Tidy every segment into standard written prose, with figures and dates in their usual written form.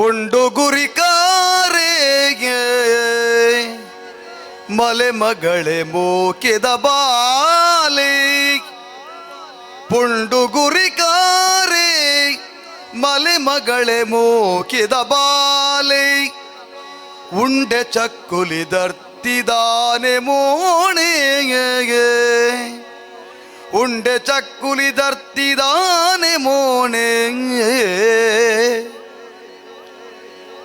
ಪುಂಡು ಗುರಿಕಾರೆಗೆ ಮಲೆ ಮಗಳೇ ಮೋಕೆದ ಬಾಲೆ. ಪುಂಡು ಗುರಿಕಾರೆ ಮಲೆ ಮಗಳೇ ಮೋಕೆದ ಬಾಲೆ. ಉಂಡೆ ಚಕ್ಕುಲಿ ದರ್ತಿದಾನೆ ಮೋಣೆಗೆ. ಉಂಡೆ ಚಕ್ಕುಲಿ ದರ್ತಿದಾನೆ ಮೋಣೆ.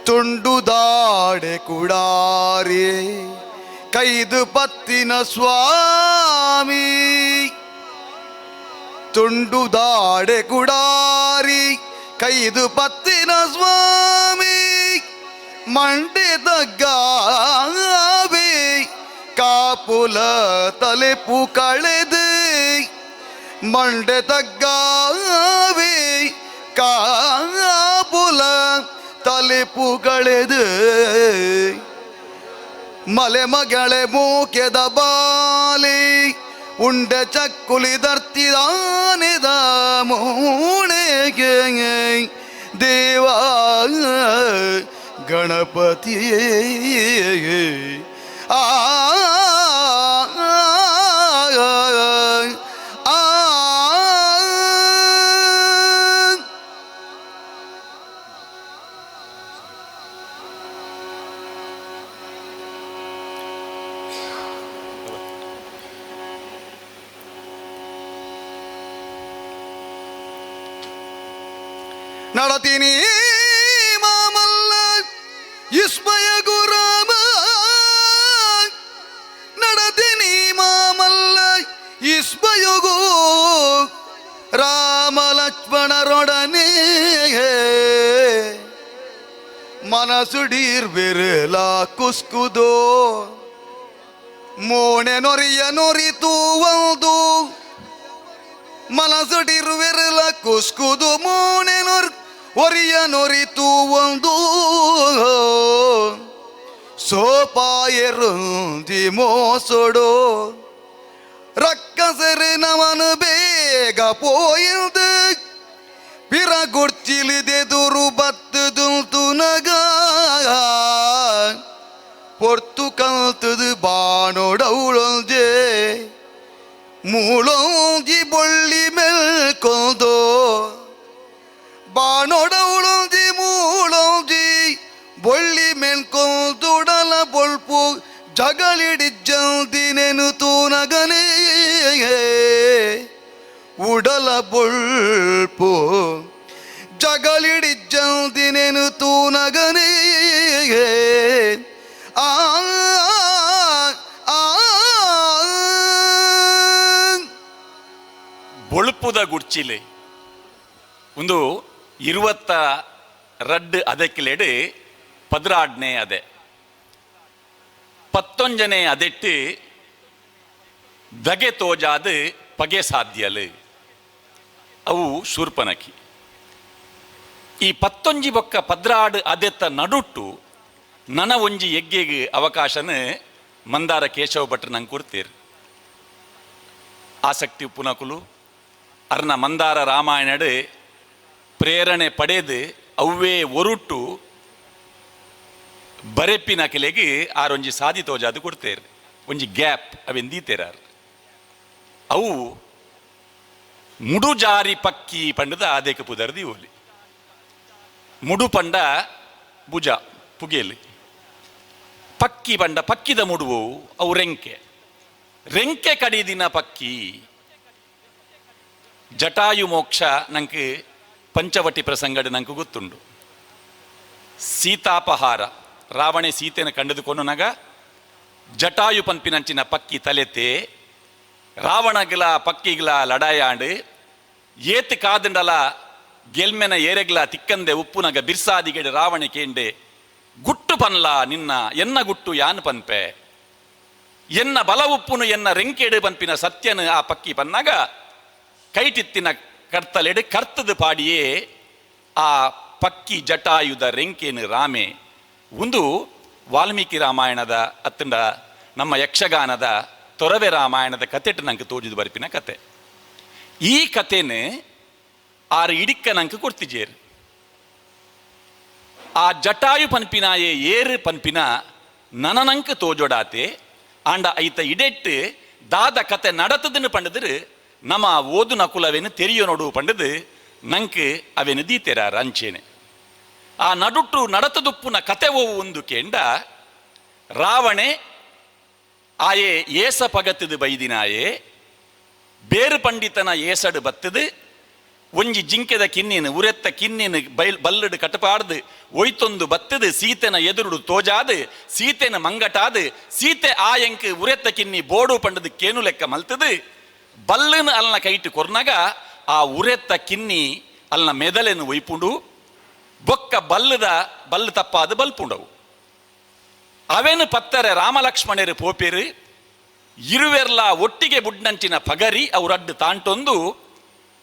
ತುಂಡು ದಾಡೆ ಕುಡಾರಿ ಕೈದು ಪತ್ತಿನ ಸ್ವಾಮಿ. ತುಂಡು ದಾಡೆ ಕುಡಾರಿ ಕೈದು ಪತ್ತಿನ ಸ್ವಾಮಿ. ಮಂಡೆ ತಗ್ಗಾವೆ ಕಾಪುಲ ತಲೆಪು ಕಳೆದು. ಮಂಡೆ ತಗ್ಗಾವೆ ಕಾಪುಲ ತಲೆಪು ಕಳೆದು. ಮಲೆ ಮಗಳೇ ಮೂಕೆದ ಬಾಲಿ. ಉಂಡೆ ಚಕ್ಕುಲಿ ದರ್ತಿದಾನಿದ ಮೂಣೆಗೆ. ದೇವ ಗಣಪತಿ ಆ ಆ. ನಡತೀನಿ ಮಾಮಲ್ಲ ವಿಸ್ಮಯ ಗುರಾಮ. ನಡತೀನಿ ಮಾಮಲ್ಲ ವಿಸ್ಮಯಗು ರಾಮ ಲಕ್ಷ್ಮಣರೊಡನೆ. ಮನಸುಡೀರ್ ಬಿರಲ ಕುಸ್ಕುದೋ ಮೋಣೆ ನೊರಿಯ ನೊರಿತೂವಲ್ದು. ಮನಸುಡಿರುವಿರಲ ಕುಸ್ಕುದು ಮೋಣೆ ನೊರ್ ಒರಿಯ ನೊರಿತೂವೊಂದು. ಸೋಪಾಯರುಂದಿ ಮೋಸೊಡು ರಕ್ಕಸರೆ ನಮನು ಬೇಗ ಪೋಯಿಲ್ದು. ಪಿರಗುರ್ಚಿಲಿದೆದುರು ಬತ್ತುದುಂತು ನಗ ಪೊರ್ತು ಕಲ್ತದು ಬಾಣೊಡೌಳೊಂಜೆ. ಮೂಳೊಂಜಿ ಬೊಳ್ಳಿ ಮೆಲ್ಕೊಂದು ಬಾಣೊಡೌಳೊಂಜಿ ಮೂಳೊಂಜಿ ಬೊಳ್ಳಿ ಮೆಲ್ಕೊಂದುಡಲ ಬೊಳ್ಪು ಜಗಳಿಡಿಜ್ಜಂದಿನೆನು ತೂನಗನೇ. ಉಡಲ ಬೊಳ್ಪು ಜಗಳಿಡಿಜ್ಜಂದಿನೆನು ತೂನಗನೇ. ಆ ಆ. ಬೊಳುಪುದ ಗುಡ್ಚಿಲೆ ಒಂದು 22 ಅದಕ್ಕಿಲೆಡು 12ನೇ ಅದೆ 19ನೇ ಅದೆಟ್ಟು ದಗೆ ತೋಜಾದ ಪಗೆ ಸಾಧ್ಯಲು ಅವು ಶೂರ್ಪನಖಿ. ಈ 19 ಬೊಕ್ಕ 12 ಅದೆತ್ತ ನಡುಟ್ಟು ನನ ಒಂಜಿ ಎಗ್ಗೆಗೆ ಅವಕಾಶನ ಮಂದಾರ ಕೇಶವ ಭಟ್ರು ನಂಗೆ ಕೊಡ್ತೀರ್. ಆಸಕ್ತಿ ಉಪ್ಪುನಕುಲು ಅರ್ನ ಮಂದಾರ ರಾಮಾಯಣಡು ಪ್ರೇರಣೆ ಪಡೆದು ಅವ್ವೇ ಒರುಟ್ಟು ಬರೆಪಿನ ಕೆಲೆಗೆ ಆರೊಂಜಿ ಸಾದಿ ತೋಜಾದು ಕೊಡ್ತೇರು. ಒಂಜಿ ಗ್ಯಾಪ್ ಅವೆಂದೀತೇರಾರು. ಅವು ಮುಡುಜಾರಿ ಪಕ್ಕಿ ಪಂಡದ ಆದೇಕ ಪುದರ್ದಿ ಓಲಿ. ಮುಡು ಪಂಡ ಭುಜ ಪುಗೆಲ್, ಪಕ್ಕಿ ಪಂಡ ಪಕ್ಕಿದ ಮುಡುವು, ಅವು ರೆಂಕೆ. ರೆಂಕೆ ಕಡಿದಿನ ಪಕ್ಕಿ. ಜಟಾಯು ಮೋಕ್ಷ ನಂಗೆ ಪಂಚವಟಿ ಪ್ರಸಂಗಡ್ ನಂಗೆ ಗೊತ್ತುಂಡು. ಸೀತಾಪಹಾರ, ರಾವಣೆ ಸೀತೆನ ಕಂಡುದುಕೊಂಡು ಜಟಾಯು ಪನ್ಪಿನಂಚಿನ ಪಕ್ಕಿ ತಲೆತೆ ರಾವಣಗಿಲ ಪಕ್ಕಿಗಿಲ ಲಡಾಯಾಂಡು ಏತ್ ಕಾದಂಡಲ ಗೆಲ್ಮೆನ ಏರೆಗ್ಲ ತಿಕ್ಕಂದೆ ಉಪ್ಪುನಗ ಬಿರ್ಸಾದಿಗೆಡೆ ರಾವಣೆ ಕೇಂಡೆ, ಗುಟ್ಟು ಪನ್ಲ ನಿನ್ನ, ಎನ್ನ ಗುಟ್ಟು ಯಾನ್ ಪನ್ಪೆ, ಎನ್ನ ಬಲ ಉಪ್ಪುನು ಎನ್ನ ರೆಂಕೆಡು ಪನ್ಪಿನ ಸತ್ಯನು ಆ ಪಕ್ಕಿ ಪನ್ನಾಗ ಕೈಟಿತ್ತಿನ ಕರ್ತಲೆಡು ಕರ್ತದ ಪಾಡಿಯೇ ಆ ಪಕ್ಕಿ ಜಟಾಯುಧ ರೆಂಕೇನು ರಾಮೆ. ಒಂದು ವಾಲ್ಮೀಕಿ ರಾಮಾಯಣದ ಅತ್ತಂಡ ನಮ್ಮ ಯಕ್ಷಗಾನದ ತೊರವೆ ರಾಮಾಯಣದ ಕತೆಟ್ ನಂಗೆ ತೋಜಿದು ಬರ್ಪಿನ ಕತೆ. ಈ ಕತೆನ ಆರು ಇಡಿಕ್ಕ ನಂಗೆ ಕೊಡ್ತಿಜೇರು. ಆ ಜಟಾಯು ಪನ್ಪಿನಾಯೆ ಏರು ಪನ್ಪಿನ ನನನಂಕ್ ತೋಜೊಡಾತೆ. ಆಂಡ ಐತ ಇಡೆಟ್ ದಾದ ಕತೆ ನಡತದನ್ನು ಪಂಡದ್ರು ನಮ ಓದು ನಕುಲವೇನು ತೆರಿಯೊನೊಡು ಪಂಡದು ನಂಕ್ ಅವೇನು ದೀತೆರ ಅಂಚೇನೆ. ಆ ನಡುಟ್ಟು ನಡತದುಪ್ಪುನ ಕತೆ ಓವು ಒಂದು ಕೇಂಡ ರಾವಣೆ ಆಯೆ ಏಸ ಪಗತದು ಬೈದಿನಾಯೆ ಬೇರು ಪಂಡಿತನ ಏಸಡು ಬತ್ತದು ಒಂಜಿ ಜಿಂಕೆದ ಕಿನ್ನಿನ ಉರೆತ್ತ ಕಿನ್ನಿನ ಬೈಲ್ ಬಲ್ಲಡು ಕಟಪಾಡ್ದು ಒಯ್ತೊಂದು ಬತ್ತದು ಸೀತೆನ ಎದುರುಡು ತೋಜಾದು ಸೀತೆನ ಮಂಗಟಾದು ಸೀತೆ ಆಯಂಕ್ ಉರೆತ್ತ ಕಿನ್ನಿ ಬೋಡು ಪಂಡದು ಕೇನು ಲೆಕ್ಕ ಮಲ್ತದು ಬಲ್ಲನ ಅಲ್ನ ಕೈಟ್ ಕೊರ್ನಗ ಆ ಉರೆತ್ತ ಕಿನ್ನಿ ಅಲ್ನ ಮೆದಲೆನು ಒಯ್ಪುಂಡು ಬೊಕ್ಕ ಬಲ್ಲದ ಬಲ್ಲು ತಪ್ಪಾದ ಬಲ್ಪುಂಡವು. ಅವೇನು ಪತ್ತರೆ ರಾಮಲಕ್ಷ್ಮಣರು ಪೋಪೇರು ಇರುವೆರ್ಲ ಒಟ್ಟಿಗೆ ಬುಡ್ನಂಚಿನ ಪಗರಿ ಅವರಡ್ಡು ತಾಂಟೊಂದು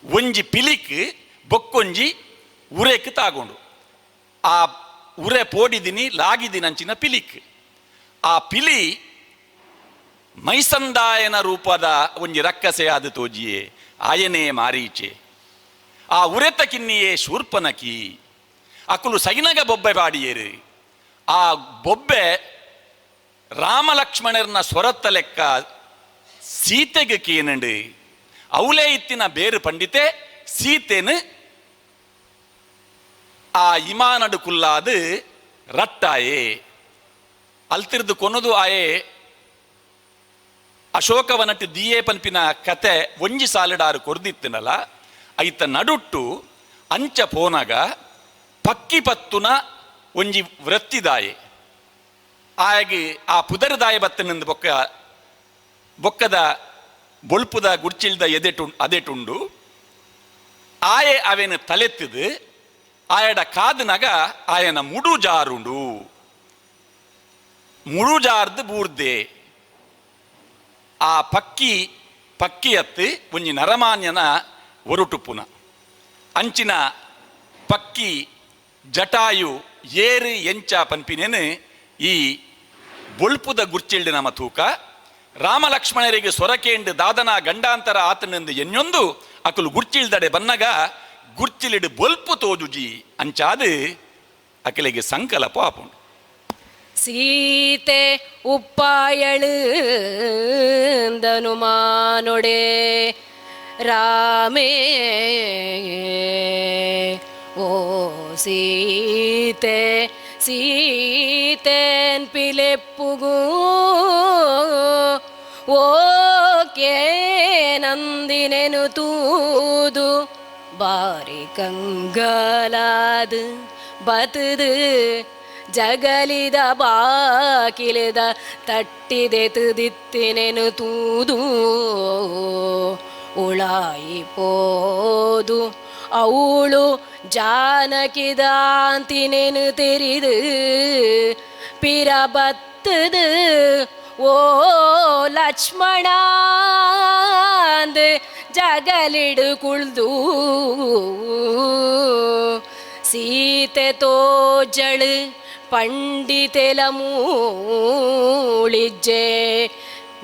ಒಂಜಿ ಪಿಲಿಕ್ ಬೊಕ್ಕೊಂಜಿ ಉರೇಕ್ ತಾಗೊಂಡು ಆ ಉರೆ ಪೋಡಿದಿನಿ ಲಾಗಿದಿನಂಚಿನ ಪಿಲಿಕ್ ಆ ಪಿಲಿ ಮೈಸಂದಾಯನ ರೂಪದ ಒಂಜಿ ರಕ್ಕಸೆಯಾದ ತೋಜಿಯೇ ಆಯನೇ ಮಾರೀಚೆ. ಆ ಉರೆತ ಕಿನ್ನಿಯೇ ಶೂರ್ಪನಕಿ ಅಕುಲು ಸೈನಗ ಬೊಬ್ಬೆ ಬಾಡಿಯೇರು. ಆ ಬೊಬ್ಬೆ ರಾಮಲಕ್ಷ್ಮಣರ್ನ ಸ್ವರತ್ತ ಲೆಕ್ಕ ಸೀತೆಗೆ ಕೇನಂಡು ಅವಲೇ ಇತ್ತಿನ ಬೇರು ಪಂಡಿತೆ ಸೀತೆನು ಆ ಇಮಾನಡು ಕುಲ್ಲಾದು ರಟ್ಟಾಯೆ ಅಲ್ತಿರ್ದು ಕೊನದು ಆಯೆ ಅಶೋಕವನಟ್ಟು ದಿಯೇ ಪನ್ಪಿನ ಕತೆ ಒಂಜಿ ಸಾಲಿಡಾರು ಕೊರ್ದಿತ್ತಿನಲ್ಲ ಐತ ನಡುಟ್ಟು ಅಂಚ ಪೋನಗ ಪಕ್ಕಿ ಪತ್ತುನ ಒಂಜಿ ವೃತ್ತಿದಾಯೆ ಆಯಗೆ ಆ ಪುದರ್ದಾಯ ಬತ್ತನಿಂದ ಬೊಕ್ಕ ಬೊಕ್ಕದ ಬೊಳ್ಪುದ ಗುಡ್ಚಿಲ್ದ ಎದೆಟು ಅದೆಟುಂಡು ಆಯೆ ಅವೇನು ತಲೆತ್ತಿದು ಆಯಡ ಕಾದನಗ ಆಯನ ಮುಡು ಜಾರುಂಡು ಮುಡು ಜಾರ್ದು ಬೂರ್ದೆ ಆ ಪಕ್ಕಿ ಪಕ್ಕಿಯತ್ತು ಒಂಜಿ ನರಮಾನ್ಯನ ಒರುಟುಪುನ ಅಂಚಿನ ಪಕ್ಕಿ ಜಟಾಯು ಏರು ಎಂಚ ಪನ್ಪಿನೇನು ಈ ಬೊಳ್ಪುದ ಗುರ್ಚಿಲ್ಡು ನಮ ತೂಕ ರಾಮಲಕ್ಷ್ಮಣರಿಗೆ ಸೊರಕೇಂಡು ದಾದನ ಗಂಡಾಂತರ ಆತನೆಂದು ಎನ್ನೊಂದು ಅಕುಲು ಗುರ್ಚಿಲ್ದಡೆ ಬನ್ನಗ ಗುರ್ಚಿಲಿಡು ಬೊಲ್ಪು ತೋಜುಜಿ ಅಂಚಾದು ಅಕಲಿಗೆ ಸಂಕಲ್ಪ ಆಪುಂಡು. ಸೀತೆ ಉಪ್ಪಾಯಳು ಮಾನೊಡೆ ರಾಮೇ ಓ ಸೀತೆ ಸೀತೆನ್ ಪಿಲೆಪ್ಪುಗೂ ಓಕೆ ನಂದಿನೆನು ತೂದು ಬಾರಿ ಕಂಗಲಾದು ಬತದು ಜಗಲಿದ ಬಾಕಿಲಿದ ತಟ್ಟಿದೆ ತುದಿತ್ತಿನೆನು ತೂದು ಉಳಾಯಿ ಪೋದು ಅವಳು ಜಾನಕಿದಾಂತಿನೆನು ತೆರಿದು ಪಿರ ಬತ್ತದು ಓ ಲಕ್ಷ್ಮಣಾಂದು ಜಗಲಿಡು ಕುಳ್ದು ಸೀತೆ ತೋಜಳು ಪಂಡಿತೆಲ ಮೂಳಿಜ್ಜೆ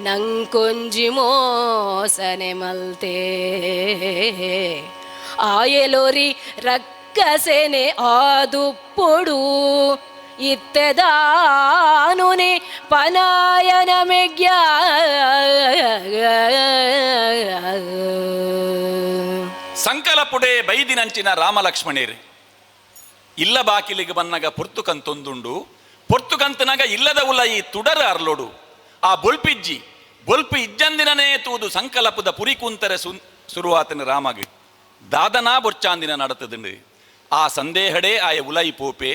ನಂಕೊಂಜಿ ಮೋಸನೆ ಮಲ್ತೆ ಆಯಲೊರಿ ರಕ್ಕಸೆನೆ ಆದುಪ್ಪೊಡು ಇತ್ತೆದಾನುನೆ ಪನಾಯನ ಮೆಗ್ಯ. ಸಂಕಲಪುಡೆ ಬೈದಿನಂಚಿನ ರಾಮಲಕ್ಷ್ಮಣೇರು ಇಲ್ಲ ಬಾಕಿಲಿಗೆ ಬನ್ನಗ ಪೊರ್ತುಕಂತೊಂದುಂಡು ಪೊರ್ತುಕಂತನಾಗ ಇಲ್ಲದ ಉಲ್ಲ ಈ ತುಡರ ಅರ್ಲೋಡು ಆ ಬೊಲ್ಪಿಜ್ಜಿ ಬೊಲ್ಪು ಇಜ್ಜಂದಿನನೇ ತೂದು ಸಂಕಲಪದ ಪುರಿ ಕುಂತರೆ ಸುರುವಾತನ ರಾಮಗ್ ದಾದನಾ ಬೊರ್ಚಾಂದಿನ ನಡತದುಂಡು ಆ ಸಂದೇಹಡೇ ಆಯ ಉಲೈ ಪೋಪೆ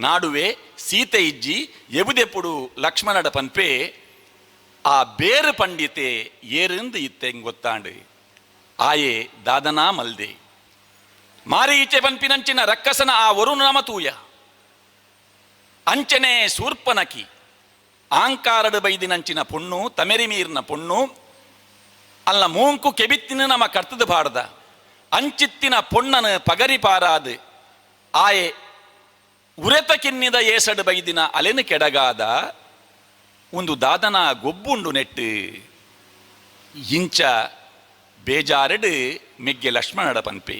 ನಾಡುವೆ ಸೀತೆ ಇಜ್ಜಿ ಎಬುದೆಪುಡು ಲಕ್ಷ್ಮಣಡ ಪನ್ಪೆ ಆ ಬೇರು ಪಂಡಿತೆ ಏರಿಂದು ಇತ್ತೆ ಗೊತ್ತಾಂಡು ಆಯೆ ದಾದನಾ ಮಲ್ದೆ ಮಾರಿ ಈಚೆ ಪನ್ಪಿನಂಚಿನ ರಕ್ಕಸನ ಆ ವರುಣ ತೂಯ ಅಂಚನೆ ಸೂರ್ಪನಕಿ ಆಂಕಾರಡು ಬೈದಿನಂಚಿನ ಪೊಣ್ಣು ತಮೆರಿ ಮೀರ್ನ ಪೊಣ್ಣು ಅಲ್ಲ ಮೂಂಕು ಕೆಬಿತ್ತಿನ ನಮ ಕರ್ತದ ಬಾಡ್ದ ಅಂಚಿತ್ತಿನ ಪೊಣ್ಣನು ಪಗರಿ ಪಾರಾದು ಆಯೆ ಉರೆತ ಕಿನ್ನಿದ ಏಸಡು ಬೈದಿನ ಅಲೆನು ಕೆಡಗಾದ ಒಂದು ದಾದನ ಗೊಬ್ಬುಂಡು ನೆಟ್ಟು ಇಂಚ ಬೇಜಾರಡು ಮೆಗ್ಗೆ ಲಕ್ಷ್ಮಣಡ ಪನ್ಪೆ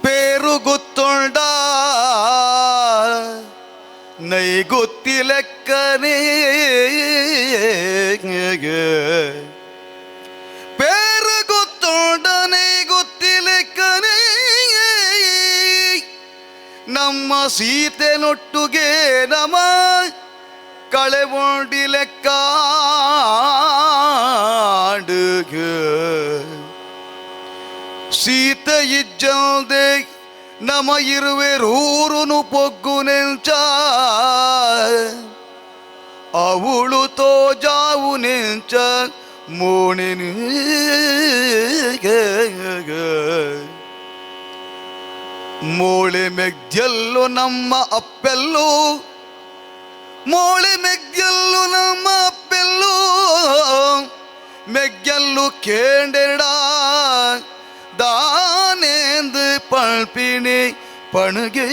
ಪೇರು ಗೊತ್ತೊಂಡ. ನೈಗುತ್ತಿಲೆಕ್ಕನೇ ಪೇರು ಗೊತ್ತುಂಡ ನೈಗುತ್ತಿಲೆಕ್ಕನೇ ನಮ್ಮ ಸೀತೆನೊಟ್ಟುಗೆ ನಮ ಕಳೆವೊಂಡಿ ಲೆಕ್ಕಾಡು ಸೀತೆ ಇಜ್ಜಲ್ದೆ ನಮ ಇರುವೆರೂರುನು ಪೊಗ್ಗು ನೆಂಚ ಅವಳು ತೋಜಾವು ನೆಂಚ ಮೋಣೆನು ಮೋಳೆ ಮೆಗ್ದೆಲ್ಲು ನಮ್ಮ ಅಪ್ಪೆಲ್ಲು ಮೋಳೆ ಮೆಗ್ದೆಲ್ಲು ನಮ್ಮ ಅಪ್ಪೆಲ್ಲು ಮೆಗ್ಗೆಲ್ಲು ಕೇಂಡೆರಡ ದಾನೇಂದು ಪಳ್ಪಿಣಿ ಪಣಗೆ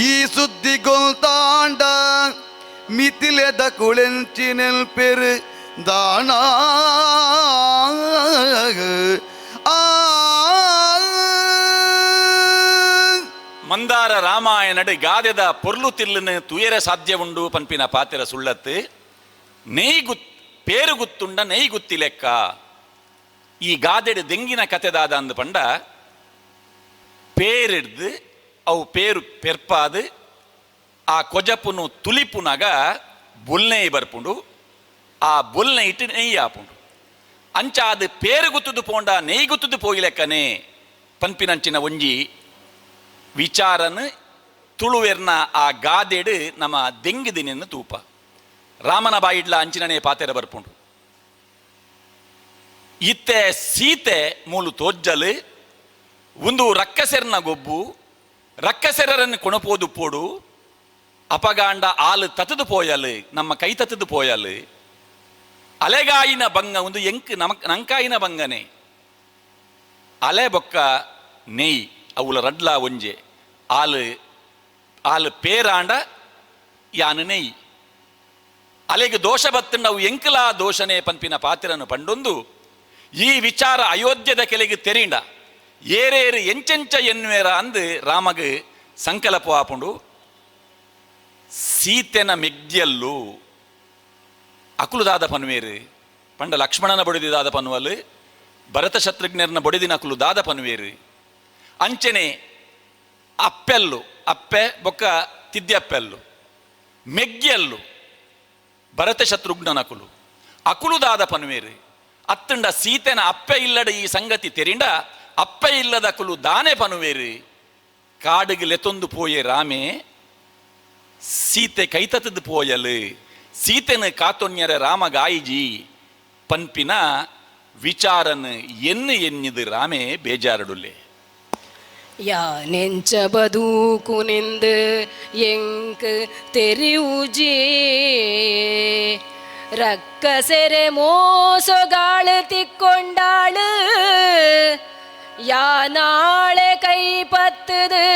ಈ ಸುದ್ದಿ ಗೊಲ್ತಾಂಡ ಮಿತಿಲೆದ ಕುಳೆಂಚಿನೆಲ್ಪೆರು ದಾನ ಆ ಮಂದಾರ ರಾಮಾಯಣಡ್ ಗಾದೆದ ಪೊರ್ಲು ತಿಲ್ಲುನು ತುಯರೆ ಸಾಧ್ಯ ಉಂಡು ಪನ್ಪಿನ ಪಾತೆರ ಸುಳ್ಳತ್ತು. ನೆಯ್ಗುತ್ ಪೇರುಗುತ್ತುಂಡ ನೆಯ್ಗುತ್ತಿ ಲೆಕ್ಕ. ಈ ಗಾದೆಡ್ ದೆಂಗಿನ ಕತೆದಾದ ಅಂದ್ ಪಂಡ ಪೇರಿಡ್ದು ಅವು ಪೇರು ಪೆರ್ಪಾದು ಆ ಕೊಜಪುನು ತುಲಿಪುನಗ ಬೊಲ್ನೆಯ್ ಬರ್ಪುಂಡು, ಆ ಬೊಲ್ನೆ ಇಟ್ಟು ನೆಯ್ಯಿ ಆಪುಂಡು. ಅಂಚಾದ ಪೇರು ಗುತ್ತುದು ಪೋಂಡ ನೆಯ್ ಗುತ್ತುದು ಪೋಯಿಲೆಕ್ಕನೆ ಪನ್ಪಿನಂಚಿನ ಒಂಜಿ ವಿಚಾರನ್ ತುಳುವೆರ್ನ ಆ ಗಾದೆಡು ನಮ್ಮ ದೆಂಗಿದಿನೆನ್ನು ತೂಪ. ರಾಮನ ಬಾಯಿಡ್ಲ ಅಂಚಿನನೇ ಪಾತೆರ ಬರ್ಪುಂಡು. ಇತ್ತೆ ಸೀತೆ ಮೂಲು ತೋಜ್ಜಲು ಒಂದು ರಕ್ಕಸೆರ್ನ ಗೊಬ್ಬು, ರಕ್ಕಸೆರರನ್ನು ಕೊಣಪೋದು ಪೋಡು, ಅಪಗಾಂಡ ಆಲು ತತದು ಪೋಯಲು, ನಮ್ಮ ಕೈ ತತದು ಪೋಯಲು, ಅಲೆಗಾಯಿನ ಬಂಗ ಒಂದು ಎಂಕ್ ನಮಕ್ ನಂಕಾಯಿನ ಬಂಗನೆ, ಅಲೆ ಬೊಕ್ಕ ನೆಯ್ ಅವುಲ ರಡ್ಲ ಒಂಜೆ, ಆಲು ಆಲು ಪೇರಾಂಡ ಯಾನು ನೆಯ್, ಅಲೆಗೆ ದೋಷ ಬತ್ತಂಡ ಅವು ಎಂಕಲಾ ದೋಷನೆ ಪನ್ಪಿನ ಪಾತಿರನು ಪಂಡೊಂದು ಈ ವಿಚಾರ ಅಯೋಧ್ಯದ ಕೆಲೆಗೆ ತೆರಿಂಡ ಏರೇರು ಎಂಚೆಂಚ ಎನ್ನುವೇರ ಅಂದು ರಾಮಗ್ ಸಂಕಲ್ಪ ಆಪುಂಡು. ಸೀತೆನ ಮೆಗ್ದಿಯಲ್ಲು ಅಕುಲು ದಾದ ಪನ್ವೇರು ಪಂಡ ಲಕ್ಷ್ಮಣನ ಬೊಡೆದಿದಾದ ಪನ್ವಲ್, ಭರತ ಶತ್ರುಘ್ನರನ ಬೊಡೆದಿನ ಅಕುಲು ದಾದ ಪನ್ವೇರು, ಅಂಚನೆ ಅಪ್ಪೆಲ್ಲು ಅಪ್ಪೆ ಬೊಕ್ಕ ತಿದ್ಯಪ್ಪೆಲ್ಲು ಮೆಗ್ಗಿಯಲ್ಲು ಭರತ ಶತ್ರುಘ್ನನ ಅಕುಲು ಅಕುಲು ದಾದ ಪನ್ವೇರು, ಅತ್ತಂಡ ಸೀತೆನ ಅಪ್ಪೆ ಇಲ್ಲಡ ಈ ಸಂಗತಿ ತೆರಿಂಡ ಅಪ್ಪೆ ಇಲ್ಲದ ಅಕುಲು ದಾನೆ ಪನುವೇರು, ಕಾಡಿಗೆ ಲೆತೊಂದು ಪೋಯೆ ರಾಮೆ ಸೀತೆ ಕೈತತದು ಪೋಯಲು, ಸೀತೆನ ಕಾತೊನ್ಯರ ರಾಮ ಗಾಯಿಜಿ ಪನ್ಪಿನ ವಿಚಾರನ್ ಎನ್ನು ಎನ್ನಿದು ರಾಮೆ ಬೇಜಾರಡುಲ್ಲೆ. ಯಾನೆಂಚ ಬದೂಕುನೆಂದು ಎಂಕ್ ತೆರಿವುಜಿ ರಕ್ಕಸೆರೆ ಮೋಸಗಾಳು ತಿಕ್ಕೊಂಡಾಳು ಯಾನಾಳೆ ಕೈ ಪತ್ತದು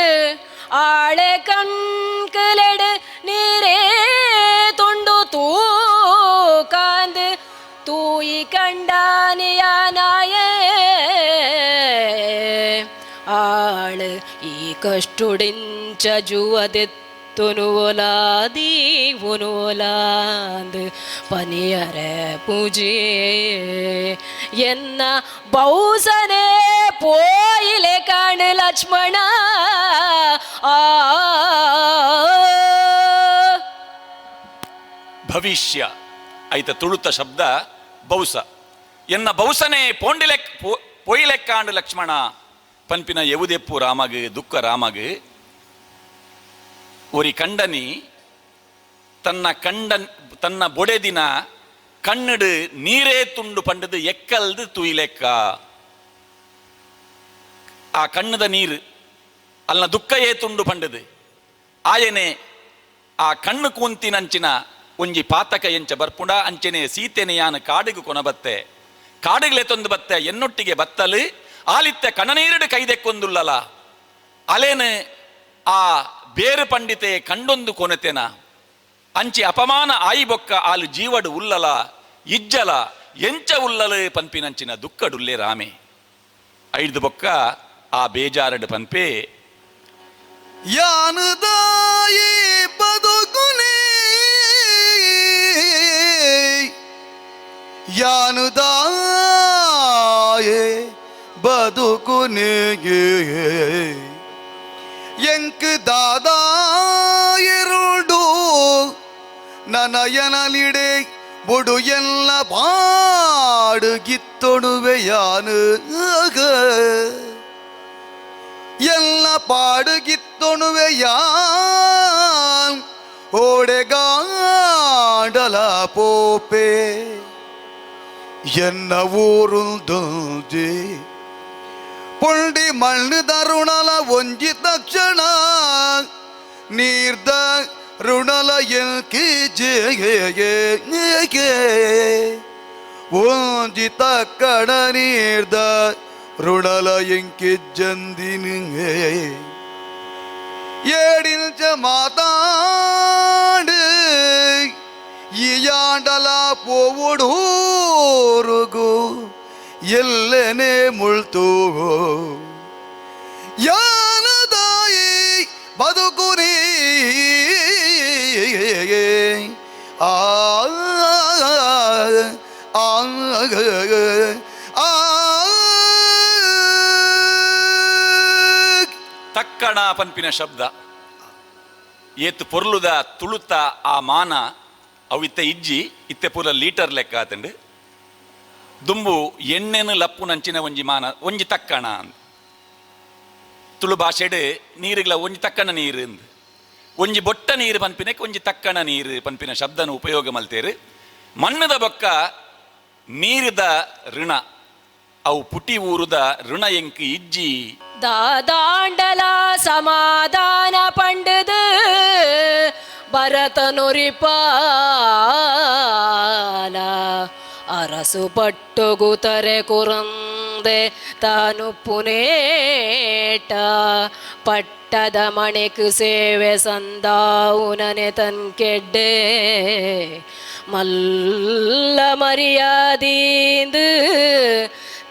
ಆಳೆ ಕಣ್ಕಲೆಡು ನೀರೇ ತುಂಡು ತೂಕಾಂದು ತೂಯಿ ಕಂಡಾನಿಯಾನಾಯೇ ಆಳು ಈ ಕಷ್ಟುಡಿಂಚ ಜುವದೆತ್ತುನುವಲಾದೀವುನುವಲಾಂದು ಪನಿಯರ ಪೂಜೆ ಎನ್ನ ಬೌಸನೆ ಪೋಯಿಲೆ ಕಾಣು ಲಕ್ಷ್ಮಣ ಆ. ಭವಿಷ್ಯ ಐತ ತುಳುತ ಶಬ್ದ ಬೌಸ, ಎನ್ನ ಬೌಸನೆ ಪೋಂಡಿಲೆಕ್ ಪೊಯ್ಲೆಕ್ಕಾಂಡು ಲಕ್ಷ್ಮಣ ಪನ್ಪಿನ ಎವುದೆಪ್ಪು ರಾಮಗ್ ದುಃಖ ರಾಮಗ್. ಒರಿ ಕಂಡನಿ ತನ್ನ ಕಂಡನ್ ತನ್ನ ಬೊಡೆದಿನ ಕಣ್ಣಡು ನೀರೇ ತುಂಡು ಪಂಡದು ಎಕ್ಕಲ್ದು ತುಯಿಲೆಕ್ಕ, ಆ ಕಣ್ಣದ ನೀರು ಅಲ್ನ ದುಃಖಯೇ ತುಂಡು ಪಂಡದು ಆಯನೆ ಆ ಕಣ್ಣು ಕೂಂತಿನಂಚಿನ ಒಂಜಿ ಪಾತಕ ಎಂಚ ಬರ್ಪುಂಡ ಅಂಚನೆ ಸೀತೆನೆ ಯಾನ ಕಾಡಿಗೆ ಕೊನಬತ್ತೆ ಕಾಡಿಗ್ಲೆ ತೊಂದು ಬತ್ತೆ ಎನ್ನೊಟ್ಟಿಗೆ ಬತ್ತಲು ಆಲಿತ್ತೆ ಕಣನೀರಡು ಕೈದೆಕ್ಕೊಂದುಲ್ಲಲ ಅಲೇನು ಆ ಬೇರು ಪಂಡಿತೆ ಕಂಡೊಂದು ಕೊನತೆನ ಅಂಚಿ ಅಪಮಾನ ಆಯಿ ಬೊಕ್ಕ ಆಲು ಜೀವಡು ಉಲ್ಲಲ ಇಜ್ಜಲ ಎಂಚ ಉಲ್ಲಲು ಪನ್ಪಿನಂಚಿನ ದುಃಖಡುಲ್ಲೆ ರಾಮೆ ಐದು ಬೊಕ್ಕ ಆ ಬೇಜಾರಡು ಪನ್ಪೆ. ಯಾನುದಾಯಿ ಬದುಕುನೇ, ಯಾನುದಾಯೆ ಬದುಕುನೇ, ಎಂಕ್ ದಾದಾಯಿರುಡು ನನಯನಲಿಡೆ ಬೊಡು ಎಲ್ಲ ಪಾಡು ಗಿತ್ತೊಡುವೆ ಯಾನು, ಎಲ್ಲ ಪಾಡುಗಿತ್ತೊಣುವೆ ಯಾನ್ ಓಡೆಗಾಡಲ ಪೋಪೆ. ಎನ್ನ ಊರುಂದುಂಜಿ ಪುಂಡಿ ಮಣ್ಣು ರುಣಲ ಒಂಜಿ ತಕ್ಷಣ ನೀರ್ದ ಋಣಲ ಎಲ್ಕಿ ಒಂಜಿ ತಕ್ಕಣ ನೀರ್ದ ಋಣಲ ಎಂಕಿಜ್ಜಂದಿನಿಗೆ ಏಡಿಂಚ ಮಾತಾಡು ಈಯಾಂಡಲ ಪೋವುಡೂರುಗು ಎಲ್ಲೆನೆ ಮುಳ್ತು ಯಾನದಾಯಿ ಬದುಕುನಿ. ಆ ಆ ಆ ತಕ್ಕಣ ಪನ್ಪಿನ ಶಬ್ದ ಏತ್ ಪೊರ್ಲುದ ತುಳುತ ಆ ಮಾನ ಅವು ಇತ್ತೆ ಇಜ್ಜಿ, ಇತ್ತೆ ಪೂರ ಲೀಟರ್ ಲೆಕ್ಕ ಆತಂಡು. ದುಂಬು ಎಣ್ಣೆನು ಲಪ್ಪುನಂಚಿನ ಒಂಜಿ ಮಾನ ಒಂಜಿ ತಕ್ಕಣ ಅಂದ್. ತುಳು ಭಾಷೆಡ್ ನೀರುಗಳ ಒಂಜಿ ತಕ್ಕಣ ನೀರು ಅಂದ್, ಒಂಜಿ ಬೊಟ್ಟ ನೀರು ಪನ್ಪಿನಕ್ಕೆ ಒಂಜಿ ತಕ್ಕಣ ನೀರು ಪನ್ಪಿನ ಶಬ್ದನ ಉಪಯೋಗ ಮಲ್ತೇರು. ಮಣ್ಣದ ಬೊಕ್ಕ ನೀರಿದ ಋಣ ಅವು ಪುಟಿ ಊರುದ ಋಣ ಎಂಕ್ ಇಜ್ಜಿ. ದಾದಾಂಡಲ ಸಮಾಧಾನ ಪಂಡದು ಭರತನುರಿಪಾಲ ಅರಸು ಪಟ್ಟುಗುತರೆ ಕುರಂದೆ ತಾನು ಪುನೇಟ ಪಟ್ಟದ ಮಣೆಕ್ ಸೇವೆ ಸಂದಾವುನನೆ ತನ್ ಕೆಡ್ಡೆ ಮಲ್ಲ ಮರ್ಯಾದೀಂದು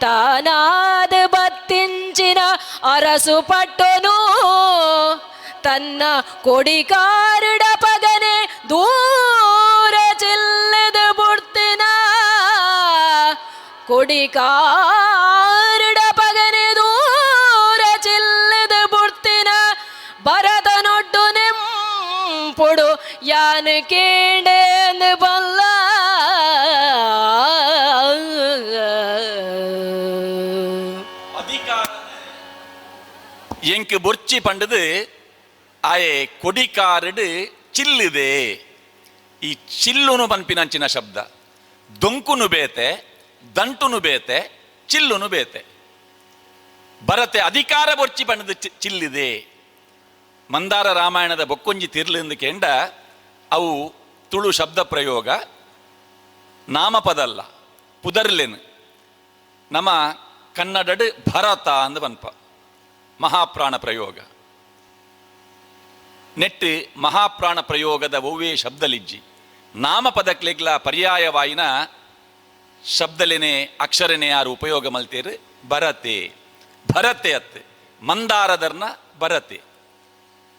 ತಾನಾದ ಬತ್ತಿಂಚಿನ ಅರಸು ಪಟ್ಟನು ತನ್ನ ಕೊಡಿಕಾರುಡ ಪಗನೆ ದೂರ ಚಿಲ್ಲದ ಬುಡ್ತಿನ ಕೊಡಿಕಾರುಡ ಪಗನೆ ದೂರ ಚಿಲ್ಲದ ಬುಡ್ತಿನ ಭರತನೊಡ್ಡು ನೆಂಪುಡು ಯಾನು ಕೇಂಡೇಂದು ಬಲ್ಲ. ಅಧಿಕಾರ ಎಂಕ್ ಬೊರ್ಚಿ ಪಂಡದು ಆಯೆ ಕೊಡಿಕಾರಡು ಚಿಲ್ಲಿದೆ. ಈ ಚಿಲ್ಲುನು ಪನ್ಪಿನಂಚಿನ ಶಬ್ದ ದೊಂಕುನು ಬೇತೆ, ದಂಟುನು ಬೇತೆ, ಚಿಲ್ಲುನು ಬೇತೆ. ಭರತೆ ಅಧಿಕಾರ ಬೊರ್ಚಿ ಪಂಡದು ಚಿಲ್ಲಿದೆ. ಮಂದಾರ ರಾಮಾಯಣದ ಬೊಕ್ಕೊಂಜಿ ತಿರ್ಲಿಂದು ಕೇಂಡ ಅವು ತುಳು ಶಬ್ದ ಪ್ರಯೋಗ, ನಾಮಪದಲ್ಲ ಪುದರ್ಲೆನು. ನಮ್ಮ ಕನ್ನಡಡ್ ಭರತ ಅಂದ್ ಪನ್ಪ ಮಹಾಪ್ರಾಣ ಪ್ರಯೋಗ. ನೆಟ್ಟು ಮಹಾಪ್ರಾಣ ಪ್ರಯೋಗದ ಒವ್ವೇ ಶಬ್ದಲಿಜ್ಜಿ ನಾಮಪದಕ್ಲೆಗ್ಲ ಪರ್ಯಾಯವಾಯಿನ ಶಬ್ದಲೇನೆ ಅಕ್ಷರನೇ ಯಾರು ಉಪಯೋಗ ಮಲ್ತೇರು. ಭರತೆ ಭರತೆ ಅತ್ತು ಮಂದಾರದರ್ನ ಭರತೆ,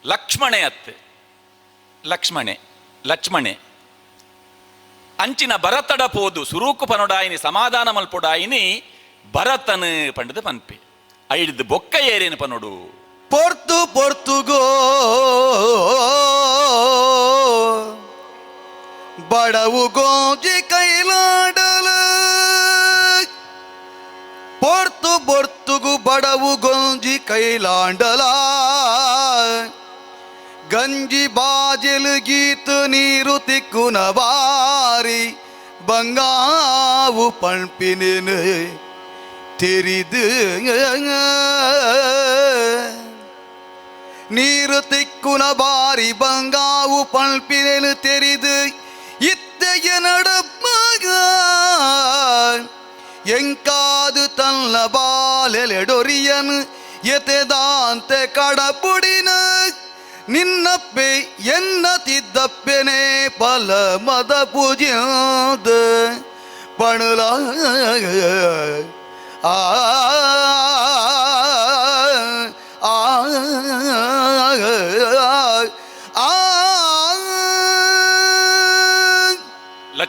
ಲಕ್ಷ್ಮಣೆ ಅತ್ತು ಲಕ್ಷ್ಮಣೆ ಲಕ್ಷ್ಮಣೆ. ಅಂಚಿನ ಭರತಡ ಪೋದು ಸುರೂಕು ಪನೊಡಾಯಿನಿ ಸಮಾಧಾನ ಮಲ್ಪೊಡಾಯಿನಿ ಭರತನು ಪಂಡದ ಪನ್ಪೆ ಐಡ್ದು ಬೊಕ್ಕ ಏರೇನು ಪನೊಡು. ಪೊರ್ತು ಪೊರ್ತುಗೋ ಬಡವು ಗೋಜಿ ಕೈಲಾಡಲ, ಪೊರ್ತು ಪೊರ್ತುಗು ಬಡವು ಗೊಂಜಿ ಕೈಲಾಂಡಲ, ಗಂಜಿ ಬಾಜಿಲು ಗೀತು ನೀರು ತಿಕ್ಕುನ ಬಾರಿ ಬಂಗಾವು ಪಣ್ಪಿನೇನು ತೆರಿದು, ನೀರು ತಿಕ್ಕುನ ಬಾರಿ ಬಂಗಾವು ಪಣ್ಪಿನೇನು ತೆರಿದು ಇತ್ತೆಯ ನಡಪಾಗ ಎಂಕಾದು ತನ್ನ ಬಾಲೆಲೆಡೊರಿಯನು ಎತೆದಾಂತೆ ಕಡಪುಡಿನ ನಿನ್ನಪ್ಪೆ ಎನ್ನ ತಿದ್ದಪ್ಪೆನೆ ಪಲ ಮದ ಪೂಜ್ಯದ ಪಣುಲ. ಆ ಆ.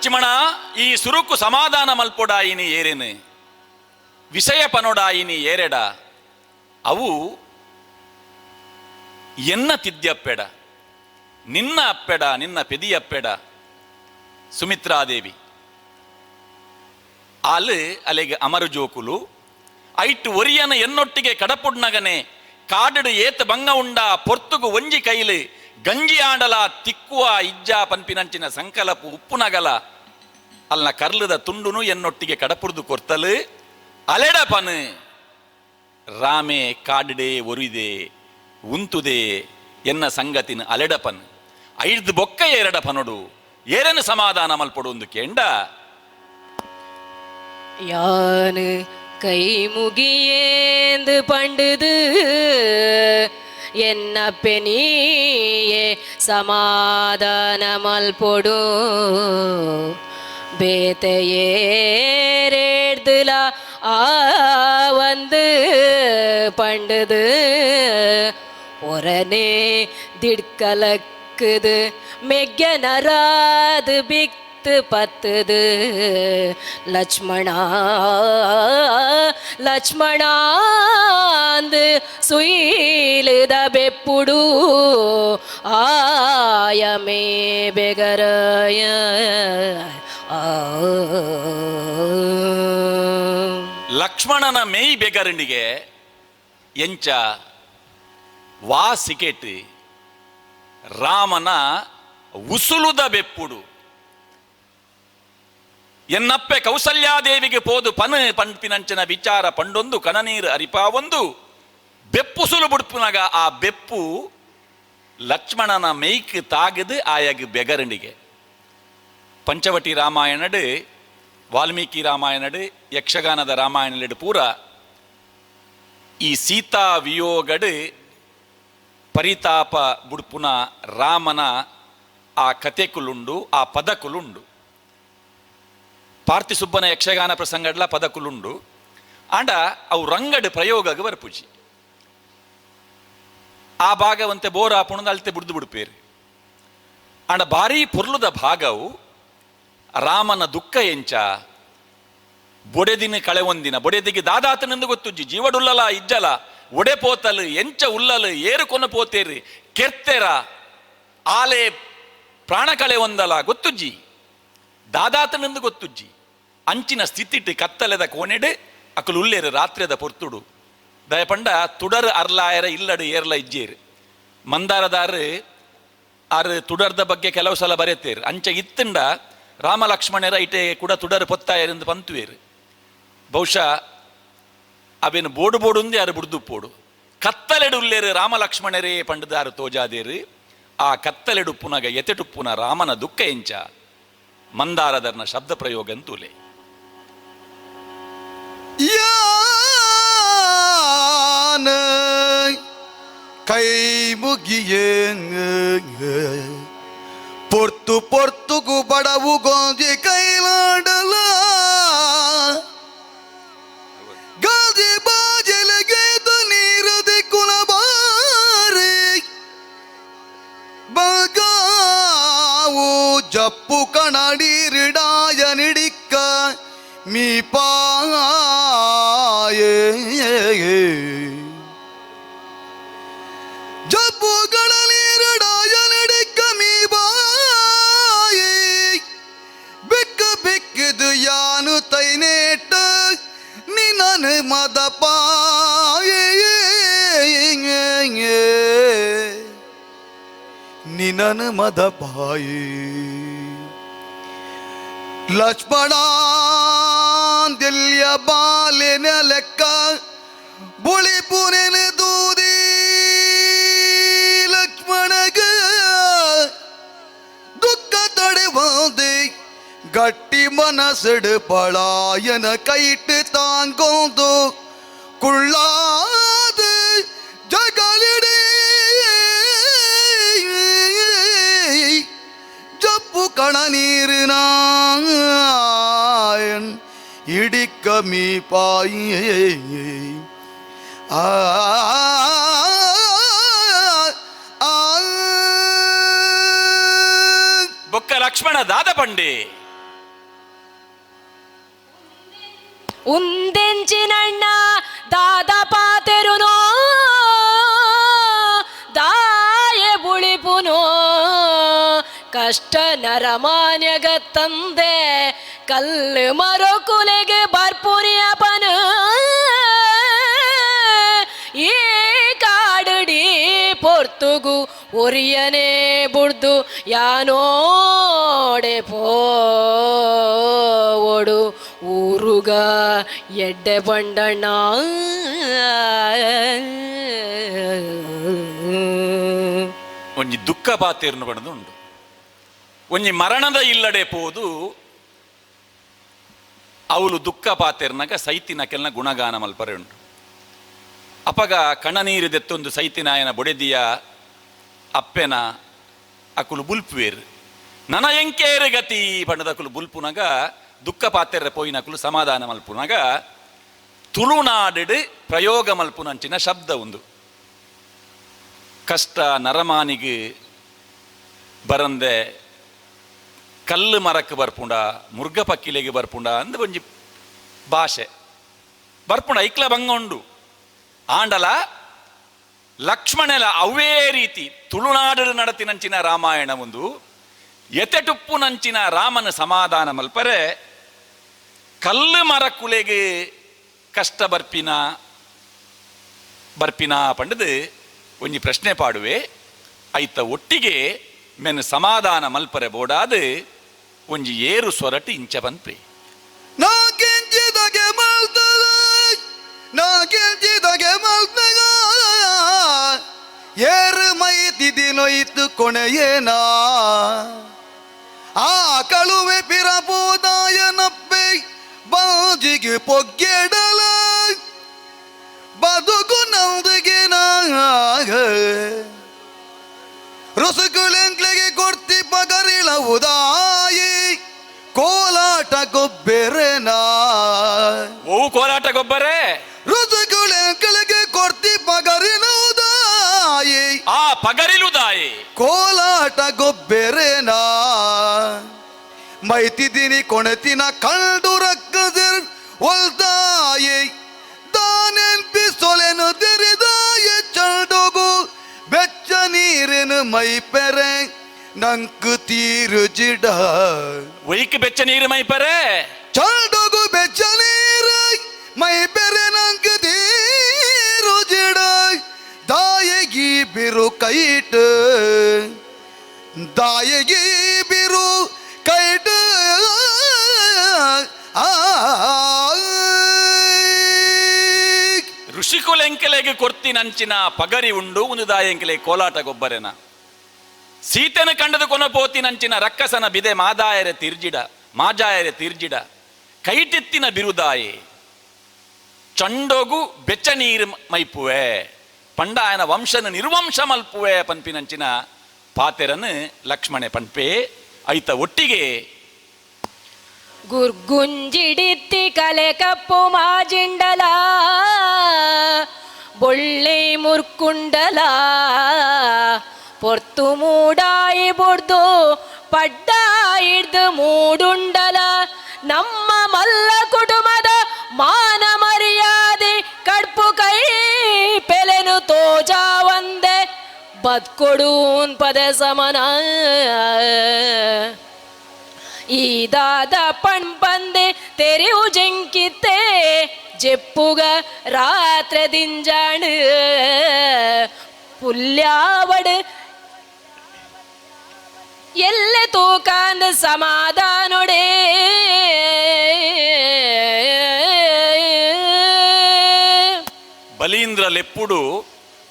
ಲಕ್ಷ್ಮಣ ಈ ಸುರುಕು ಸಮಾಧಾನ ಮಲ್ಪೊಡಾಯಿನಿ ಏರೇನು ವಿಷಯ ಪನೊಡಾಯಿನಿ ಏರೆಡ ಅವು ಎನ್ನ ತಿದ್ಯಪ್ಪೆಡ ನಿನ್ನ ಅಪ್ಪೆಡ ನಿನ್ನ ಪೆದಿಯಪ್ಪೆಡ ಸುಮಿತ್ರಾದೇವಿ ಆಲ್ ಅಲೆಗೆ ಅಮರು ಜೋಕುಲು ಐಟ್ ಒರಿಯನ ಎನ್ನೊಟ್ಟಿಗೆ ಕಡಪುಡ್ನಗನೆ ಕಾಡಡು ಏತ ಬಂಗ ಉಂಡ ಪೊರ್ತುಗು ಒಂಜಿ ಕೈಲು ಗಂಜಿ ಆಂಡಲ ತಿಕ್ಕುವ ಇಜ್ಜ ಪನ್ಪಿನಂಚಿನ ಸಂಕಲಪು ಉಪ್ಪುನಗಲ ಅಲ್ನ ಕರ್ಲದ ತುಂಡುನು ಎನ್ನೊಟ್ಟಿಗೆ ಕಡಪುರ್ದು ಕೊರ್ತಲು ಅಲೆಡ ಪನು ರಾಮೆ ಕಾಡಿಡೆ ಒರಿದೆ ಉಂತುದೆ ಎನ್ನ ಸಂಗತಿನ ಅಲೆಡಪನ್ ಐದು ಬೊಕ್ಕ ಎರಡ ಪನೊಡು ಏರನು ಸಮಾಧಾನ ಮಲ್ಪೊಡು ಒಂದು ಕೇಂಡ. ಯಾನು ಕೈ ಮುಗಿಯೇಂದು ಪಂಡುದು ಎನ್ನಪ್ಪೆ ನೀಯೇ ಸಮಾಧಾನ ಮಲ್ಪೊಡು ಬೇತೆಯೇರೇಡ್ದುಲ ಆ வந்து பண்டுது ஒரனே திட்கலக்குது மெగ్గனராது பிக்து பத்துது லட்சுமணா லட்சுமணாந்து சுயிலுத ಬೆಪ್ಪುಡು ಆಯಮೇ ಬೆಗರಾಯ ಆ. ಲಕ್ಷ್ಮಣನ ಮೇಯ್ ಬೆಗರಂಡಿಗೆ ಎಂಚ ವಾ ಸಿಕೆಟ್ ರಾಮನ ಉಸುಲುದ ಬೆಪ್ಪುಡು ಎನ್ನಪ್ಪೆ ಕೌಸಲ್ಯಾದೇವಿಗೆ ಪೋದು ಪನ್ ಪನ್ಪಿನಂಚಿನ ವಿಚಾರ ಪಂಡೊಂದು ಕನನೀರು ಅರಿಪಾವೊಂದು ಬೆಪ್ಪುಸುಲು ಬುಡ್ಪುನಗ ಆ ಬೆಪ್ಪು ಲಕ್ಷ್ಮಣನ ಮೇಯ್ಕ್ ತಾಗದು ಆಯಗ್ ಬೆಗರಂಡಿಗೆ. ಪಂಚವಟಿ ರಾಮಾಯಣಡು ವಾಲ್ಮೀಕಿ ರಾಮಾಯಣಡು ಯಕ್ಷಗಾನದ ರಾಮಾಯಣಡು ಪೂರ ಈ ಸೀತಾ ವಿಯೋಗಡು ಪರಿತಾಪ ಬುಡ್ಪುನ ರಾಮನ ಆ ಕತೆಕುಲುಂಡು ಆ ಪದಕುಲುಂಡು. ಪಾರ್ತಿಸುಬ್ಬನ ಯಕ್ಷಗಾನ ಪ್ರಸಂಗಡ್ಲ ಪದಕುಲುಂಡು ಆಂಡ ಅವು ರಂಗಡು ಪ್ರಯೋಗಗ ಬರ್ಪುಜಿ. ಆ ಭಾಗವಂತೆ ಬೋರ್ ಆಪುಣದ ಅಲ್ತೆ ಬುಡ್ದು ಬಿಡ್ಪೇರು. ಆಂಡ ಭಾರೀ ಪೊರ್ಲುದ ಭಾಗವು ರಾಮನ ದುಃಖ ಎಂಚ ಬೊಡೆದಿನ ಕಳೆವೊಂದಿನ ಬೊಡೆದಿಗೆ ದಾದಾತನೆಂದು ಗೊತ್ತುಜ್ಜಿ ಜೀವಡುಲ್ಲಲ ಇಜ್ಜಲ ಒಡೆ ಪೋತಲು ಎಂಚ ಉಲ್ಲಲು ಏರು ಕೊನ ಪೋತೇರು ಕೆರ್ತೆರ ಆಲೆ ಪ್ರಾಣ ಕಳೆ ಒಂದಲ ಗೊತ್ತುಜ್ಜಿ ದಾದಾತನೆಂದು ಗೊತ್ತುಜ್ಜಿ. ಅಂಚಿನ ಸ್ಥಿತಿಟ್ಟು ಕತ್ತಲೆದ ಕೋಣೆಡು ಅಕಲು ಉಲ್ಲೇರು ರಾತ್ರಿದ ಪೊರ್ತುಡು ದಯಪಂಡ ತುಡರ್ ಅರ್ಲಾಯರ ಇಲ್ಲಡು ಏರ್ಲ ಇಜ್ಜೇರು ಮಂದಾರದಾರು ಆರು ತುಡರ್ದ ಬಗ್ಗೆ ಕೆಲವು ಸಲ ಬರೆತೇರು ಅಂಚ ಇತ್ತಂಡ ರಾಮ ಲಕ್ಷ್ಮಣರ ಇಟೆ ಕೂಡ ತುಡರ್ ಪೊತ್ತಾಯರೆಂದು ಪಂತುವೇರು. ಬಹುಶಃ ಅವೇನು ಬೋಡು ಬೋಡುಂದೆ ಆರು ಬುಡ್ದು ಪೋಡು ಕತ್ತಲೆಡು ಉಲ್ಲೇರು ರಾಮ ಲಕ್ಷ್ಮಣರೇ ಪಂಡದಾರು ತೋಜಾದೇರು. ಆ ಕತ್ತಲೆಡುಪ್ಪುನಗ ಎತೆಟುಪ್ಪುನ ರಾಮನ ದುಃಖ ಎಂಚ ಮಂದಾರದರ್ನ ಶಬ್ದ ಪ್ರಯೋಗ ಅಂತೂಲೆ. ಯಾನ ಕೈ ಮುಗಿಯೇ ಪೊರ್ತು ಪೊರ್ತುಗು ಬಡವು ಗೋಂಜಿ ಕೈಲಾಡಲ ಗಾಜಿ ಬಾಜಲಿಗೆ ನೀರದಿ ಕುಲಬಾರಿ ಬಗಾವು ಜಪ್ಪು ಕಣಡಿರಿಡಾಯ ನಿಡಿಕ್ಕ ಮೀಪಾಯೇ ಜಬ್ಬುಗಳಲ್ಲಿರಡಾಯ ನಡಿಕ್ಕ ಮೀಬಾಯೇ ಬೆಕ್ಕ ಬೆಕ್ಕಿದು ಯಾನು ತೈನೇಟ ನಿನನು ಮದಪಾಯೇ ನಿನನು ಮದಪಾಯೇ ಲಕ್ಷ್ಮಣಾಂದಿಲ್ಯ ಬಾಲಿನ ಲೆಕ್ಕ ಬುಳಿ ಪುನೆನ ದೂದಿ ಲಕ್ಷ್ಮಣಗ ದುಃಖ ತಡೆವಂದೆ ಗಟ್ಟಿ ಮನಸ್ಸಿಡು ಪಳಾಯನ ಕೈಟ್ ತಾಂಗೊಂದು ಕುಳ್ಳಾದ ಜಗಲಿಡೆ ಜಪ್ಪು ಕಣ ನೀರು ನಾಯನ್ ಇಡಿಕ್ಕ ಮೀಪಾಯಿ ಆ ಆ. ಬೊಕ್ಕ ಲಕ್ಷ್ಮಣ ದಾದ ಪಂಡೆ. ಉಂದೆಂಚಿನಣ್ಣ ದಾದ ಪಾತೆರುನೋ ದಾಯೆ ಬುಳಿಪುನೋ ಕಷ್ಟ ನರಮಾನ್ಯಗ ತಂದೆ ಕಲ್ಲು ಮರಕುಲೆಗೆ ಬರ್ಪುನಿಯಪನ ಈ ಕಾಡುಡಿ ಪೊರ್ತುಗು ಒರಿಯನೇ ಬುಡ್ದು ಯಾನೋಡೆ ಪೋಡು ಊರುಗ ಎಡ್ಡೆ ಬಂಡಣ್ಣ. ಒಂಜಿ ದುಃಖ ಪಾತೇರ್ನು ಪಡೆದು ಉಂಡು ಒಂಜಿ ಮರಣದ ಇಲ್ಲಡೆ ಪೋದು ಅವಳು ದುಃಖ ಪಾತೇರ್ನಾಗ ಸೈತಿನ ಕೆಲ್ನ ಗುಣಗಾನ ಮಲ್ಪರೆ ಉಂಟು. ಅಪಗ ಕಣನೀರು ದೆತ್ತೊಂದು ಸೈತಿನಾಯನ ಬೊಡೆದಿಯ ಅಪ್ಪೆನ ಅಕುಲು ಬುಲ್ಪುವೇರು ನನ ಎಂಕೇರು ಗತಿ ಪಂಡದ ಅಕುಲು ಬುಲ್ಪುನಗ ದುಃಖ ಪಾತೆರ ಪೋಯಿನಕುಲು ಸಮಾಧಾನ ಮಲ್ಪುನಗ ತುಳುನಾಡು ಪ್ರಯೋಗ ಮಲ್ಪುನಂಚಿನ ಶಬ್ದ ಉಂದು. ಕಷ್ಟ ನರಮಾನಿಗೆ ಬರಂದೆ ಕಲ್ಲು ಮರಕ್ಕೆ ಬರ್ಪುಂಡ ಮುರ್ಗ ಪಕ್ಕಿಲೆಗೆ ಬರ್ಪುಂಡ ಅಂದ್ ಒಂಜಿ ಭಾಷೆ ಬರ್ಪುಂಡ ಐಕ್ಲ ಬಂಗ ಉಂಡು. ಆಂಡಲ ಲಕ್ಷ್ಮಣಲ ಅವೇ ರೀತಿ ತುಳುನಾಡು ನಡತಿನಂಚಿನ ರಾಮಾಯಣ ಒಂದು ಎತೆಟುಪ್ಪುನಂಚಿನ ರಾಮನ ಸಮಾಧಾನ ಮಲ್ಪರೆ ಕಲ್ಲು ಮರಕುಲೆಗೆ ಕಷ್ಟ ಬರ್ಪಿನ ಬರ್ಪಿನ ಪಂಡದು ಒಂಜಿ ಪ್ರಶ್ನೆ ಪಾಡುವೆ. ಐತ ಒಟ್ಟಿಗೆ ಮೆನ್ ಸಮಾಧಾನ ಮಲ್ಪರೆ ಬೋಡಾದು ಒಂಜಿ ಏರು ಸೊರಟು ಇಂಚ ಪನ್ಪೆ. ನಾ ಕೆಂಚಿದಗೆ ಮಲ್ತದ ನಾ ಕೆಂಚಿದಗೆ ಮಲ್ತಗ ಏರು ಮೈತಿದಿ ನೊಯ್ತು ಕೊಣೆಯೇನಾ ಆ ಕಳುವೆ ಪಿರಪೋದಾಯನಪ್ಪೆ ಬಾಜಿಗೆ ಪೊಗ್ಗೆಡಲ ಬದುಕು ನಂದಿಗೆ ನಾಗ ರುಸುಕುಳೆಂಕ್ಲೆಗೆ ಕೊಡ್ತಿ ಪಗರಿಳ ಉದಾಯಿ ಕೋಲಾಟ ಗೊಬ್ಬೆರೆನಾ. ಓ ಕೋಲಾಟ ಗೊಬ್ಬರೇ ರುಸುಕುಳೆಂಕ್ಲೆಗೆ ಕೊಡ್ತಿ ಪಗರಿಳ ಉದಾಯಿ ಆ ಪಗರಿಲುದಾಯಿ ಕೋಲಾಟ ಗೊಬ್ಬೆರೆನಾ ಮೈತಿದಿನಿ ಕೊಣತಿನ ಕಂಡು ರಕ್ಕದಿರ್ ಒಲ್ದಾಯಿ ದಾನೆನ್ಪಿ ಸೊಲೆನು ತೆರೆದಾಯ ಚಂಡುಗು ಬೆಚ್ಚ ನೀರಿನ ಮೈ ಪೆರೆ ನಂಕು ತೀರು ಜಿಡ ಒಯ್ಕ್ ಬೆಚ್ಚ ನೀರು ಮೈಪರೆ ಚಂಡುಗು ಬೆಚ್ಚ ನೀರು ಮೈ ಪೆರೆ ನಂಕು ತೀರು ಜಿಡ ದಾಯಗಿ ಬಿರು ಕೈಟ್ ದಾಯಗಿ ಬಿರು ಕೈಟ್ ಆ. ಋಷಿಕುಲೆಂಕಲೆಗೆ ಕೊರ್ತಿನಂಚಿನ ಪಗರಿ ಉಂಡು ಒಂದು ದಾಯಂಕೆಲೆ ಕೋಲಾಟ ಗೊಬ್ಬರೆನ ಸೀತೆನ ಕಂಡದು ಕೊನಪೋತಿನಂಚಿನ ರಕ್ಕಸನ ಬಿದೆ ಮಾದಾಯರೆ ತಿರ್ಜಿಡ ಮಾಜಾಯರೆ ತಿರ್ಜಿಡ ಕೈಟೆತ್ತಿನ ಬಿರುದಾಯೆ ಚಂಡೋಗು ಬೆಚ್ಚ ನೀರು ಮೈಪುವೆ ಪಂಡಾಯನ ವಂಶನ ನಿರ್ವಂಶ ಮಲ್ಪುವೆ ಪನ್ಪಿನಂಚಿನ ಪಾತೆರನು ಲಕ್ಷ್ಮಣೆ ಪನ್ಪೆ ಐತ ಒಟ್ಟಿಗೆ ಗುರ್ಗುಂಜಿಡಿತ್ತಿ ಕಲೆ ಕಪ್ಪು ಮಾಜಿಂಡಲ ಬೊಳ್ಳೆ ಮುರ್ಕುಂಡಲ ಪೊರ್ತು ಮೂಡಾಯಿ ಬೊಡ್ದು ಪಡ್ಡ ಹಿಡ್ದು ಮೂಡುಂಡಲ ನಮ್ಮ ಮಲ್ಲ ಕುಟುಂಬದ ಮಾನ ಮರ್ಯಾದೆ ಕಡ್ಪು ಕೈ ಪೆಲೆನು ತೋಜಾವಂದೆ ಬದ್ಕೊಡೂನ್ ಪದ ಸಮನ ಈದಾದ ಪಣ್ ಬಂದೆ ತೆರೆವು ಜಂಕಿತ್ತೆ ಜೆಪ್ಪುಗ ರಾತ್ರೆ ದಿಂಜಾಣು ಪುಲ್ಯಾವಡು ಎಲ್ಲೆ ತೂಕಾಂದ ಸಮಾಧಾನೊಡೆ. ಬಲೀಂದ್ರ ಲೆಪ್ಪುಡು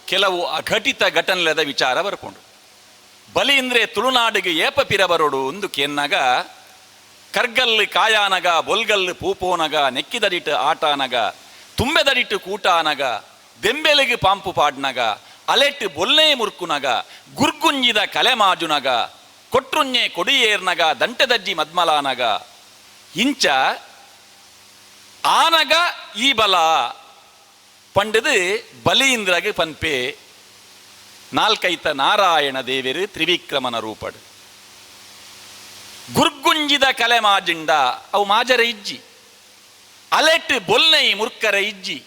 ಕೆಲವು ಅಘಟಿತ ಘಟನೆಲದ ವಿಚಾರ ಬರ್ಕೊಂಡು ಬಲೀಂದ್ರೆ ತುಳುನಾಡಿಗೆ ಏಪ ಪಿರಬರೋಡು ಒಂದು ಕೇನ್ನಾಗ ಕರ್ಗಲ್ಲು ಕಾಯಾನಗ ಬೊಲ್ಗಲ್ಲು ಪೂಪೋನಗ ನೆಕ್ಕಿದಡಿಟ್ಟು ಆಟಾನಗ ತುಂಬೆದಡಿಟ್ಟು ಕೂಟಾನಗ ದೆಂಬೆಲೆಗೆ ಪಾಂಪು ಪಾಡ್ನಗ ಅಲೆಟ್ಟು ಬೊಲ್ಲೆ ಮುರ್ಕುನಗ ಗುರ್ಗುಂಜಿದ ಕಲೆ ಮಾಜುನಗ ಕೊಟ್ರುಂಜೆ ಕೊಡಿಯೇರ್ನಗ ದಂಟೆದಜ್ಜಿ ಮದ್ಮಲಾನಗ ಇಂಚ ಆನಗ ಈ ಬಲ ಪಂಡದು ಬಲೀಂದ್ರಗೆ ಪನ್ಪೆ ನಾಲ್ಕೈತ ನಾರಾಯಣ ದೇವರು ತ್ರಿವಿಕ್ರಮನ ರೂಪಡು ಗುರ್ಗುಂಜಿದ ಕಲೆ ಮಾಜಿಂಡ ಅವು ಮಾಜರ ಇಜ್ಜಿ. ಅಲೆಟ್ ಬೊಲ್ನೈ ಮುರ್ಕರ ಇಜ್ಜಿ.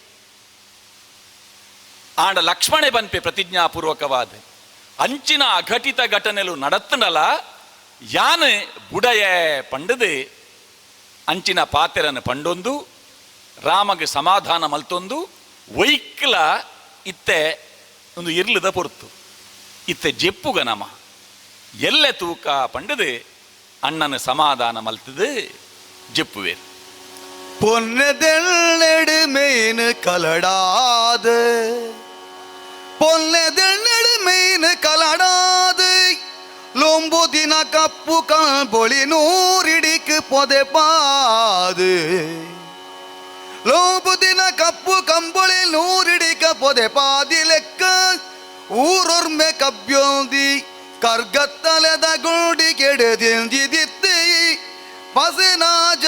ಆಂಡ ಲಕ್ಷ್ಮಣೆ ಬನ್ಪೆ ಪ್ರತಿಜ್ಞಾಪೂರ್ವಕವಾದ ಅಂಚಿನ ಅಘಟಿತ ಘಟನೆಲು ನಡತ್ತನಲ ಯಾನ್ ಬುಡಯ ಪಂಡದು ಅಂಚಿನ ಪಾತೆರನ್ನು ಪಂಡೊಂದು ರಾಮಗ್ ಸಮಾಧಾನ ಮಲ್ತೊಂದು ವೈಕ್ಲ ಇತ್ತೆ ಒಂದು ಇರ್ಲದ ಪೊರ್ತು ಇತ್ತೆ ಜೆಪ್ಪುಗ ನಮ ಎಲ್ಲೆ ತೂಕ ಪಂಡದು ಅಣ್ಣನ ಸಮಾಧಾನ ಮಲ್ತದು ಜೆಪ್ಪುವೇರು. பொன்னதெள்ளெடுமேனு கலடாது, பொன்னதெள்ளெடுமேனு கலடாது, லொம்புதின கப்பு கம்பொழி நூறிடிக்கு பொதைப்பாது, லோம்புதின கப்பு கம்பொழி நூறிடிக்க பொதைப்பாதி லெಕ್ಕ ಊರೊರ್ಮೆ ಕಬ್ಯೋಂದಿ ಕರ್ಗತ್ತಲೆದ ಗುಂಡಿ ಕೆಡೆದಿಂಜಿದಿತ್ತಿ ಪಸಿನಾಜಾದ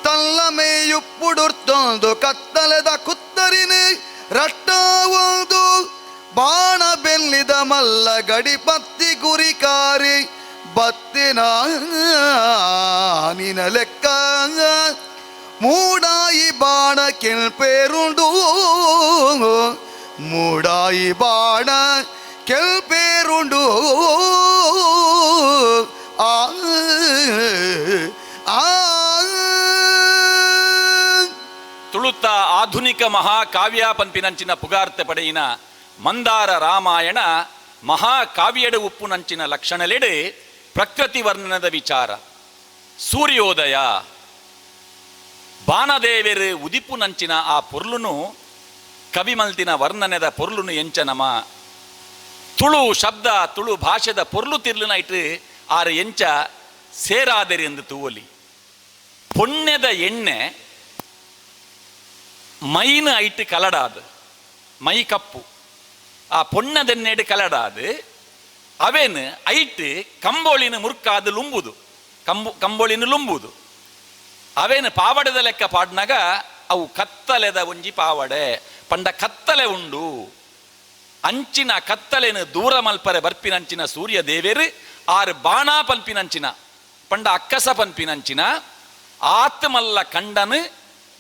ತಲ್ಲಮೆಯುಪ್ಪುಡುರ್ತೊಂದು ಕತ್ತಲೆದ ಕುತ್ತರಿನ ರಟ್ಟ ಒಂದು ಬಾಣ ಬೆಲ್ಲಿದ ಮಲ್ಲ ಗಡಿ ಪತ್ತಿ ಗುರಿಕಾರಿ ಬತ್ತಿನ ನಿನ ಲೆಕ್ಕ ಮೂಡಾಯಿ ಬಾಣ ಕೆಲ್ಪೇರುಂಡು, ಮೂಡಾಯಿ ಬಾಣ ಕೆಲ್ಪೇರುಂಡು. ಆ ಆ ತುಳುತ ಆಧುನಿಕ ಮಹಾಕಾವ್ಯ ಪನ್ಪಿನಂಚಿನ ಪುಗಾರ್ತೆ ಪಡೆಯಿನ ಮಂದಾರ ರಾಮಾಯಣ ಮಹಾಕಾವ್ಯಡು ಉಪ್ಪುನಂಚಿನ ಲಕ್ಷಣಲೆಡೆ ಪ್ರಕೃತಿ ವರ್ಣನದ ವಿಚಾರ. ಸೂರ್ಯೋದಯ ಬಾಣದೇವೆರು ಉದಿಪುನಂಚಿನ ಆ ಪೊರ್ಲುನು ಕವಿಮಲ್ತಿನ ವರ್ಣನೆದ ಪೊರ್ಲುನು ಎಂಚ ನಮ ತುಳು ಶಬ್ದ ತುಳು ಭಾಷೆದ ಪೊರ್ಲು ತಿರ್ಲುನ ಇಟ್ಟು ಆರು ಎಂಚ ಸೇರಾದೆರಿ ಎಂದು ತೂವಲಿ. ಪೊಣ್ಣೆದ ಎಣ್ಣೆ ಮೈನ ಐಟ್ ಕಲಡಾದು ಮೈ ಕಪ್ಪು ಆ ಪೊಣ್ಣದೆಣ್ಣೆಡು ಕಲಡಾದು ಅವೇನು ಐಟ್ ಕಂಬೋಳಿನ ಮುರ್ಕಾದು ಲುಂಬುದು ಕಂಬೋಳಿನ ಲುಂಬುದು ಅವೇನು ಪಾವಡೆದ ಲೆಕ್ಕ ಪಾಡ್ನಾಗ ಅವು ಕತ್ತಲೆದ ಒಂಜಿ ಪಾವಡೆ ಪಂಡ ಕತ್ತಲೆ ಉಂಡು. ಅಂಚಿನ ಕತ್ತಲೆನು ದೂರ ಮಲ್ಪರೆ ಬರ್ಪಿನಂಚಿನ ಸೂರ್ಯ ದೇವೇರು ಆರು ಬಾಣ ಪನ್ಪಿನಂಚಿನ ಪಂಡ ಅಕ್ಕಸ ಪನ್ಪಿನಂಚಿನ ಆತ್ಮಲ್ಲ ಕಂಡನು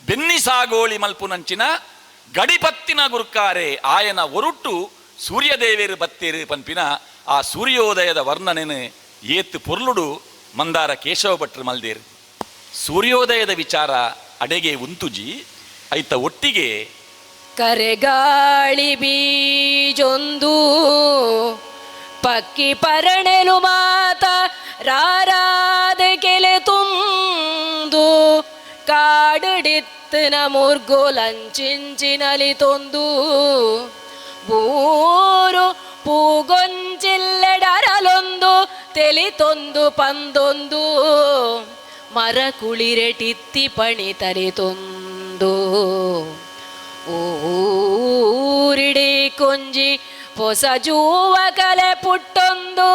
ಬೆನ್ನಿ ಸಾಗೋಳಿ ಮಲ್ಪುನಂಚಿನ ಗಡಿಪತ್ತಿನ ಗುರುಕಾರೆ ಆಯನ ಒರುಟ್ಟು ಸೂರ್ಯದೇವೇರು ಬತ್ತೇರು ಪನ್ಪಿನ ಆ ಸೂರ್ಯೋದಯದ ವರ್ಣನೆನು ಏತ್ ಪೊರ್ಲುಡು ಮಂದಾರ ಕೇಶವ ಭಟ್ರು ಮಲ್ದೇರು. ಸೂರ್ಯೋದಯದ ವಿಚಾರ ಅಡೆಗೆ ಉಂತುಜಿ ಐತ ಒಟ್ಟಿಗೆ ಕರೆಗಾಳಿ ಬೀಜೊಂದು ಪಕ್ಕಿ ಪರಣೆಲು ಮಾತ ರಾರಾದ ಕೆಲೆ ತುಂದು ಕಾಡುಡಿತ್ತಿನ ಮುರ್ಗೋಲಂಚಿಂಚಿನಲಿ ತೊಂದು ಬೂರು ಪೂಗೊಂಚಿಲ್ಲೆಡರಲೊಂದು ತೆಲಿತೊಂದು ಪಂದೊಂದು ಮರ ಕುಳಿರೆಟಿತ್ತಿ ಪಣಿ ತರಿತೊಂದು ಊರಿಡಿ ಕೊಂಜಿ ಪೊಸ ಜೂವ ಕಲೆ ಪುಟ್ಟೊಂದು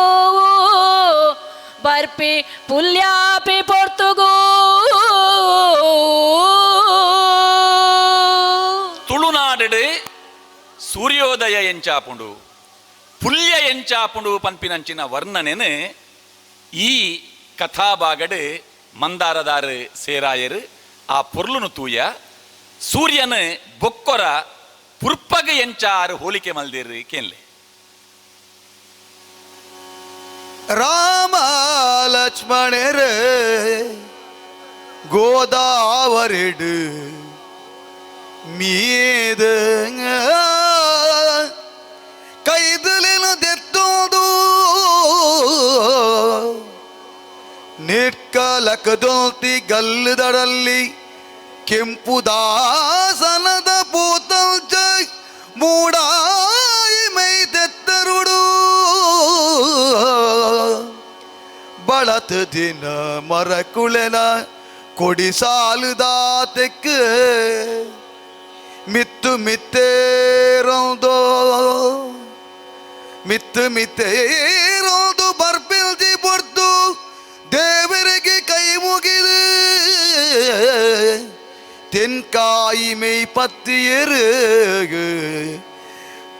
ಬರ್ಪಿ ಪುಲ್ಯಾಪಿ ಪೊರ್ತುಗೂ. ತುಳುನಾಡು ಸೂರ್ಯೋದಯ ಎಂಚಾಪುಂಡು ಪುಲ್ಯ ಎಂಚಾಪುಂಡು ಪನ್ಪಿನಂಚಿನ ವರ್ಣನೆನು ಈ ಕಥಾಭಾಗಡು ಮಂದಾರದಾರು ಸೇರಾಯರು. ಆ ಪೊರ್ಲುನು ತೂಯ ಸೂರ್ಯನ ಬೊಕ್ಕೊರ ಪುರ್ಪಗ ಎಂಚಾರು ಹೋಲಿಕೆ ಮಲ್ದಿರು ಕೇನ್ಲೆ. ರಾಮ ಲಕ್ಷ್ಮಣರು ಗೋದಾವರಿಡು ಮೀದ ಕೈದಲಿನ ದೆತ್ತೋದು ನಿಟ್ಕಲಕದೋತಿ ಗಲ್ಲುದರಲ್ಲಿ ಕೆಂಪು ದಾಸನದ ಪೂತಂಚ ಮೂಡಾಯಿ ಮೈ ತೆತ್ತರುಡು ಬಳತ ದಿನ ಮರಕುಳೆನ ಕೊಡಿ ಸಾಲುದಾತೆಕ್ ಮಿತ್ತು ಮಿತ್ತೇರೋದೋ ಮಿತ್ತು ಮಿತ್ತೇರೋದು ಬರ್ಪಿಲ್ಜಿ ಬೊಡ್ದು ದೇವರಿಗೆ ಕೈ ಮುಗಿದು தென்காய் மெய் பத்தியரு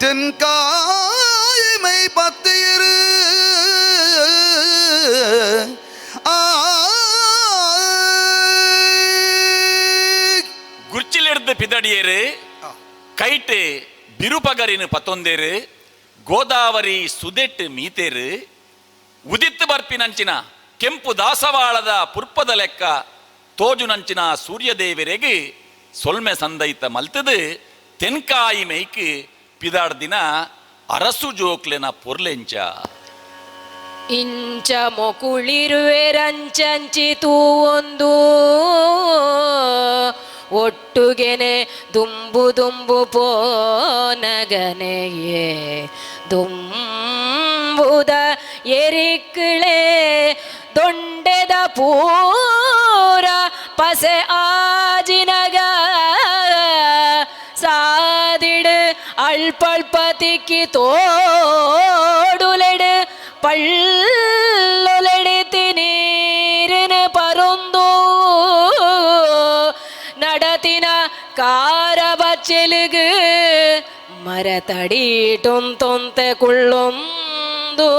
தென்காய் மெய் பத்தியரு. ஆ. ಅಯೋಧ್ಯೆಡ್ದು ಪಿದಡಿಯೇರು ಕೈಟ್ ಬಿರುಪಗರಿನ ಪತ್ತೊಂದೇರು ಗೋದಾವರಿ ಸುದೆಟ್ ಮೀತೇರು ಉದಿತ್ತು ಬರ್ಪಿನಂಚಿನ ಕೆಂಪು ದಾಸವಾಳದ ಪುರ್ಪದ ಲೆಕ್ಕ ತೋಜುನಂಚಿನ ಸೂರ್ಯದೇವರಿಗೆ ಸೊಲ್ಮೆ ಸಂದೈತ ಮಲ್ತದು ತೆನ್ಕಾಯಿ ಮೇಯ್ಕ್ ಪಿದಾಡ್ದಿನ ಅರಸು ಜೋಕ್ಲೆನ ಪೊರ್ಲೆಂಚ. ಇಂಚ ಮೊಕುಳಿರುವೆರಂಚಂಚಿ ತೂವೊಂದು ಒಟ್ಟುಗೆನೆ ದುಂಬು ದುಂಬು ಪೋನಗನೆಯೇ ದುಂಬುದ ಎರಿಕ್ಳೆ ದೊಂಡೆದ ಪೂರ ಪಸೆ ಆಜಿನಗ ಸಾದಿಡು ಅಳ್ಪಳ್ಪ ತಿಕ್ಕಿ ತೋಡುಲೆಡು ಪಳ್ಳುಲೆಡಿತಿ ನೀರಿನ ಪರೊಂದು നടത്തിന കാരവച്ചെലുക് മരതടിയിട്ടും തൊന്തെ കുള്ളുന്തു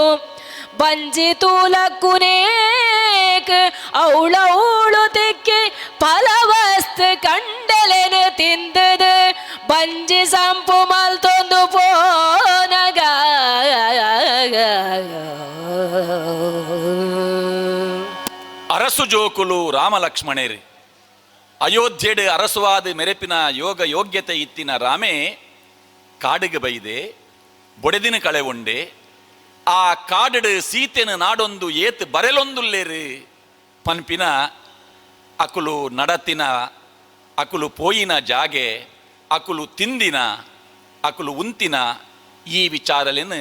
ಬಂಜಿ ತೂಲಕ್ಕುನೇಕ್ ಔಳೌಳು ತಿಕ್ಕಿ ಫಲವಸ್ತು ಕಂಡಲೆನು ತಿಂದದು ಬಂಜಿ ಸಂಪು ಮಲ್ತೊಂದು ಪೋನಗ. ಅರಸು ಜೋಕುಲು ರಾಮಲಕ್ಷ್ಮಣೇರು ಅಯೋಧ್ಯೆಡು ಅರಸುವಾದ ಮೆರೆಪಿನ ಯೋಗ ಯೋಗ್ಯತೆ ಇತ್ತಿನ ರಾಮೆ ಕಾಡಿಗೆ ಬೈದೆ ಬೊಡೆದಿನ ಕಳೆ ಉಂಡೆ ಆ ಕಾಡಡು ಸೀತೆನ ನಾಡೊಂದು ಏತ್ ಬರೆಲೊಂದುಲ್ಲೇರು ಪನ್ಪಿನ ಅಕುಲು ನಡತಿನ ಅಕುಲು ಪೋಯಿನ ಜಾಗೆ ಅಕುಲು ತಿಂದಿನ ಅಕುಲು ಉಂತಿನ ಈ ವಿಚಾರಲೇನು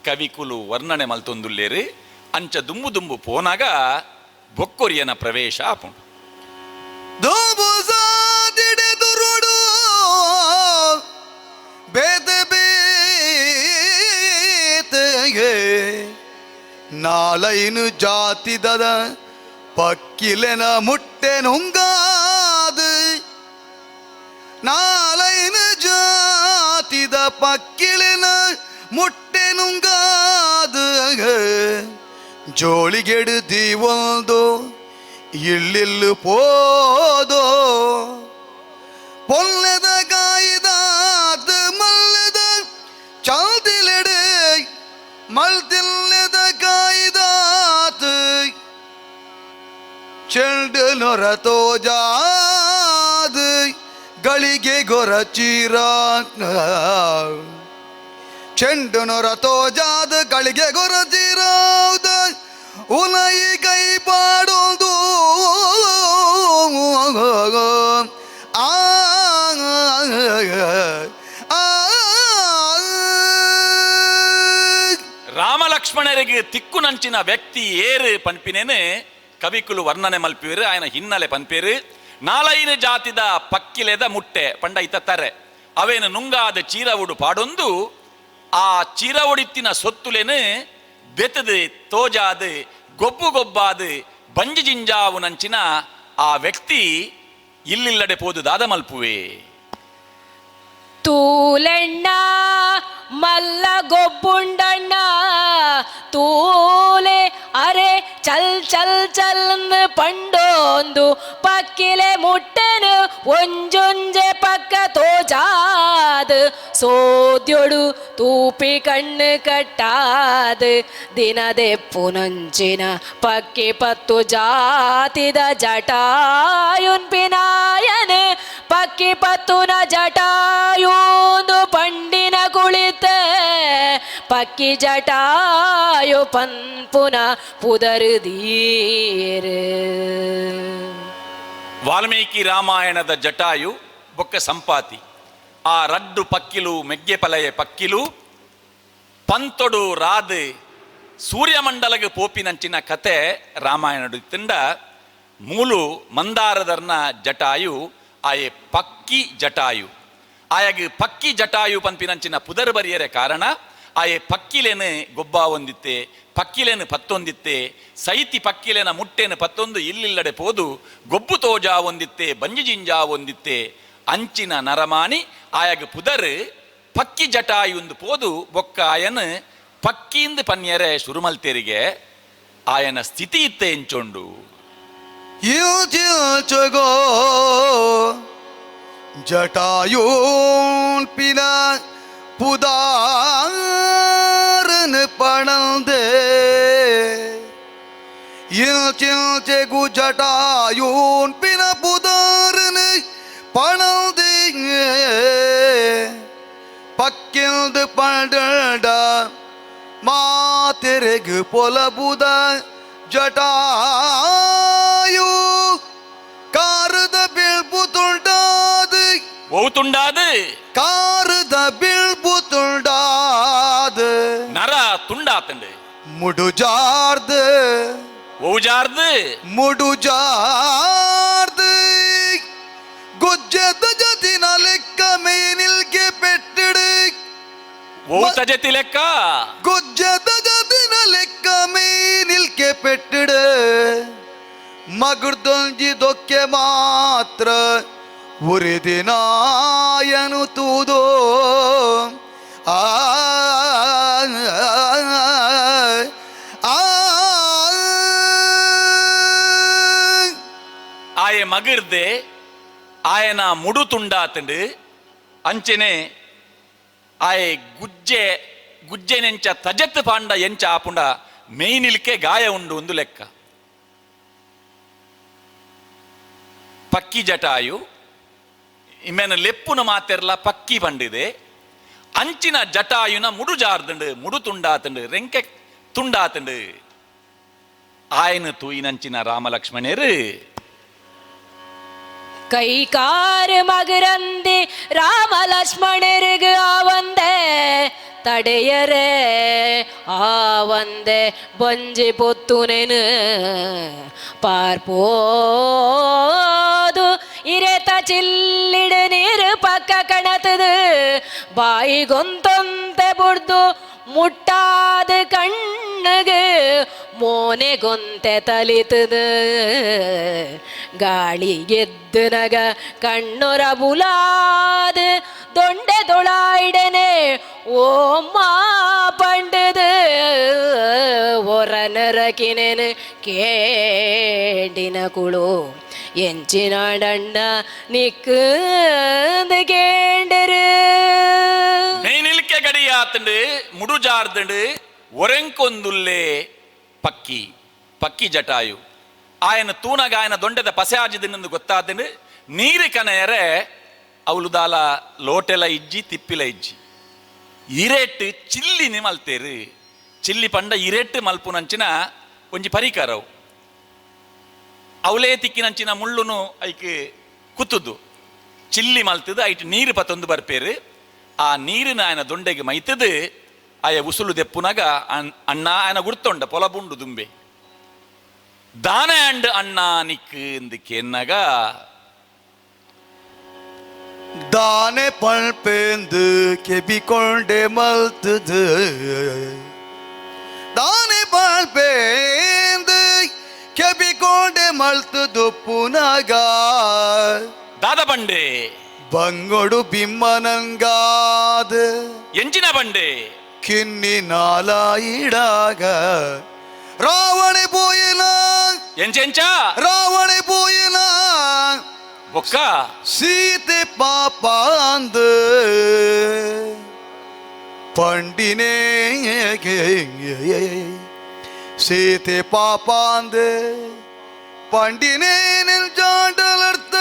ಕವಿಕುಲು ವರ್ಣನೆ ಮಲ್ತೊಂದುಲ್ಲೇರು. ಅಂಚ ದುಂಬು ದುಂಬು ಪೋನಾಗ ಬೊಕ್ಕೊರಿಯನ ಪ್ರವೇಶ ಆಪುಂಡು. ದುಂಬು ಸಾದಿಡೆದುರುಡು ಬೇತೆ ಬೇತೆಗೆ ನಾಲೈನು ಜಾತಿದದ ಪಕ್ಕಿಲೆನ ಮುಟ್ಟೆ ನುಂಗಾದು ನಾಲೈನು ಜಾತಿದ ಪಕ್ಕಿಲೆನ ಮುಟ್ಟೆ ನುಂಗಾದು ಜೋಳಿಗೆಡು ದೀವೊಂದು ಇಳ್ಳಿಲ್ಲು ಪೋದೋ பொல்லத காயிதாத்து மல்லத சாதிலெடு மல்தில்லத காயிதாத்து ಚೆಂಡು ನೊರ ತೋಜಾದು ಗಳಿಗೆ ಗೊರ ಚೀರ ಚೆಂಡು ನೊರ ತೋಜಾದ ಗಳಿಗೆ ಗೊರ ಚೀರಾದ ಉಲೈ ಕೈ ಪಾಡೋದು ಆ ಆ. ರಾಮಲಕ್ಷ್ಮಣರಿಗೆ ತಿಕ್ಕುನಂಚಿನ ವ್ಯಕ್ತಿ ಏರು ಪನ್ಪಿನೇನೆ ಕವಿಕುಲು ವರ್ಣನೆ ಮಲ್ಪಿರು ಆಯನ ಹಿನ್ನೆಲೆ ಪನ್ಪೇರು. ನಾಲೈನು ಜಾತಿದ ಪಕ್ಕಿಲೆದ ಮುಟ್ಟೆ ಪಂಡ ಇತ್ತ ತರೆ ಅವೇನು ನುಂಗಾದ ಚೀರವುಡು ಪಾಡೊಂದು ಆ ಚೀರವುಡಿತ್ತಿನ ಸೊತ್ತುಲೇನು ಬೆತ್ತದು ತೋಜಾದು ಗೊಬ್ಬು ಗೊಬ್ಬಾದು ಬಂಜಿ ಜಿಂಜಾವು ನಂಚಿನ ಆ ವ್ಯಕ್ತಿ ಇಲ್ಲಿಲ್ಲಡೆ ಪೋದು ದಾದ ಮಲ್ಪುವೆ. ತೂಲೆಣ್ಣ ಮಲ್ಲ ಗೊಬ್ಬುಂಡಣ್ಣ ತೂಲೆ ಅರೆ ಚಲ್ ಚಲ್ ಚಲ್ ಪಂಡೊಂದು ಪಕ್ಕಿಲೆ ಮುಟ್ಟೆನು ಒಂಜೊಂಜೆ ಪಕ್ಕ ತೋಜಾದು ಸೋದ್ಯೊಡು ತೂಪಿ ಕಣ್ಣು ಕಟ್ಟಾದು ದಿನದೆಪ್ಪುನಂಚಿನ ಪಕ್ಕಿ ಪತ್ತು ಜಾತಿದ ಜಟಾಯುನ್ ಪಿನಾಯನ್ ಪಕ್ಕಿ ಪತ್ತುನ ಜಟಾಯೂಂದು ಪಂಡಿನ ಕುಳಿತ ಪಕ್ಕಿ ಜಟಾಯು ಪನ್ಪುನ ಪುದರುದೀರು. ವಾಲ್ಮೀಕಿ ರಾಮಾಯಣದ ಜಟಾಯು ಬೊಕ್ಕ ಸಂಪಾತಿ ಆ ರಡ್ಡು ಪಕ್ಕಿಲು ಮೆಗ್ಗೆ ಪಲಯ ಪಕ್ಕಿಲು ಪಂತೊಡು ರಾದ್ ಸೂರ್ಯಮಂಡಲಗ ಪೋಪಿನಂಚಿನ ಕತೆ ರಾಮಾಯಣಡು ತಿಂಡ ಮೂಲು ಮಂದಾರದರ್ನ ಜಟಾಯು ಆಯೆ ಪಕ್ಕಿ ಜಟಾಯು ಆಯಾಗ ಪಕ್ಕಿ ಜಟಾಯು ಪನ್ಪಿನಂಚಿನ ಪುದರ್ ಬರಿಯರೆ ಕಾರಣ ಆಯೆ ಪಕ್ಕಿಲೇನು ಗೊಬ್ಬ ಹೊಂದಿತ್ತೆ ಪಕ್ಕಿಲೇನು ಪತ್ತೊಂದಿತ್ತೆ ಸೈತಿ ಪಕ್ಕಿಲೇನ ಮುಟ್ಟೇನು ಪತ್ತೊಂದು ಇಲ್ಲಿಲ್ಲಡೆ ಪೋದು ಗೊಬ್ಬು ತೋಜಾ ಹೊಂದಿತ್ತೆ ಬಂಜಿ ಜಿಂಜಾ ಹೊಂದಿತ್ತೆ ಅಂಚಿನ ನರಮಾನಿ ಆಯಾಗ ಪುದರ್ ಪಕ್ಕಿ ಜಟಾಯುಂದು ಪೋದು ಬೊಕ್ಕ ಆಯನ ಪಕ್ಕಿಂದು ಪನ್ಯರೆ ಶುರುಮಲ್ತೇರಿಗೆ ಆಯನ ಸ್ಥಿತಿ ಇತ್ತೆ ಎಂಚೊಂಡು. ಇಲ್ಚಿಲ್ಚಗೋ ಜಟಾಯೂನ್ ಪಿನ ಪುದಾರನು ಪಣಂದೆ ಇಲ್ಚಿಲ್ಚೆಗು ಜಟಾಯೂನ್ ಪಿನ ಪುದಾರನು ಪಣಂದೆ ಪಕ್ಕಿಲ್ದು ಪಂಡ ಮಾತೆರೆಗು ಪೊಲಬುದ ಜಟಾಯು ಕಾರದ ಬಿಳ್ಪು ತುಂಡಾದು ಒವು ತುಂಡಾದು ಕಾರದ ಬಿಳ್ಪು ತುಂಡಾದು ನರ ತುಂಡಾತಂಡು ಮುಡುಜಾರ್ದು ಒವು ಜಾರ್ದು ಮುಡುಜಾರ್ದು ಗುಜ್ಜೆದ ಜತಿನ ಲೆಕ್ಕ ಮೇನಿಲ್ಗೆ ಪೆಟ್ಟಿಡು ಒವು ತಜತಿ ಲೆಕ್ಕ ಗುಜ್ಜೆದ ಜತಿನ ಲೆಕ್ಕ ಮೇನಿಲ್ಗೆ ಪೆಟ್ಟಿಡು ಮಗುರ್ದೊಂಜಿ ದೊಕ್ಕೆ ಮಾತ್ರ ಉರಿದಿನಾಯನು ತೂದೋ ಆ ಆ ಆಯೆ ಮಗಿರ್ದೆ ಆಯನ ಮುಡು ತುಂಡಾತಂಡು ಅಂಚೆನೆ ಆಯೆ ಗುಜ್ಜೆ ಗುಜ್ಜೆನೆಂಚ ತಜತ್ ಪಾಂಡ ಎಂಚ ಆಪುಂಡ ಮೇಯ್ನಿಲ್ಕೆ ಗಾಯ ಉಂಡು ಒಂದು ಲೆಕ್ಕ. ಪಕ್ಕಿ ಜಟಾಯು ಇಮ್ಮೆನ ಲೆಪ್ಪುನ ಮಾತೆರ್ಲ ಪಕ್ಕಿ ಪಂಡಿದೆ ಅಂಚಿನ ಜಟಾಯುನ ಮುಡು ಜಾರ್ದಂಡು ಮುಡು ತುಂಡಾತಂಡು ರೆಂಕೆ ತುಂಡಾತಂಡು ಆಯನ ತೂಯಿನಂಚಿನ ರಾಮಲಕ್ಷ್ಮಣರು ಕೈಕಾರು ಮಗುರಂದಿ ರಾಮ ಲಕ್ಷ್ಮಣರಿಗೆ ಆವಂದೆ ತಡೆಯರೆ ಆವಂದೆ ಬೊಂಜಿ ಪೊತ್ತುನೆನು பார்ப்போது ಇರೆತ ಚಿಲ್ಲಿಡು ನೀರು ಪಕ್ಕ ಕಣತದು ಬಾಯಿಗೊಂತೊಂತೆ ಬುಡ್ದು ಮುಟ್ಟಾದ ಕಣ್ಣುಗು ಮೋನೆಗೊಂತೆ ತಲಿತದು ಗಾಳಿ ಗೆದ್ದು ನಗ ಕಣ್ಣೊರ ಬುಲಾದ ದೊಂಡೆ ದೊಳಾಯಿಡನೆ ಓಮ್ಮ ಪಂಡದು ಒರನರಕಿನೆನು ಕೇಂಡಿನ ಕುಳು ಎಂಚಿನಾಡಣ್ಣ ನಿಕ್ಕಂದು ಕೇಂಡರು. ಮೇನಿಲ್ಕೆ ಗಡಿಯಾತಂಡು ಮುಡುಜಾರ್ದಂಡು ಒರೆಂಕೊಂದುಲ್ಲೇ ಪಕ್ಕಿ ಪಕ್ಕಿ ಜಟಾಯು ಆಯನ ತೂನಗ ಆಯನ ದೊಂಡೆದ ಪಸೆ ಆಜಿದಿನಂದು ಗೊತ್ತಾದನು ನೀರು ಕನೆಯರೆ ಅವಳು ದಾಲ ಲೋಟೆಲ ಇಜ್ಜಿ ತಿಪ್ಪಿಲ ಇಜ್ಜಿ ಇರೇಟ್ ಚಿಲ್ಲಿನಿ ಮಲ್ತೇರು ಚಿಲ್ಲಿ ಪಂಡ ಇರೇಟ್ ಮಲ್ಪುನಂಚಿನ ಒಂಜಿ ಪರಿಕರವು ಅವಲೇ ತಿಕ್ಕಿನಂಚಿನ ಮುಳ್ಳುನು ಐಕ್ ಕುತ್ತುದು ಚಿಲ್ಲಿ ಮಲ್ತದು ಐಟ್ ನೀರು ಪತ್ತೊಂದು ಬರ್ಪೇರು ಆ ನೀರಿನ ಆಯನ ದೊಂಡೆಗೆ ಮೈತದು ಆಯ ಉಸುಲು ದೆಪ್ಪುನಗ ಅಣ್ಣ ಆಯನ ಗುರ್ತೊಂಡ ಪೊಲಬುಂಡು ದುಂಬೆ ದಾನ ಅಂಡ್ ಅಣ್ಣ ನಿಕ್ ಇಂದು ದಾನೆ ಪಳ್ಪೆಂದು ಕೆಬಿಕೊಂಡೆ ಮಲ್ತದು ದಾನೆ ಪಳ್ಪೆಂದು ಕೆಬಿಕೊಂಡೆ ಮಲ್ತದು ಪುನಗ ದಾದ ಬಂಡೆ ಬಂಗೊಡು ಬಿಮ್ಮನಂಗಾದ ಎಂಜಿನ ಬಂಡೆ ಕಿನ್ನಿ ನಾಲಾಯಿಡಾಗ ರಾವಣೆ ಪೋಯಿನ ಎಂಚೆಂಚ ರಾವಣೆ ಪೋಯಿನ ಬೊಕ್ಕ ಸೀತೆ ಪಾಪಾಂದು ಪಂಡಿನೇ ಸೀತೆ ಪಾಪಾಂದು ಪಂಡಿನೇ ಜಾಂಡಲರ್ಥ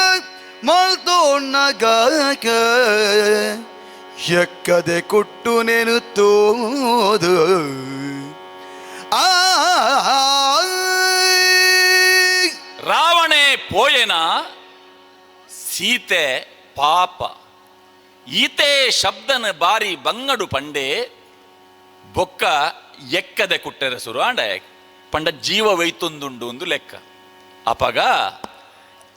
ಮಲ್ತೋಣ್ಣಗ ಎಕ್ಕದೆ ಕುಟ್ಟು ನೆನು ತೋದು ಆ ರಾವಣೆ ಪೋಯೆನ ಸೀತೆ ಪಾಪ ಈತೆ ಶಬ್ದನ ಬಾರಿ ಬಂಗಡು ಪಂಡೆ ಬೊಕ್ಕ ಎಕ್ಕದೆ ಕುಟ್ಟೆರ ಸುರು ಆಂಡ ಪಂಡ ಜೀವ ವೈತೊಂದುಂಡು ಒಂದು ಲೆಕ್ಕ ಅಪಗ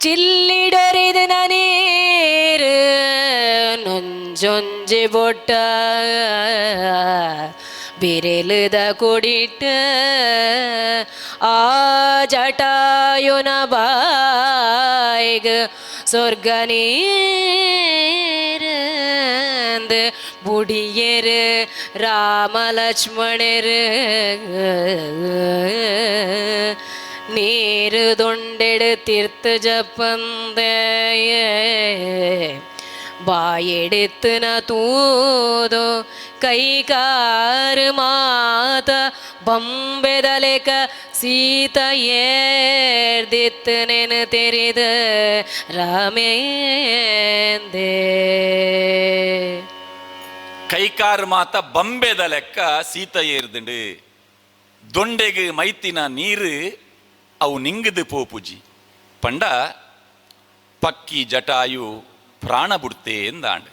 ಚಿಲ್ಲಿಡೊರಿದಿನ ನೀರು ನೊಂಜೊಂಜಿ ಬೊಟ್ಟ ಬಿರೆಲುದ ಕೊಡಿಟ್ಟ ಆ ಜಟಾಯುನ ಬಾಯಿಗ್ சொர்க்க நீரந்து புடியரு ராமலட்சுமணரு நீரு தொண்டெடு தீர்த்து ஜப்பந்தே. ಬಾಯೆಡೆತ್ತನ ತೂದು ಕೈಕಾರು ಮಾತ ಬಂಬೆದಲೆಕ ಸೀತ ಏರ್ದಿತ್ತು ನೆನ ತೆರೆದ ರಾಮೇಂದೇ. ಕೈಕಾರ್ ಮಾತ ಬಂಬೆದ ಲೆಕ್ಕ ಸೀತ ಏರ್ದುಂಡು. ದೊಂಡೆಗ್ ಮೈತಿನ ನೀರು ಅವು ನಿಂಗದು ಪೋಪುಜಿ. ಪಂಡ ಪಕ್ಕಿ ಜಟಾಯು ಪ್ರಾಣ ಬುಡ್ತೆ ಎಂದಾಂಡ್.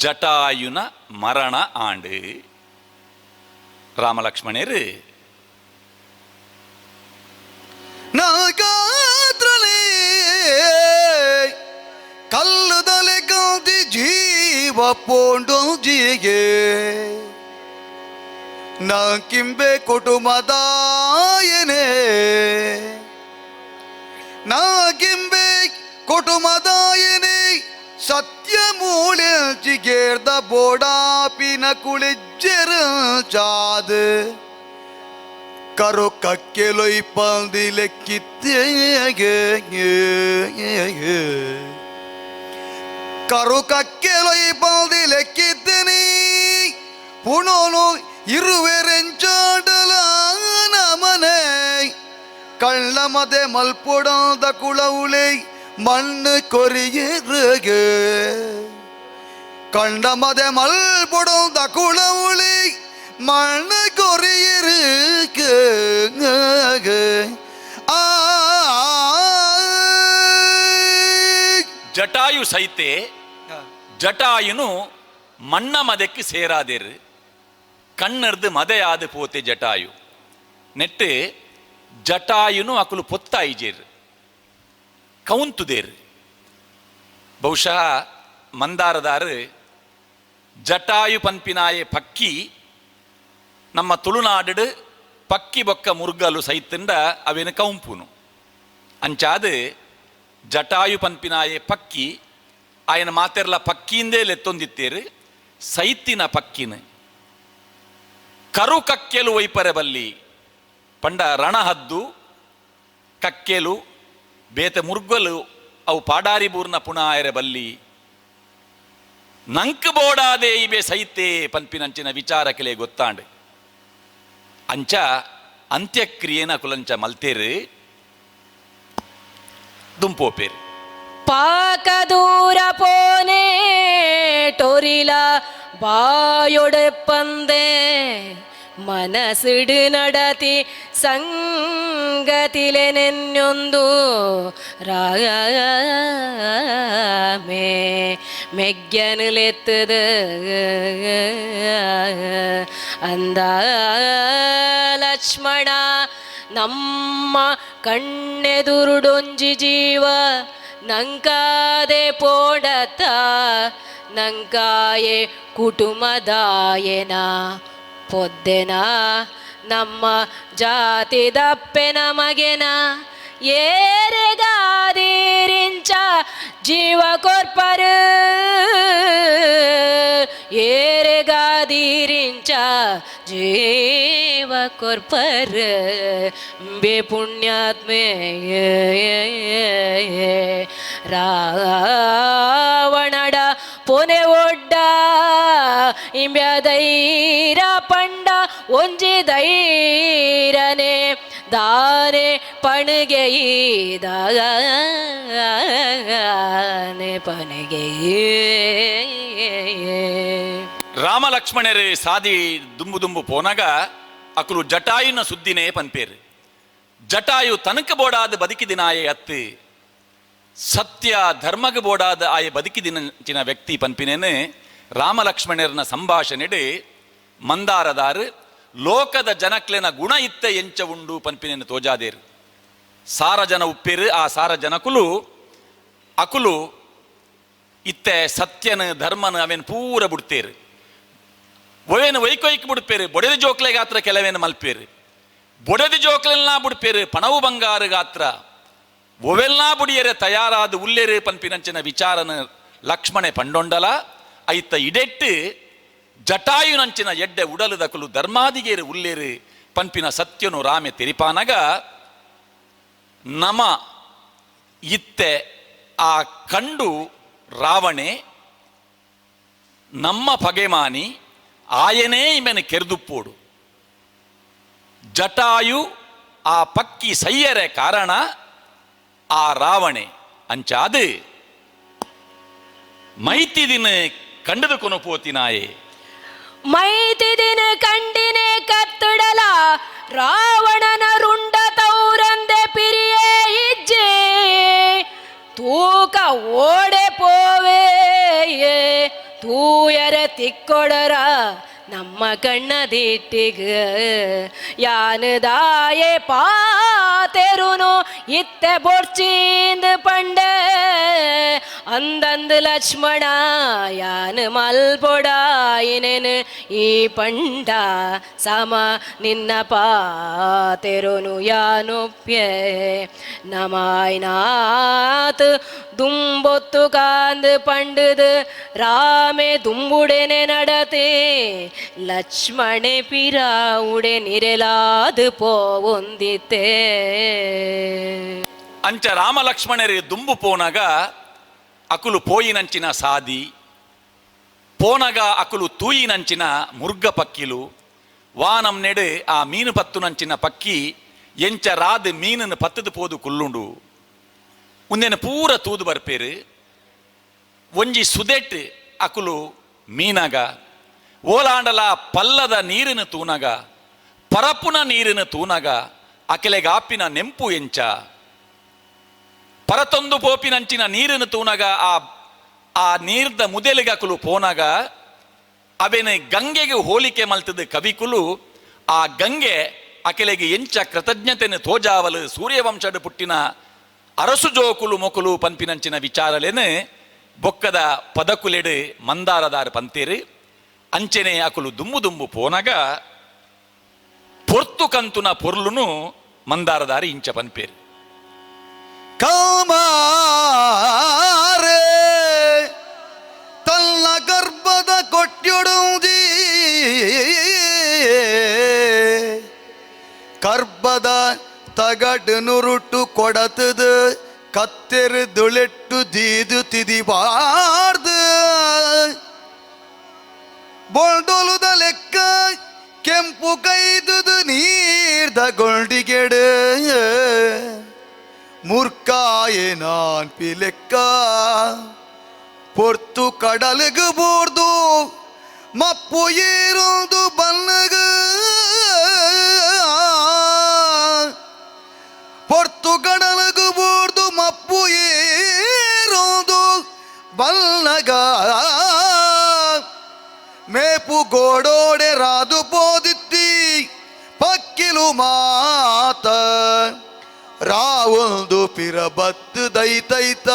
ಜಟಾಯುನ ಮರಣ ಆಂಡು. ರಾಮಲಕ್ಷ್ಮಣರು ನಾಗಾತ್ರಲೇ ಕಲ್ಲುದಲೆ ಗಾಂಧಿ ಜೀವ ಪೋಂಡೊಂಜಿಗೆ ನಾ ಕಿಂಬೆ ಕುಟುಂಬದಾಯನೆ ನಾ ಕಿಂಬೆ ಕುಟುಂಬದಾಯನೆ ಸತ್ಯ ಮೂಳೆಚಿಗೇರ್ದ ಬೋಡಾಪಿನ ಕುಳಿಜ್ಜೆರ ಚಾದ ಕರು ಕಕ್ಕೆಲೊಯ್ ಪಂದಿಲೆಕ್ಕಿತ್ತೇಗೆ ಕರು ಕಕ್ಕೆಲೊಯ್ ಪಂದಿಲೆಕ್ಕಿದ್ದೀನಿ ಪುಣೋನು ಇರುವೆರೆಂಚಾಡಲ ನಮನೆ ಕಳ್ಳಮದೆ ಮಲ್ಪೊಡಾದ ಕುಳವುಳೆ ಮಣ್ಣು ಕೊರಿಯರುಗೆ ಕಂಡಮದೆ ಮಲ್ಪೊಡಾದ ಕುಳವುಳೆ ಮಣ್ಣು ಕೊರಿಯರುಗೆ ಆ ಜಟಾಯು ಸೈತೆ ಜಟಾಯುನು ಮಣ್ಣ ಮದಕ್ಕೆ ಸೇರಾದೇರು. ಕಣ್ಣರ್ದು ಮದೆಯಾದ ಪೋತೆ ಜಟಾಯು. ನೆಟ್ಟು ಜಟಾಯುನು ಅಕುಲು ಪೊತ್ತಾಯಿಜೇರು ಕೌಂತುದೇರು. ಬಹುಶಃ ಮಂದಾರದಾರು ಜಟಾಯು ಪನ್ಪಿನಾಯೆ ಪಕ್ಕಿ ನಮ್ಮ ತುಳುನಾಡು ಪಕ್ಕಿ ಬೊಕ್ಕ ಮುರ್ಗಲು ಸೈತಂಡ ಅವೇನು ಕೌಂಪುನು. ಅಂಚಾದ ಜಟಾಯು ಪನ್ಪಿನಾಯೆ ಪಕ್ಕಿ ಆಯನ ಮಾತೆರ್ಲ ಪಕ್ಕಿಂದೇ ಲೆತ್ತೊಂದಿತ್ತೇರು. ಸೈತಿನ ಪಕ್ಕಿನ ಕರು ಕಕ್ಕೆಲು ಒಯ್ಪರೆ ಬಲ್ಲಿ ಪಂಡ ರಣಹದ್ದು ಕಕ್ಕೆಲು ಬೇತೆ ಮುರ್ಗಲು ಅವು ಪಾಡಾರಿ ಬೂರ್ನ ಪುಣಾಯರೆ ಬಲ್ಲಿ ನಂಕ್ ಬೋಡಾದೆ ಇಬೆ ಸೈತೆ ಪನ್ಪಿನಂಚಿನ ವಿಚಾರಕೆಲೆ ಗೊತ್ತಾಂಡ್. ಅಂಚ ಅಂತ್ಯಕ್ರಿಯೆನ ಕುಲಂಚ ಮಲ್ತೇರು ದುಂಪೋಪೇರು. ಪಾಕ ದೂರ ಪೋನೆ ಟೊರಿಲ ಬಾಯೊಡೆಪ್ಪಂದೆ ಮನಸಿಡು ನಡತಿ ಸಂಗತಿಲೆ ನೆನ್ನೊಂದು ರಾಮೇ ಮೆಗ್ಗನುಲೆತ್ತದ ಅಂದ ಲಕ್ಷ್ಮಣ ನಮ್ಮ ಕಣ್ಣೆದುರುಡೊಂಜಿ ಜೀವ ನಂಕಾದೆ ಪೋಡತ ನಂಕಾಯೆ ಕುಟುಂಬದಾಯನ ಪೊದ್ದೆನ ನಮ್ಮ ಜಾತಿದಪ್ಪೆನ ಮಗೆನ ಏರೆಗಾದೀರಿಂಚ ಜೀವ ಕೊರ್ಪರು ಏರೆಗಾದೀರಿಂಚ ಜೀವ ಕೊರ್ಪರು ಬೆ ಪುಣ್ಯಾತ್ಮೆ ರಾವಣಡ ಪೊನೆ ಒಡ್ಡ ಇಂಬ್ಯ ಧೈರ ಪಂಡ ಒಂಜಿ ಧೈರನೆ ದಾನೆ ಪಣಗೆ ದಾನೆ ಪಣಗೆ. ರಾಮ ಲಕ್ಷ್ಮಣರೇ ಸಾದಿ ದುಂಬು ದುಂಬು ಪೋನಗ ಅಕುಲು ಜಟಾಯುನ ಸುದ್ದಿನೇ ಪನ್ಪೇರು. ಜಟಾಯು ತನಕ ಬೋಡಾದ ಬದುಕಿದಿನಾಯೆ ಅತ್ತು ಸತ್ಯ ಧರ್ಮಗ ಬೋಡಾದ ಆಯೆ ಬದುಕಿದಿನ ವ್ಯಕ್ತಿ ಪನ್ಪಿನೇನು ರಾಮ ಲಕ್ಷ್ಮಣರನ ಸಂಭಾಷಣೆಡು ಮಂದಾರದಾರು ಲೋಕದ ಜನಕ್ಲೆನ ಗುಣ ಇತ್ತ ಎಂಚ ಉಂಡು ಪನ್ಪಿನೇನು ತೋಜಾದೇರು. ಸಾರ ಜನ ಉಪ್ಪೇರು ಆ ಸಾರ ಜನಕುಲು ಅಕುಲು ಇತ್ತೆ ಸತ್ಯನ ಧರ್ಮನ ಅವೇನು ಪೂರ ಬಿಡ್ತೇರು. ಒವೇನು ವೈಕೊಯ್ಕ್ ಬಿಡ್ಪೇರು ಬೊಡೆದ ಜೋಕ್ಲೆ ಗಾತ್ರ ಕೆಲವೇನು ಮಲ್ಪೇರು ಬೊಡೆದ ಜೋಕ್ಲೆಲ್ಲ ಬಿಡ್ಪೇರು ಪಣವು ಬಂಗಾರು ಗಾತ್ರ ಒವೆಲ್ಲ ಬುಡಿಯರೆ ತಯಾರಾದ ಉಲ್ಲೇರು ಪನ್ಪಿನಂಚಿನ ವಿಚಾರನ ಲಕ್ಷ್ಮಣೆ ಪಂಡೊಂಡಲ ಐತ ಇಡೆಟ್ಟು ಜಟಾಯುನಂಚಿನ ಎಡ್ಡೆ ಉಡಲುದಕುಲು ಧರ್ಮಾದಿಗೇರು ಉಲ್ಲೇರು ಪನ್ಪಿನ ಸತ್ಯನು ರಾಮೆ ತೆರಿಪಾನಗ ನಮ ಇತ್ತೆ ಆ ಕಂಡು ರಾವಣೆ ನಮ್ಮ ಪಗೆಮಾನಿ ಆಯನೇ ಇಮೆನ ಕೆರ್ದುಪ್ಪೋಡು. ಜಟಾಯು ಆ ಪಕ್ಕಿ ಸೈಯರೆ ಕಾರಣ ಆ ರಾವಣೆ. ಅಂಚಾದು ಮೈತಿದಿನ ಕಂಡದು ಕೊನಪೋತಿನಾಯೆ. ಮೈತಿದಿನ ಕಂಡಿನೆ ಕತ್ತಡಲ ರಾವಣನ ರುಂಡ ತೌರಂದೆ ಪಿರಿಯೇ ಇಜ್ಜೆ ತೂಕ ಓಡೆ ಪೋವೆ ತೂಯರ ತಿಕ್ಕೊಡರ ನಮ್ಮ ಕಣ್ಣದಿಟ್ಟಿಗ ಯಾನು ದಾಯೆ ಪಾತೆರುನು ಇತ್ತೆ ಬೊಡ್ಚೀಂದ್ ಪಂಡೆ ಅಂದಂದು ಲಕ್ಷ್ಮಣ ಯಾನು ಮಲ್ಪೊಡಾಯಿನೇನು ಈ ಪಂಡ ಸಮ ನಿನ್ನ ಪಾತೆರುನು ಯಾನುಪ್ಯೆ ನಮಾಯ್ನಾತ್ ದುಂಬೊತ್ತು ಕಾಂದು ಪಂಡುದು ರಾಮೆ ದುಂಬುಡೆನೆ ನಡತೆ ಲಕ್ಷ್ಮಣೆ ಪಿರಾವುಡೆ ನಿರೆಲಾದು ಪೋವೊಂದಿತ್ತೆ. ಅಂಚ ರಾಮ ಲಕ್ಷ್ಮಣರು ದುಂಬು ಪೋನಗ ಅಕುಲು ಪೋಯಿನಂಚಿನ ಸಾದಿ ಪೋನಗ ಅಕುಲು ತೂಯಿನಂಚಿನ ಮುರ್ಗ ಪಕ್ಕಿಲು ವಾನಂ ನೆಡು ಆ ಮೀನು ಪತ್ತುನಂಚಿನ ಪಕ್ಕಿ ಎಂಚ ರಾದ್ ಮೀನನ್ನು ಪತ್ತದು ಪೋದು ಕುಲ್ಲುಂಡು ಉಂದೆನ ಪೂರ ತೂದು ಬರ್ಪೇರು. ಒಂಜಿ ಸುದೆಟ್ ಅಕುಲು ಮೀನಗ ಓಲಾಂಡಲ ಪಲ್ಲದ ನೀರಿನ ತೂನಗ ಪರಪುನ ನೀರಿನ ತೂನಗ ಅಕೆಲೆಗಾಪಿನ ನೆಂಪು ಎಂಚ ಪರತೊಂದು ಪೋಪಿನಂಚಿನ ನೀರಿನ ತೂನಗ ಆ ಆ ನೀರ್ದ ಮುದೆಲಿಗಕುಲು ಪೋನಗ ಅವೆನ ಗಂಗೆಗೆ ಹೋಲಿಕೆ ಮಲ್ತದ ಕವಿಕುಲು ಆ ಗಂಗೆ ಅಕೆಲೆಗೆ ಎಂಚ ಕೃತಜ್ಞತೆನ ತೋಜಾವಲು ಸೂರ್ಯವಂಶಡು ಪುಟ್ಟಿನ ಅರಸು ಜೋಕುಲು ಮೊಕುಲು ಪನ್ಪಿನಂಚಿನ ವಿಚಾರಲೇನು ಬೊಕ್ಕದ ಪದಕುಲೆಡು ಮಂದಾರದಾರ ಪಂತೇರು. ಅಂಚೆನೆ ಅಕುಲು ದುಂಬು ದುಂಬು ಪೋನಗ ಪೊರ್ತು ಕಂತುನ ಪೊರ್ಲುನು ಮಂದಾರದಾರಿ ಇಂಚ ಪನ್ಪೇರು. ಕೌಮಾರೆ ತನ್ನ ಗರ್ಭದ ಕೊಟ್ಯೊಡುಂಜಿ ಕರ್ಬದ ತಗಡು ನುರುಟು ಕೊಡತದ ಕತ್ತೆರು ದುಳೆಟ್ಟು ದೀದು ತಿದಿಬಾರ್ದು ಬೊಳ್ದೊಲುದ ಲೆಕ್ಕ ಕೆಂಪು ಕೈದುದು ನೀರ್ದ ಗೊಂಡಿಗೆಡು ಮೂರ್ಖಾಯೆ ನಾನ್ ಪಿಲೆಕ್ಕ ಪೊರ್ತು ಕಡಲಿಗೆ ಬೋರ್ದು ಮಪ್ಪು ಏರುಂದು ಬನ್ನಗ ಪೊರ್ತು ಕಡಲಿಗೆ ಬೋರ್ದು ಮಪ್ಪು ಏರುಂದು ಬನ್ನಗ ಮೇಪು ಗೋಡೋಡೆ ರಾದು ಪೋದಿತ್ತಿ ಪಕ್ಕಿಲು ಮಾತ ರಾವೊಂದು ಪಿರಬತ್ತು ದೈತೈತ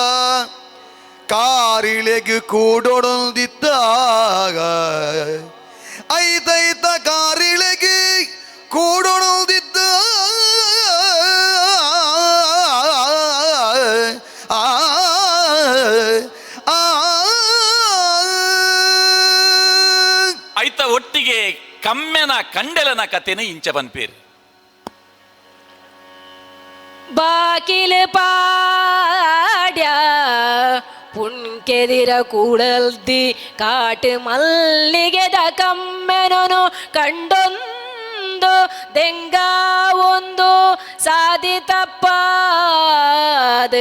ಕಾರಿಳೆಗು ಕೂಡೊಡೊಂದಿತ್ತಾಗ ಐತೈತ ಕಾರಿಳೆಗೆ ಕೂಡೊಡೊಂದಿದ್ದ ಆ ಆ ಐತ ಒಟ್ಟಿಗೆ ಕಮ್ಮೆನ ಕಂಡೆಲನ ಕತೆನ ಇಂಚ ಪನ್ಪೇರು. ಬಾಕಿಲು ಪಾಡ್ಯ ಪುಣ್ಕೆದಿರ ಕೂಡಲ್ದಿ ಕಾಟು ಮಲ್ಲಿಗೆದ ಕಮ್ಮೆನನು ಕಂಡೊಂದು ದೆಂಗ ಒಂದು ಸಾದಿ ತಪ್ಪಾದ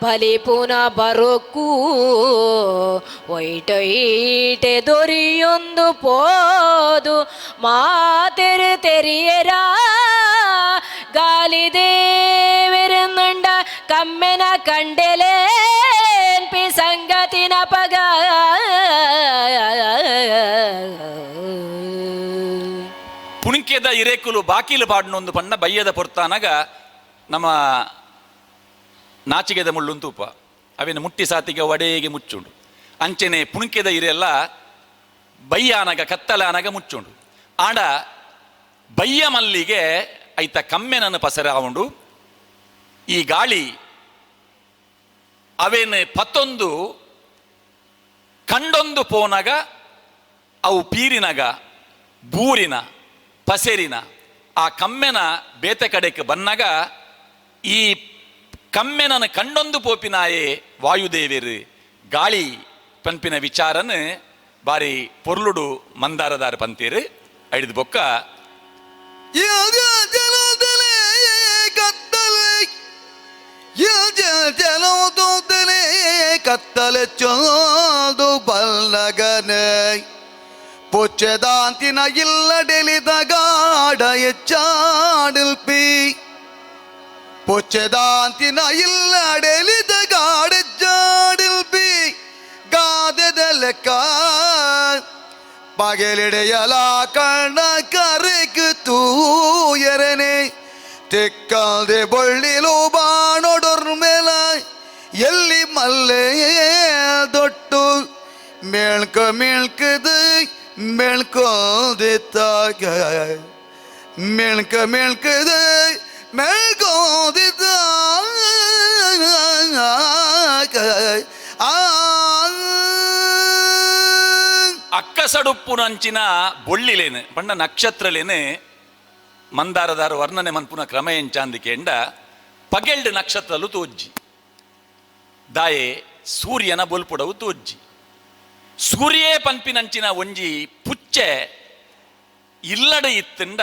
ಬಲಿಪುನ ಬರೋಕು ಒಯ್ಟೊಯ್ಟೆ ದೊರಿಯೊಂದು ಪೋದು ಮಾತೆರು ತೆರಿಯರ ಗಾಲಿ ದೇವೆರುಂಡ ಕಮ್ಮೆನ ಕಂಡೆಲೇನ್ಪಿ ಸಂಗತಿನ ಪಗ. ಪುಣ್ಕೆದ ಇರೇಕುಲು ಬಾಕಿಲು ಪಾಡ್ನೊಂದು ಪಣ್ಣ ಬಯ್ಯದ ಪೊರ್ತಾನಗ ನಮ್ಮ ನಾಚಿಗೆದ ಮುಳ್ಳುಂತೂಪ ಅವಿನ ಮುಟ್ಟಿ ಸಾತಿಗೆ ಒಡೆಗೆ ಮುಚ್ಚುಂಡು. ಅಂಚೆನೆ ಪುಣ್ಕೆದ ಇರೆಲ್ಲ ಬಯ್ಯಾನಗ ಕತ್ತಲಾನಗ ಮುಚ್ಚುಂಡು. ಆಂಡ ಬಯ್ಯ ಮಲ್ಲಿಗೆ ಐತ ಕಮ್ಮೆನನ್ನು ಪಸರಾವುಂಡು. ಈ ಗಾಳಿ ಅವೇನು ಪತ್ತೊಂದು ಕಂಡೊಂದು ಪೋನಗ ಅವು ಪೀರಿನಗ ಬೂರಿನ ಪಸೆರಿನ ಆ ಕಮ್ಮೆನ ಬೇತೆ ಕಡೆಗೆ ಬನ್ನಗ ಈ ಕಮ್ಮೆನನ ಕಂಡೊಂದು ಪೋಪಿನಾಯೇ ವಾಯುದೇವರು ಗಾಳಿ ಪನ್ಪಿನ ವಿಚಾರನ್ ಬಾರಿ ಪೊರ್ಲುಡು ಮಂದಾರದಾರ ಪಂತೀರು ಐದು ಬೊಕ್ಕ ಕತ್ತಲೆ ಚೋದು ಬಲ್ಲಗನೆ ಪೊಚ್ಚೆದಾಂತಿನ ಇಲ್ಲಡೆಲಿದ ಗಾಡ ಎಚ್ಚಾಡಿಲ್ಪಿ ಪೊಚ್ಚೆದಾಂತಿನ ಇಲ್ಲಡೆಲಿದ ಗಾಡೆಚ್ಚಾಡಿಲ್ಪಿ ಗಾದೆದ ಲೆಕ್ಕ ಪಗಲಿಡೆಯಲ ಕಣ್ಣ ಕರೆಕು ತೂಯರನೆ ತೆಕ್ಕಲ್ದೆ ಬಳ್ಳಿಲು ಬಾಣೊಡೊರ್ ಮೇಲ ಎಲ್ಲಿ ಮಲ್ಲೆ ದೊಟ್ಟು ಮೇಳ್ಕ ಮೇಳ್ಕದು ಮೇಳ್ಕೋದಿತ್ತಾಗ ಮೇಳ್ಕ ಮೇಳ್ಕದು ಮೇಳ್ಕೋದಿದ್ದ ಆ. ಅಕ್ಕಸಡುಪ್ಪುನಂಚಿನ ಬೊಳ್ಳಿಲೇನು ಪಂಡ ನಕ್ಷತ್ರಲೇನು ಮಂದಾರದಾರ ವರ್ಣನೆ ಮನ್ಪುನ ಕ್ರಮ ಎಂಚಾಂದಿಕೆಂಡ ಪಗೆಲ್ಡ್ ನಕ್ಷತ್ರಲು ತೋಜ್ಜಿ ದಾಯೆ ಸೂರ್ಯನ ಬೊಲ್ಪುಡವು ತೋಜ್ಜಿ ಸೂರ್ಯೇ ಪನ್ಪಿನಂಚಿನ ಒಂಜಿ ಪುಚ್ಚೆ ಇಲ್ಲಡೆ ಇತ್ತಂಡ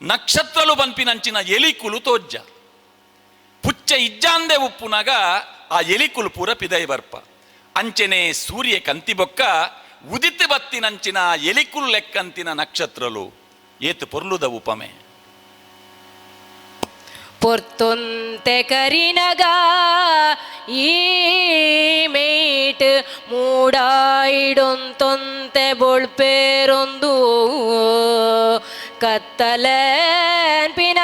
ನಕ್ಷತ್ರಲು ಪನ್ಪಿನಂಚಿನ ಎಲಿಕುಲು ತೋಜ್ಜ. ಪುಚ್ಚೆ ಇಜ್ಜಾಂದೆ ಉಪ್ಪುನಾಗ ಆ ಎಲಿಕುಲು ಪೂರ ಪಿದೈ ಬರ್ಪ. ಅಂಚೆನೆ ಸೂರ್ಯ ಕಂತಿಬೊಕ್ಕ ಉದಿತ ಬತ್ತಿನಂಚಿನ ಎಲಿಕುಲು ಲೆಕ್ಕಂತಿನ ನಕ್ಷತ್ರಲು ಏತು ಪೊರ್ಲುದ ಉಪಮೆ. ಪೊರ್ತೊಂತೆ ಕರಿನಗ ಈ ಮೇಟ್ ಮೂಡಾಯಿಡೊಂತೊಂತೆ ಬೊಳ್ಪೇರೊಂದು ಕತ್ತಲೆನ್ಪಿನ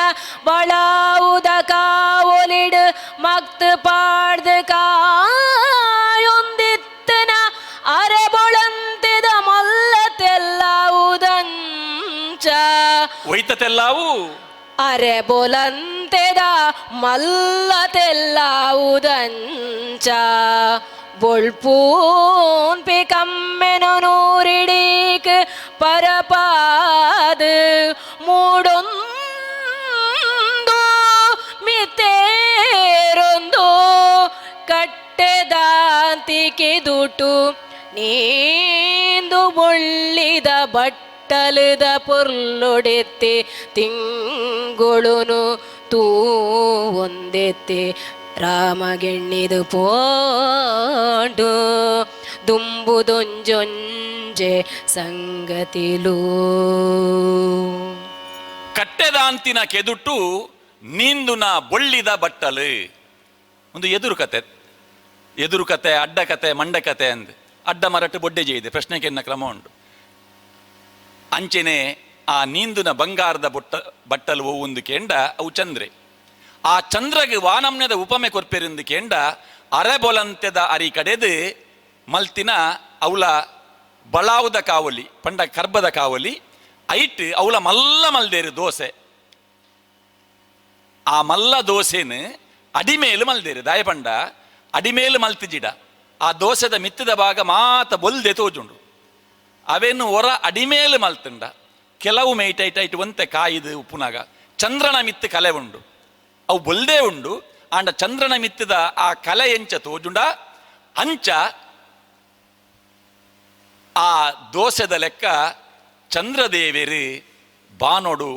ಬಳಾವುದ ಕಾವೊಲಿಡ್ ಮಕ್ತ್ ಪಾಡ್ದು ಕಾಯೊಂದಿತ್ತನ ಅರೆ ಬೊಳಂತೆದ ಮಲ್ಲ ತೆಲ್ಲಾವುದಂಚ ಒಯ್ತ ತೆಲ್ಲಾವು ಅರೆ ಬೊಲಂತೆದ ಮಲ್ಲ ತೆಲ್ಲಾವುದಂಚ ಬೊಳ್ಪೂನ್ಪಿ ಕಮ್ಮೆನ ನೂರಿಡೀಕ್ ಪರಪಾದ ಮೂಡೊಂದು ಮಿತೇರೊಂದು ಕಟ್ಟೆದಾಂತಿಕೆ ದುಟು ನೀಂದು ಬೊಳ್ಳಿದ ಬಟ್ಟಲದ ಪೊರ್ಲೊಡೆತ್ತೆ ತಿಂಗೊಳುನು ತೂ ಒಂದೆತ್ತೆ ರಾಮಗೆಣ್ಣಿದು ಪೋಂಡು ದುಂಬುದೊಂಜೊಂಜೆ ಸಂಗತಿಲೂ. ಕಟ್ಟೆದಾಂತಿನ ಕೆದುಟು ನೀಂದುನ ಬೊಳ್ಳಿದ ಬಟ್ಟಲು. ಒಂದು ಎದುರು ಕತೆ, ಎದುರು ಕತೆ, ಅಡ್ಡ ಕತೆ, ಮಂಡ ಕತೆ ಅಂದ್ ಅಡ್ಡ ಮರಟು ಬೊಡ್ಡೆ ಜೈದೆ ಪ್ರಶ್ನೆಗೆನ್ನ ಕ್ರಮ ಉಂಟು. ಅಂಚೆನೆ ಆ ನೀಂದುನ ಬಂಗಾರದ ಬಟ್ಟಲು ಒಂದು ಕೇಂಡ ಅವು ಚಂದ್ರೆ. ಆ ಚಂದ್ರಗೆ ವಾನಮ್ಯದ ಉಪಮೆ ಕೊರ್ಪೆರಿಂದು ಕೇಂಡ ಅರೆಬೊಲಂತೆದ ಅರಿ ಕಡೆದು ಮಲ್ತಿನ ಅವಲ ಬಳಾವುದ ಕಾವಲಿ ಪಂಡ ಕರ್ಬದ ಕಾವಲಿ ಐಟ್ ಅವಲ ಮಲ್ಲ ಮಲ್ದೇರು ದೋಸೆ. ಆ ಮಲ್ಲ ದೋಸೆನು ಅಡಿಮೇಲು ಮಲ್ದೇರು ದಾಯಪಂಡ ಅಡಿಮೇಲು ಮಲ್ತಿಜಿಡ ಆ ದೋಸೆದ ಮಿತ್ತದ ಭಾಗ ಮಾತ ಬೊಲ್ದೆ ತೋಜುಂಡು. ಅವೇನು ಹೊರ ಅಡಿಮೇಲು ಮಲ್ತುಂಡ ಕೆಲವು ಮೇಯ್ಟೈಟೈಟ್ ಒಂತೆ ಕಾಯಿದು ಉಪ್ಪುನಾಗ ಚಂದ್ರನ ಮಿತ್ತು ಕಲೆ ಉಂಡು ಅವು ಬೊಲ್ದೇ ಉಂಡು. ಆಂಡ ಚಂದ್ರನ ಮಿತ್ತದ ಆ ಕಲೆ ಎಂಚ ತೋಜುಂಡ ಅಂಚ ಆ ದೋಸೆದ ಲೆಕ್ಕ ಚಂದ್ರದೇವೇರು ಬಾನೋಡು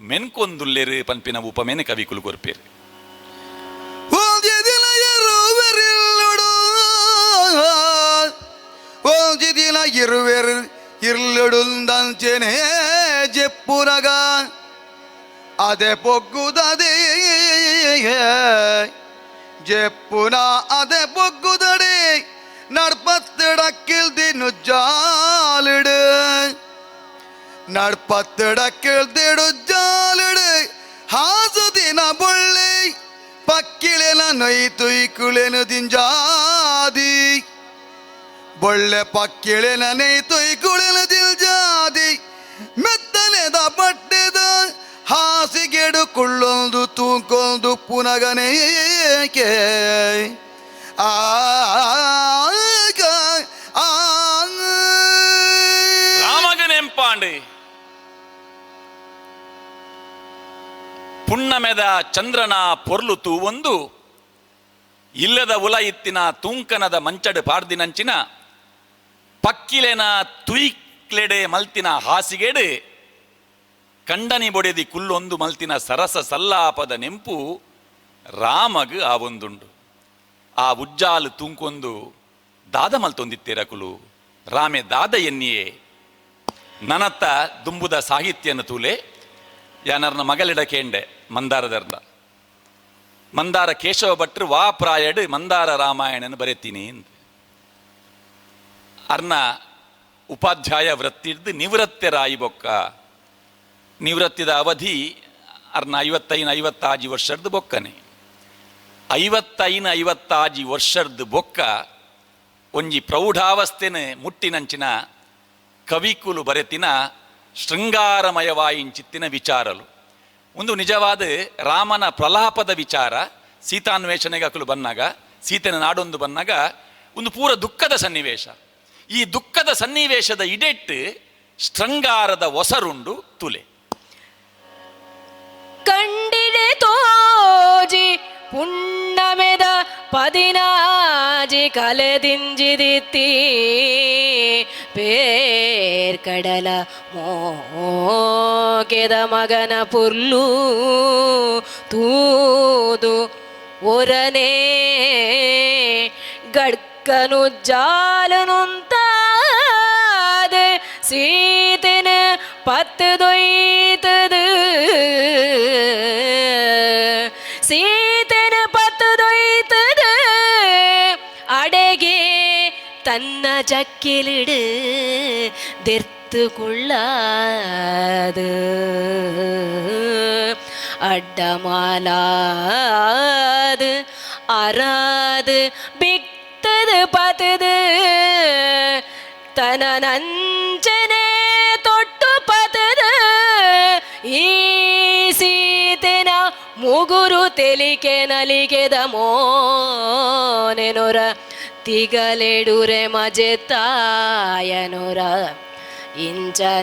ಮೆನ್ಕೊಂದುಲ್ಲೇರು ಪನ್ಪಿನ ಉಪಮೇನೆ ಕವಿ ಕುಲು ಕೊರ್ಪೇರು. ಒಂಜಿ ದಿನ ಇರುವೆರು ಇರ್ಲುಡುಂದಂಚೆನೆ ಜೆಪ್ಪುನಗ ಅದೆ ಪೊಗ್ಗುದದೆ ಜೆಪ್ಪುನ ಅದೆ ಪೊಗ್ಗುದಡೆ ನಡ್ಪತ್ತಿಡಕ್ಕಿಲ್ದಿನು ಜಾಲಿಡು ನಡ್ಪತ್ತಿಡಕ್ಕಿಲ್ದಿಡು ಜಾಲಿಡು ಹಾಸು ದಿನ ಬೊಳ್ಳಿ ಪಕ್ಕಿಳೆನ ನೊಯ್ ತುಯ್ಕುಳೆನು ದಿಂಜಾದಿ ಬೊಳ್ಳೆ ಪಕ್ಕಿಳೆನ ನೈ ತುಯ್ಕುಳೆನು ದಿಲ್ಜಾದಿ ಮೆತ್ತನೆದ ಬಟ್ಟೆದ ಹಾಸಿಗೆಡು ಕುಳ್ಳೊಂದು ತೂಕೊಂದು ಪುನಗನೇಕೆ ಆ ಆ. ರಾಮಗನೆಂಪಾಂಡೆ ಪುಣ್ಣಮೆದ ಚಂದ್ರನ ಪೊರ್ಲು ತೂವೊಂದು ಇಲ್ಲದ ಉಲ ಇತ್ತಿನ ತೂಂಕನದ ಮಂಚಡು ಪಾಡ್ದಿನಂಚಿನ ಪಕ್ಕಿಲೆನ ತುಯ್ಕ್ಲೆಡೆ ಮಲ್ತಿನ ಹಾಸಿಗೆಡು ಕಂಡನಿ ಬೊಡೆದಿ ಕುಲ್ಲೊಂದು ಮಲ್ತಿನ ಸರಸ ಸಲ್ಲಾಪದ ನೆಂಪು ರಾಮಗ್ ಆ ಒಂದುಂಡು. ಆ ಉಜ್ಜಾಲು ತೂಂಕೊಂದು ದಾದ ಮಲ್ತೊಂದಿತ್ತೇರಕುಲು ರಾಮೆ ದಾದ ಎನ್ನಿಯೇ ನನತ್ತ ದುಂಬುದ ಸಾಹಿತ್ಯನ ತೂಲೆ ಯಾನರ್ನ ಮಗಲಿಡ ಕೇಂಡೆ ಮಂದಾರದರ್ದ ಮಂದಾರ ಕೇಶವ ಭಟ್ರು ವಾ ಪ್ರಾಯಡು ಮಂದಾರ ರಾಮಾಯಣನ ಬರೆತೀನಿ ಅಂದ್. ಅರ್ನ ಉಪಾಧ್ಯಾಯ ವೃತ್ತಿರ್ದು ನಿವೃತ್ತರಾಯಿ ಬೊಕ್ಕ ನಿವೃತ್ತಿದ ಅವಧಿ ಅರ್ನ 55 56 ವರ್ಷದ ಬೊಕ್ಕನೆ 55 56 ವರ್ಷದ ಬೊಕ್ಕ ಒಂಜಿ ಪ್ರೌಢಾವಸ್ಥೆನ ಮುಟ್ಟಿನಂಚಿನ ಕವಿಕುಲು ಬರೆತಿನ ಶೃಂಗಾರಮಯವಾಯಿಂಚಿತ್ತಿನ ವಿಚಾರಲು ಒಂದು ನಿಜವಾದ ರಾಮನ ಪ್ರಲಾಪದ ವಿಚಾರ. ಸೀತಾನ್ವೇಷಣೆಗೆ ಅಕಲು ಬನ್ನಾಗ ಸೀತೆನ ನಾಡೊಂದು ಬನ್ನಾಗ ಒಂದು ಪೂರ ದುಃಖದ ಸನ್ನಿವೇಶ. ಈ ದುಃಖದ ಸನ್ನಿವೇಶದ ಇಡೆಟ್ಟು ಶೃಂಗಾರದ ಒಸರುಂಡು ತುಲೆ ಕಂಡಿಡೆ ತೋಜಿ ಪುಣ್ಣಮೆದ 16 ಕಲೆದಿಂಜಿದಿತ್ತಿ ಪೇರ್ಕಡಲ ಮೋಕೆದ ಮಗನ ಪುರ್ಲು ತೂದು ಒರನೇ ಗಡ್ಕನು ಜಾಲನುಂತಾದ ಸೀತೆನ ಪತ್ತದೊಯ್ತದು ಸೀತೆನ ಪತ್ತದೊಯ್ತದು ಅಡೆಗೆ ತನ್ನ ಚಕ್ಕಿಲಿಡು ದೆರ್ತು ಕುಳ್ಳಾದು ಅಡ್ಡಮಾಲಾದು ಅರಾದು ಬಿಕ್ತದು ಪತದು ತನ ನಂಚನೆ ತೊಟ್ಟು ಪತದು ಈ ಸೀತೆನ ಮುಗುರು ತೆಲಿಕೆ ನಲಿಗೆದ ಮೋನೆನೊರ ತಿಗಲೆಡುರೆ ಮಜೆ ತಾಯನೊರ ಇಂಚನಾಲೈನಾಜಿ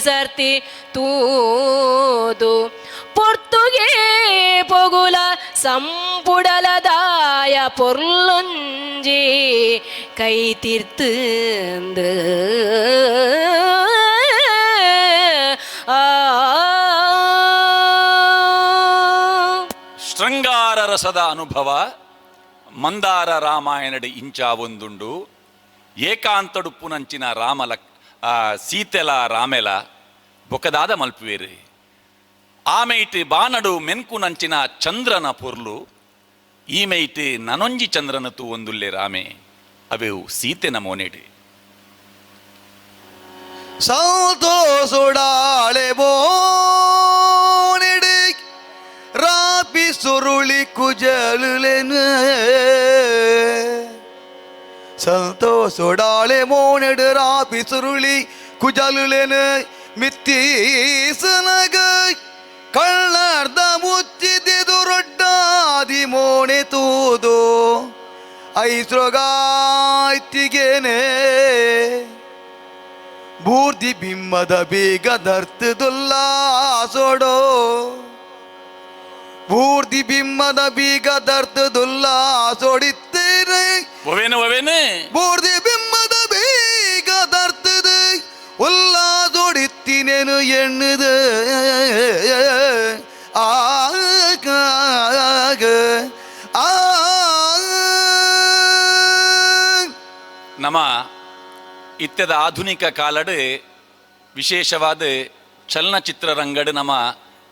ಸರ್ತಿ ತೂದು ಪೊರ್ತುಗೆ ಪೊಗುಲ ಸಂಪುಡಲದಾಯ ಪೊರ್ಲುಂಜಿ ಕೈ ತೀರ್ತಂದು ಆ ಶೃಂಗಾರ ರಸದ ಅನುಭವ ಮಂದಾರ ರಾಮಾಯಣದ ಇಂಚ ಒಂದುಂಡು. ಏಕಾಂತಡುಪ್ಪುನಂಚಿನ ರಾಮಲ ಸೀತೆಲ ರಾಮೆಲ ಬೊಕದಾದ ಮಲ್ಪುವೇರು ಆಮೇಟ್ ಬಾನಡು ಮೆನ್ಕುನಂಚಿನ ಚಂದ್ರನ ಪೊರ್ಲು ಈಮೇಟ್ ನನೊಂಜಿ ಚಂದ್ರನ ತೂ ಒಂದುಲ್ಲೆ ರಾಮೆ ಅವೆವು ಸೀತೆನ ಮೋನೆಡು ಸಂತೋಷುಡಾಳೆ ಬೋನೆಡು ರಾಪಿ ಸುರುಳಿ ಕುಜಲುಲೆನು ಸಂತೋಷುಡಾಳೆ ಮೋನೆಡು ರಾಪಿ ಸುರುಳಿ ಕುಜಲುಲೆನು ಮಿತ್ತೀಸನಗ ಕಳ್ಳರ್ದ ಮುಚ್ಚಿದೆದು ರೊಡ್ಡಾದಿ ಮೋಣೆ ತೂದು ಐಸ್ರೊಗಾಯ್ತಿಗೇನೆ ಬೂರ್ದಿ ಬಿಮ್ಮದ ಬೇಗ ದರ್ತದುಲ್ಲಾಸೊಡೋ ಬೂರ್ದಿ ಬಿಮ್ಮದ ಬೀಗ ದರ್ತದುಲ್ಲಾಸೊಡಿತ್ತೇನೆ ಒವೇನು ಒವೇನು ಬೂರ್ದಿ ಬಿಮ್ಮದ ಬೀಗ ದರ್ತದು ಉಲ್ಲಾಸೊಡಿತ್ತಿನೇನು ಎಣ್ಣುದು ಆಗ ಆ ನಮ್ಮ ಇತ್ಯದ ಆಧುನಿಕ ಕಾಲಡು ವಿಶೇಷವಾದ ಚಲನಚಿತ್ರರಂಗಡು ನಮ್ಮ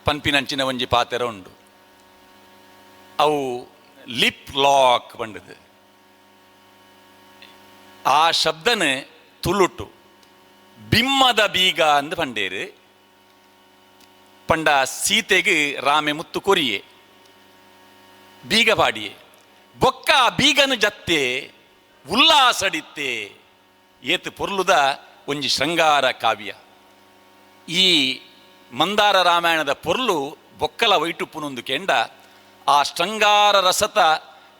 ಪನ್ಪಿನಂಚಿನ ಒಂಜಿ ಪಾತೆರ ಉಂಡು. ಅವು ಲಿಪ್ ಲಾಕ್ ಬಂಡದು ಆ ಶಬ್ದನ ತುಳುಟು ಬಿಮ್ಮದ ಬೀಗ ಅಂದ್ ಪಂಡೇರು. ಪಂಡ ಸೀತೆಗೆ ರಾಮೆ ಮುತ್ತು ಕೊರಿಯೆ ಬೀಗ ಪಾಡಿಯೆ ಬೊಕ್ಕ ಬೀಗನು ಜತ್ತೆ ಉಲ್ಲಾಸಡಿತ್ತೆ ಏತು ಪೊರ್ಲುದ ಒಂಜಿ ಶೃಂಗಾರ ಕಾವ್ಯ. ಈ ಮಂದಾರ ರಾಮಾಯಣದ ಪೊರ್ಲು ಬೊಕ್ಕಲ ವೈಟುಪ್ಪುನೊಂದು ಕೆಂಡ ಆ ಶೃಂಗಾರ ರಸತ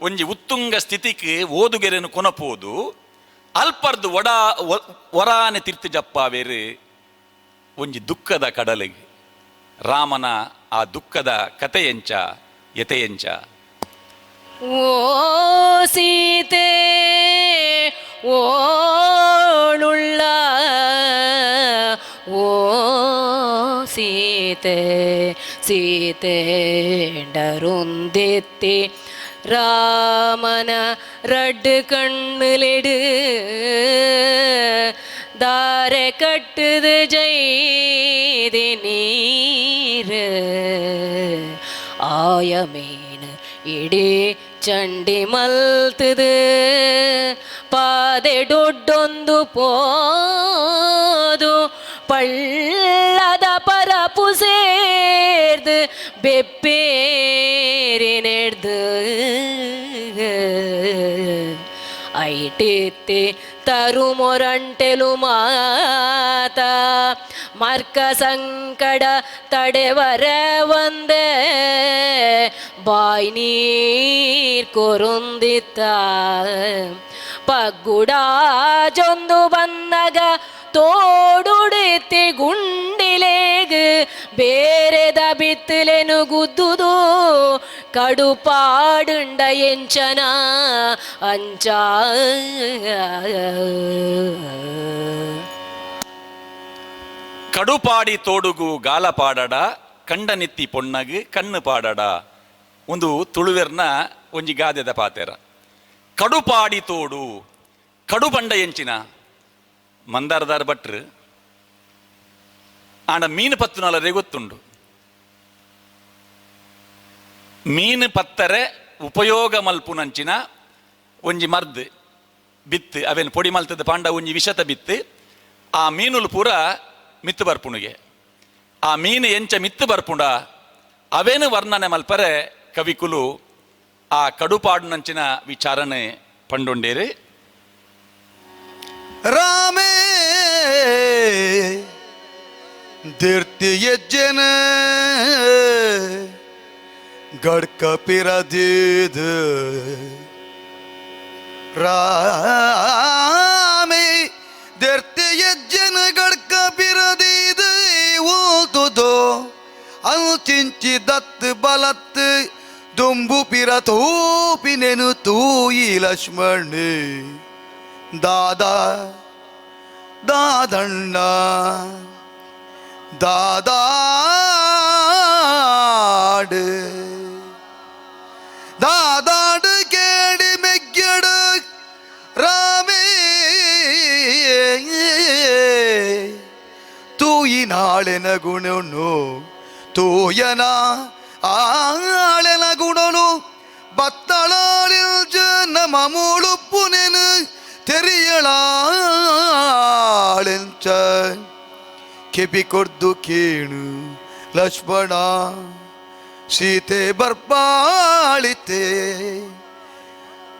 ಒಂಜಿ ಉತ್ತುಂಗ ಸ್ಥಿತಿಗೆ ಓದುಗೆರೆನು ಕೊನಪೋದು ಅಲ್ಪರ್ದು ಒಡಾ ಒರಾನೆ ತಿರ್ತು ಜಪ್ಪಾವೇರು ಒಂಜಿ ದುಃಖದ ಕಡಲಿಗೆ ರಾಮನ ಆ ದುಃಖದ ಕಥೆಯಂಚ ಯತೆಯಂಚ. ಓ ಸೀತೆ ಓಳುಳ್ಳ, ಓ ಸೀತೆ ಸೀತೆ ಡರುಂದೆತ್ತಿ ರಾಮನ ರಡ್ಡು ಕಣ್ಣುಲೆಡು ದಾರೆ ಕಟ್ಟುದು ಜೈದಿ ನೀರು. ಆಯಮೀನು ಇಡೀ ಚಂಡಿ ಮಲ್ತದು ಪಾದೆ ಡೊಡ್ಡೊಂದು ಪೋದು ಪಳ್ಳದ ಪರಪು ಸೇರ್ದು ಬೆಪ್ಪೇರಿ ನೆಡ್ದು ಐಟಿತ್ತಿ ತರುಮೊರಂಟೆಲು ಮಾತ ಮರ್ಕ ಸಂಕಡ ತಡೆವರ ಒಂದೆ ಬಾಯ್ ನೀರ್ ಕೊರುಂದಿತ್ತ. ಪಗ್ಗುಡಾಜೊಂದು ಬಂದಾಗ ತೋಡುಡಿತಿ ಗುಂಡಿಲೇಗ್ ಬೇರೆದ ಬಿತ್ತಲೆನು ಗುದ್ದುದು ಕಡುಪಾಡುಂಡ ಎಂಚನ ಅಂಚ. ಕಡುಪಾಡಿ ತೋಡುಗು ಗಾಲ ಪಾಡಡ ಕಂಡನಿತ್ತಿ ಪೊಣ್ಣಗ್ ಕಣ್ಣು ಪಾಡಡ ಒಂದು ತುಳುವೆರ್ನ ಒಂಜಿ ಗಾದೆದ ಪಾತೆರ. ಕಡುಪಾಡಿ ತೋಡು ಕಡು ಪಂಡ ಎಂಚಿನ ಮಂದಾರದಾರ ಭಟ್ರು ಆಂಡ ಮೀನು ಪತ್ತುನಲರೆ ಗೊತ್ತುಂಡು. ಮೀನು ಪತ್ತರೆ ಉಪಯೋಗ ಮಲ್ಪುನಂಚಿನ ಒಂಜಿ ಮರ್ದ್ ಬಿತ್ತು ಅವೇನು ಪೊಡಿ ಮಲ್ತದ ಪಾಂಡ ಒಂಜಿ ವಿಷತ ಬಿತ್ತು ಆ ಮೀನುಲು ಪೂರ ಮಿತ್ತು ಬರ್ಪುಣಿಗೆ. ಆ ಮೀನು ಎಂಚ ಮಿತ್ತು ಬರ್ಪುಂಡ ಅವೇನು ವರ್ಣನೆ ಮಲ್ಪರೆ ಕವಿಕುಲು ಆ ಕಡುಪಾಡುನಂಚಿನ ವಿಚಾರಣೆ ಪಂಡೊಂಡೇರು. ರಾಮೇ ದಿರ್ತಿ ಯಜ್ಜನ ಗಡ್ಕ ಪಿರದೀದ ರಾಮೇ ದಿರ್ತಿ ಯಜ್ಜನ ಗಡ್ಕ ಪಿರದೀದ ಊತುದೋ ಅಲ್ಚಿಂಚಿ ದತ್ ಬಲತ್ ದುಂಬು ಪಿರ ತೂಪಿನೆನು ತೂಯಿ ಲಕ್ಷ್ಮಣೆ ದಾದಾ ದಾದಣ್ಣ ದಾದಾಡು ದಾದಾಡು ಕೇಳಿ ಮೆಗ್ಗಡು ರಾಮೇ ತೂಯಿನಾಳೆನ ಗುಣನು ತೂಯನ ಆಳೆನ ಗುಣನು ಬತ್ತಳಾಳಿಲ್ ಜನ ಮಮೂಳುಪ್ಪುನೆನು ತೆರಿಯಳಾಳೆಂಚ ಕೆಬಿ ಕೊರ್ದು ಕೇಣು ಲಕ್ಷ್ಮಣ ಸೀತೆ ಬರ್ಪಾಳಿತೆ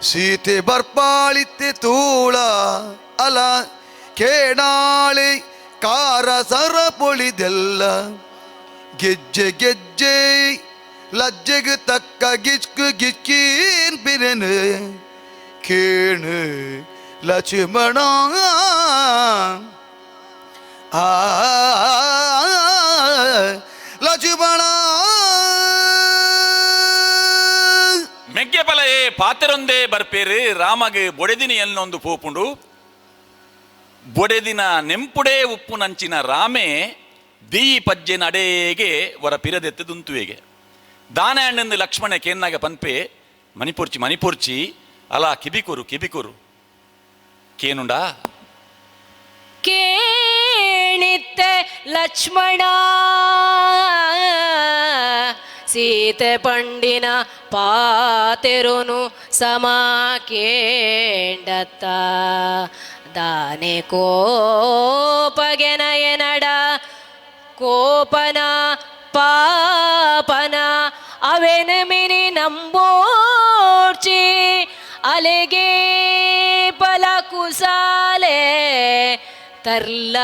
ಸೀತೆ ಬರ್ಪಾಳಿತೆ ತೂಳ ಅಲ ಕೇಡಾಳಿ ಕಾರ ಸರ ಪೊಳಿದೆಲ್ಲ ಗೆಜ್ಜೆ ಗೆಜ್ಜೆ ಲಜ್ಜೆಗೆ ತಕ್ಕ ಗಿಚ್ಕು ಗಿಚ್ಕೀನ್ ಬಿರೆನು ಕೇಣು ಲಕ್ಷ್ಮಣ ಆ ಲಕ್ಷ್ಮಣ. ಮೆಗ್ಗೆ ಪಲಯೇ ಪಾತೆರೊಂದೇ ಬರ್ಪೇರು ರಾಮಗ್ ಬೊಡೆದಿನಿ ಎನ್ನೊಂದು ಪೋಪುಂಡು. ಬೊಡೆದಿನ ನೆಂಪುಡೇ ಉಪ್ಪು ನಂಚಿನ ರಾಮೆ ದೀ ಪಜ್ಜೆ ನಡೇಗೆ ವರ ಪಿರದೆತ್ತು ದುಂತುವೆಗೆ ದಾನ ಅಣ್ಣಂದು ಲಕ್ಷ್ಮಣ ಕೇನ್ನಾಗ ಪನ್ಪೆ ಮಣಿಪುರ್ಚಿ ಮಣಿಪುರ್ಚಿ ಅಲಾ ಕಿಬಿಕುರು ಕಿಬಿಕುರು ಕೇನುಂಡಾ ಕೇಣಿತ್ತೆ ಲಕ್ಷ್ಮಣ ಸೀತೆ ಪಂಡಿನ ಪಾತೆರುನು ಸಮ ಕೇಂಡತ್ತ ದಾನೆ ಕೋಪಗೆನಯನಡ ಕೋಪನ ಪಾಪನ ಅವೆನ ಮಿನಿ ನಂಬೋರ್ಚಿ ಅಲೆಗೆ ಪಲ ಕುಸಾಲೆ ತರ್ಲ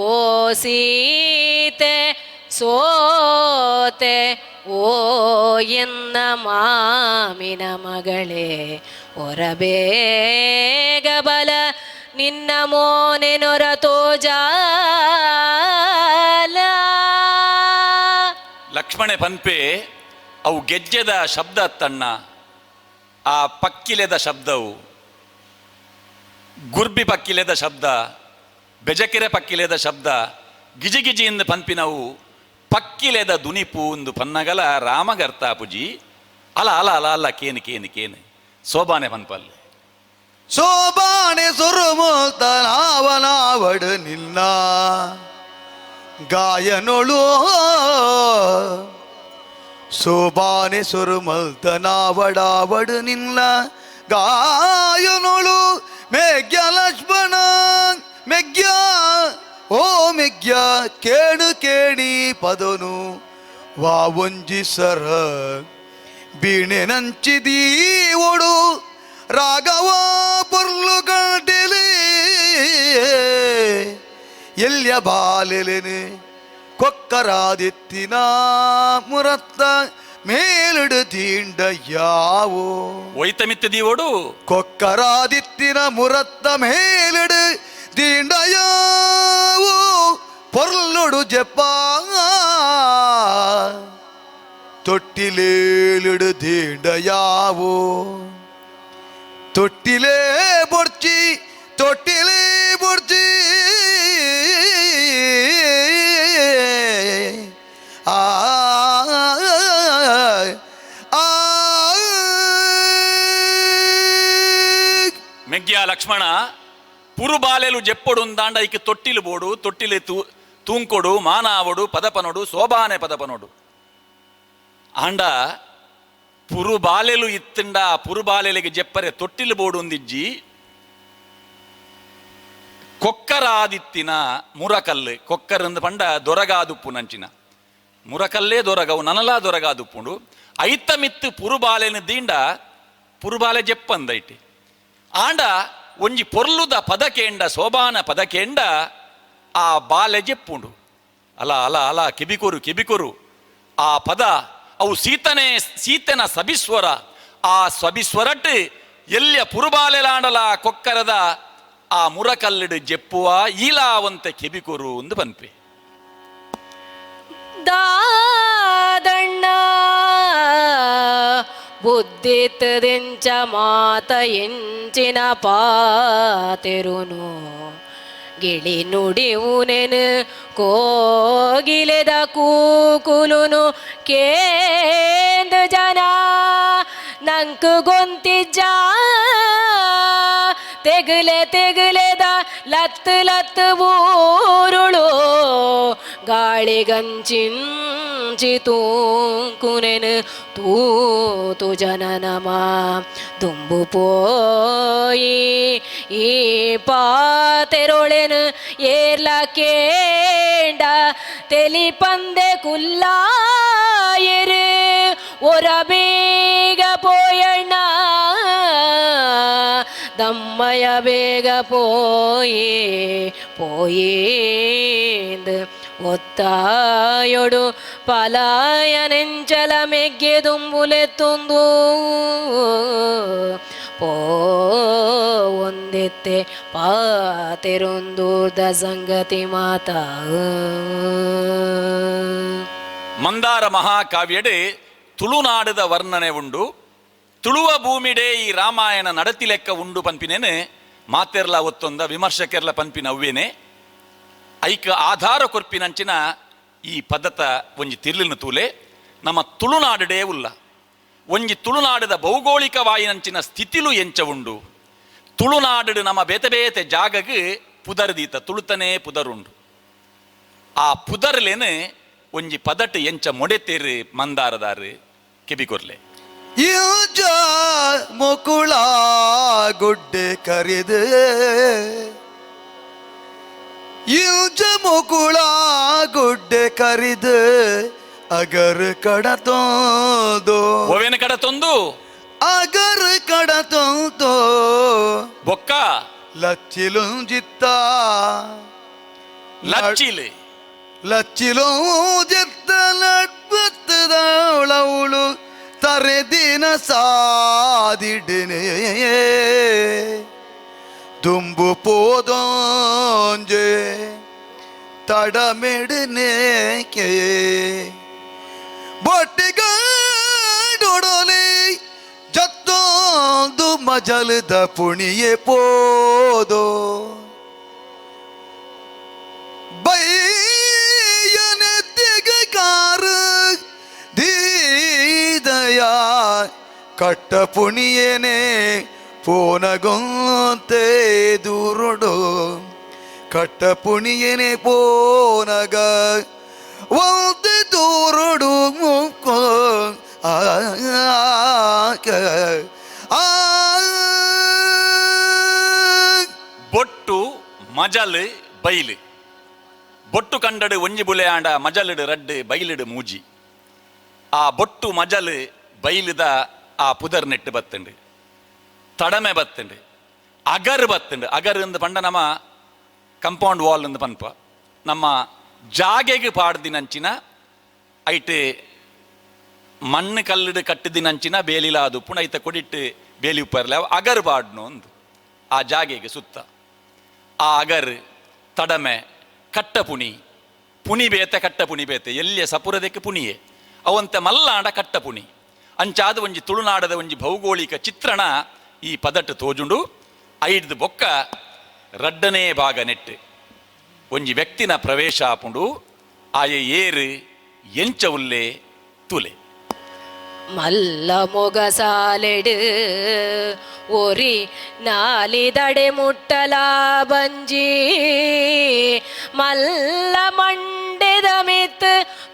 ಓ ಸೀತೆ ಸೋತೆ ಓ ಎನ್ನ ಮಾಮಿನ ಮಗಳೇ ಹೊರಬೇಗ ಬಲ ನಿನ್ನ ಮೋನೆ ನೊರ ತೋಜಾಲ. ಲಕ್ಷ್ಮಣೆ ಪನ್ಪೆ ಅವು ಗೆಜ್ಜೆದ ಶಬ್ದ ತಣ್ಣ ಆ ಪಕ್ಕಿಲೆದ ಶಬ್ದವು, ಗುರ್ಬಿ ಪಕ್ಕಿಲೆದ ಶಬ್ದ, ಬೆಜಕೆರೆ ಪಕ್ಕಿಲೆದ ಶಬ್ದ, ಗಿಜಿ ಗಿಜಿ ಇಂದು ಪನ್ಪಿನವು ಪಕ್ಕಿಲೆದ ದುನಿಪು ಇಂದು ಪನ್ನಗಲ ರಾಮಗರ್ತಾಪುಜಿ. ಅಲ ಅಲ ಅಲ ಅಲ್ಲ, ಕೇನು ಕೇನು ಕೇನು ಸೋಬಾನೆ ಪನ್ಪಲ್ಲೆ. ಸೋಬಾನೆ ಸುರುಮೂಲ್ತನಾವನಾವಡು ನಿನ್ನ ಗಾಯನೊಳು, ಸೋಬಾನೆ ಸುರುಮಲ್ತನಾವಡಾವಡು ನಿನ್ನ ಗಾಯನೊಳು. ಮೇಘ್ಯ ಲಕ್ಷ್ಮಣ ಮೆಗ್ಯ ಓ ಮೆಗ್ಯ ಕೇಣು ಕೇಣಿ ಪದನು ವಾ ಒಂಜಿ ಸರ ಬೀಣೆ ನಂಚಿದೀ ಒಡು ರಾಘವ ಪೊರ್ಲು ಗಂಟೆಲಿ ಎಲ್ಯ ಬಾಲೆಲೆನೆ ಕೊಕ್ಕರಾದಿತ್ತಿನ ಮುರತ್ತ ಮೇಲಿಡು ತೀಂಡ ಯಾವೋ. ಒಯ್ತ ಮಿತ್ತ ದೀವೋಡು. ಕೊಕ್ಕರಾದಿತ್ತಿನ ಮುರತ್ತ ಮೇಲಿಡು ತೀಂಡ ಯಾವೋ ಪೊರ್ಲುಡು ಜಪ್ಪ ತೊಟ್ಟಿಲೇಲಿಡು ತೀಂಡ ಯಾವೋ. ತೊಟ್ಟಿಲೇ ಬೊಡ್ಚಿ ತೊಟ್ಟಿಲೇ ಬೊಡ್ಚಿ ಆ ಆ. ಮೆಗ್ಯ ಲಕ್ಷ್ಮಣ, ಪುರುಬಾಲೆಲು ಜೆಪ್ಪೊಡು ದಾಂಡ ಐಕ್ ತೊಟ್ಟಿಲು ಬೋಡು, ತೊಟ್ಟಿಲು ತೂಂಕೊಡು, ಮಾನಾವಡು, ಪದಪನೊಡು, ಸೋಬಾನೆ ಪದಪನೊಡು. ಆಂಡ ಪುರುಬಾಲೆಲು ಇತ್ತಂಡ ಪುರುಬಾಲೆಲಿಗೆ ಜೆಪ್ಪರೆ ತೊಟ್ಟಿಲು ಬೋಡು ಒಂದಿಜ್ಜಿ. ಕೊಕ್ಕರಾದಿತ್ತಿನ ಮುರಕಲ್ಲು, ಕೊಕ್ಕರಂದು ಪಂಡ ದೊರಗಾದುಪ್ಪು ನಂಚಿನ ಮುರಕಲ್ಲೇ ದೊರಗವು, ನನಲಾ ದೊರಗಾದುಪ್ಪುಂಡು. ಐತ ಮಿತ್ತು ಪುರುಬಾಲೆನು ದೀಂಡ ಪುರುಬಾಲೆ ಜೆಪ್ಪಂದೈಟಿ. ಆಂಡ ಒಂಜಿ ಪೊರ್ಲುದ ಪದಕೇಂಡ, ಸೋಬಾನ ಪದಕೇಂಡ ಆ ಬಾಲೆ ಜೆಪ್ಪುಂಡು. ಅಲ ಅಲ ಅಲ, ಕಿಬಿಕೊರು ಕಿಬಿಕೊರು ಆ ಪದ ಅವು ಸೀತನೆ ಸೀತನ ಸಬಿಸ್ವರ. ಆ ಸಬಿಸ್ವರಟ್ ಎಲ್ಲಿಯ ಪುರುಬಾಲೆಲಾಂಡಲ ಕೊಕ್ಕರದ ಆ ಮುರಕಲ್ಲಿಡು ಜೆಪ್ಪುವ ಈಲಾವಂತೆ ಕಿಬಿಕೊರು ಒಂದು ಪನ್ಪೆ. ದಾದಣ್ಣ ಬುದ್ಧಿತ್ತದೆಂಚ ಮಾತ ಎಂಚಿನ ಪಾತೆರುನು ಗಿಳಿ ನುಡಿವುನೆನು ಕೋಗಿಲೆದ ಕೂಕುಲುನು ಕೇಂದ್ರ ಜನ ನಂಕು ಗೊಂತಿಜ್ಜ. ತೆಗಲೆ ತೆಗಲೆದ ಲತ್ ಲತ್ ಊರುಳು ಗಾಳಿಗಂಚಿಂಚಿ ತೂಂಕುನೆನು ತೂತು ಜನನಮ ದುಂಬು ಪೋಯಿ ಈ ಪಾತೆರೊಳೆನು ಏರ್ಲ ಕೇಂಡ ತೆಲಿಪಂದೆ ಕುಲ್ಲಾಯರು ಒರ ಬೇಗ ಪೋಯಣ್ಣ ದಮ್ಮಯ ಬೇಗ ಪೋಯೇ ಪೋಯೇಂದು ಒತ್ತಾಯೊಡು ಪಲಾಯ ನೆಂಚಲ ಮೆಗ್ಗೆ ದುಂಬುಲೆತ್ತೊಂದು ಪೋ ಒಂದೆತ್ತೆ ಪಾತೆರೊಂದೂರ್ದ ಸಂಗತಿ ಮಾತಾ. ಮಂದಾರ ಮಹಾಕಾವ್ಯಡೆ ತುಳುನಾಡದ ವರ್ಣನೆ ಉಂಡು. ತುಳುವ ಭೂಮಿಡೆ ಈ ರಾಮಾಯಣ ನಡತಿ ಲೆಕ್ಕ ಉಂಡು ಪನ್ಪಿನೇನೆ ಮಾತೆರ್ಲ ಒತ್ತೊಂದ ವಿಮರ್ಶಕೆರ್ಲ ಪನ್ಪಿನ ಅವ್ವೇನೆ. ಐಕ ಆಧಾರ ಕೊರ್ಪಿನಂಚಿನ ಈ ಪದತ ಒಂಜಿ ತಿರ್ಲಿನ ತೂಲೆ ನಮ್ಮ ತುಳುನಾಡಡೆ ಉಲ್ಲ. ಒಂಜಿ ತುಳುನಾಡದ ಭೌಗೋಳಿಕವಾಯಿನಂಚಿನ ಸ್ಥಿತಿಲು ಎಂಚ ಉಂಡು. ತುಳುನಾಡು ನಮ್ಮ ಬೇತೆ ಬೇತೆ ಜಾಗಗ್ ಪುದರ್ದೀತ ತುಳುತನೇ ಪುದರುಂಡು. ಆ ಪುದರ್ಲೇನೆ ಒಂಜಿ ಪದಟ್ ಎಂಚ ಮೊಡೆತೇರು ಮಂದಾರದಾರು ಕೆಬಿಕೊರ್ಲೆ. ಇಂಜ ಮುಕುಳ ಗುಡ್ಡೆ ಕರಿದೆ, ಇಂಜ ಮುಕುಳ ಗುಡ್ಡೆ ಕರಿದೆ ಅಗರ್ ಕಡತೋದು. ಒವೇನ ಕಡತೊಂದು? ಅಗರ್ ಕಡತೊಂದು ಬೊಕ್ಕ ಲಚ್ಚಿಲುಂಜಿತ್ತ ಲಚ್ಚಿಲೆ ಲಚ್ಚಿಲುಂಜಿತ್ತ ನಡ್ಬತ್ತದವಳವಳು ತರೆದಿನ ಸಾದಿಡನೆ ದುಂಬು ಪೋದೊಂಜೆ ತಡಮೆಡನೇಕೆ ಬೊಟ್ಟಿಗಡೊಡನೆ ಜತ್ತೋ ಒಂದು ಮಜಲದ ಪುಣಿಯೆ ಪೋದೋ ಬೈಯನೆತ್ತಿಗ ದೀದಯ ಕಟ್ಟ ಪುಣಿಯೇನೆ ಪೋನಗೊಂತೆ ದೂರುಡು ಕಟ್ಟ ಪುಣಿಯೇನೆ ಪೋನಗ ಒಂತೆ ದೂರುಡು ಮುಕ್ಕೋ ಆ ಆ ಬೊಟ್ಟು ಮಜಲ್ ಬೈಲು. ಬೊಟ್ಟು ಕಂಡಡು ಒಂಜಿ ಬುಲೆ ಆಂಡ ಮಜಲುಡು ರಡ್ಡು ಬೈಲುಡು ಮೂಜಿ. ಆ ಬೊಟ್ಟು ಮಜಲ್ ಬೈಲುದ ಆ ಪುದರ್ ನೆಟ್ಟು ಬತ್ತುಂಡು, ತಡಮೆ ಬತ್ತುಂಡು, ಅಗರ್ ಬತ್ತುಂಡು. ಅಗರ್ ಇಂದು ಪಂಡ ನಮ್ಮ ಕಂಪೌಂಡ್ ವಾಲ್ ಇಂದು ಪನ್ಪ ನಮ್ಮ ಜಾಗೆಗೆ ಪಾಡ್ದಿನಂಚಿನ ಐಟ್ ಮಣ್ಣು ಕಲ್ಲುಡು ಕಟ್ಟಿದಿನಂಚಿನ ಬೇಲಿಲ ಅದು ಪುಣ ಐತ ಕೊಡಿಟ್ಟು ಬೇಲಿ ಉಪ್ಪರ್ಲೆ ಅಗರ್ ಪಾಡ್ನು ಒಂದು ಆ ಜಾಗೆಗೆ ಸುತ್ತ. ಆ ಅಗರ್ ತಡಮೆ ಕಟ್ಟ ಪುಣಿ, ಪುಣಿ ಬೇತೆ ಕಟ್ಟ ಪುಣಿ ಬೇತೆ ಎಲ್ಲಿಯ ಸಪುರದಕ್ಕೆ ಪುಣಿಯೇ ಅವಂತೆ ಮಲ್ಲಾಂಡ ಕಟ್ಟ ಪುಣಿ. ಅಂಚಾದ ಒಂಜಿ ತುಳುನಾಡದ ಒಂಜಿ ಭೌಗೋಳಿಕ ಚಿತ್ರಣ ಈ ಪದಟ್ಟು ತೋಜುಂಡು. ಐಡ್ದು ಬೊಕ್ಕ ರಡ್ಡನೇ ಭಾಗ ನೆಟ್ಟು ಒಂಜಿ ವ್ಯಕ್ತಿನ ಪ್ರವೇಶ ಆಪುಂಡು. ಆಯ ಏರು ಎಂಚ ಉಲ್ಲೆ ತುಲೆ ಮಲ್ಲ ಮೊಗಸಾಲೆಡು ಒರಿ ನಾಲಿದಡೆ ಮುಟ್ಟಲ ಬಂಜಿ ಮಲ್ಲ ಮಂಡೆದ ಮಿತ್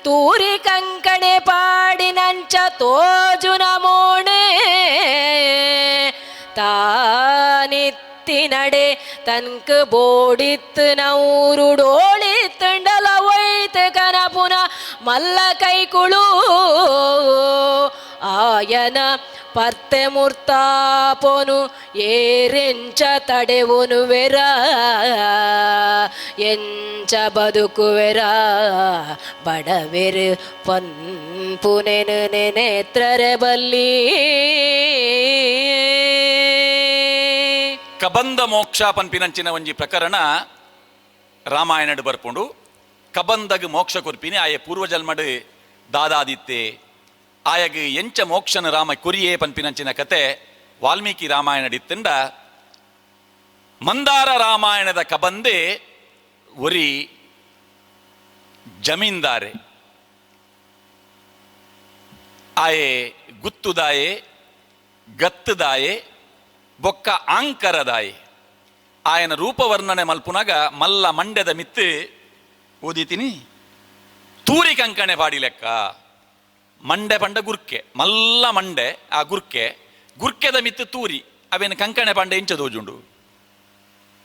ತೂರಿ ಕಂಕಣೆ ಪಾಡಿನಂಚ ತೋಜುನ ಮೋಣೆ ತಾನಿತ್ತಿನಡೆ ತನ್ಕ ಬೋಡಿತ್ತು ನೌರುಡೋಳಿತ್ತಂಡಲ ಒಯ್ತು ಕನಪುನ ಮಲ್ಲ ಕೈಕುಳು ಆಯನ ಪರ್ತೆ ಮುರ್ತಾಪೊನು ಏರೆಂಚ ತಡೆವೊನುವೆರ ಎಂಚ ಬದುಕುವೆರ ಬಡವೆರು ಪನ್ಪುನೆನು ನೆನೆತ್ರರೆ ಬಲ್ಲಿ. ಕಬಂಧ ಮೋಕ್ಷ ಪನ್ಪಿನಂಚಿನ ಒಂಜಿ ಪ್ರಕರಣ ರಾಮಾಯಣಡ್ ಬರ್ಪುಂಡು. ಕಬಂದಗ್ ಮೋಕ್ಷ ಕೊರ್ಪಿನಿ ಆಯ ಪೂರ್ವಜನ್ಮಡ್ ದಾದಾದಿತ್ತೆ ಆಯಗ್ ಎಂಚ ಮೋಕ್ಷನ ರಾಮ ಕುರಿಯೇ ಪನ್ಪಿನಂಚಿನ ಕತೆ ವಾಲ್ಮೀಕಿ ರಾಮಾಯಣಡಿತ್ತಂಡ. ಮಂದಾರ ರಾಮಾಯಣದ ಕಬಂದೆ ಒರಿ ಜಮೀನ್ದಾರೆ ಆಯೆ ಗುತ್ತುದಾಯೆ ಗತ್ತುದಾಯೆ ಬೊಕ್ಕ ಆಂಕರದಾಯೆ. ಆಯನ ರೂಪವರ್ಣನೆ ಮಲ್ಪುನಾಗ ಮಲ್ಲ ಮಂಡ್ಯದ ಮಿತ್ತು ಓದಿತೀನಿ ತೂರಿ ಕಂಕಣೆ ಪಾಡಿ ಲೆಕ್ಕ. ಮಂಡೆ ಪಂಡ ಗುರ್ಕೆ ಮಲ್ಲ ಮಂಡೆ ಆ ಗುರ್ಕೆ ಗುರ್ಕೆದ ಮಿತ್ತು ತೂರಿ ಅವೇನು ಕಂಕಣೆ ಪಂಡ ಇಂಚ ದೋಜುಂಡು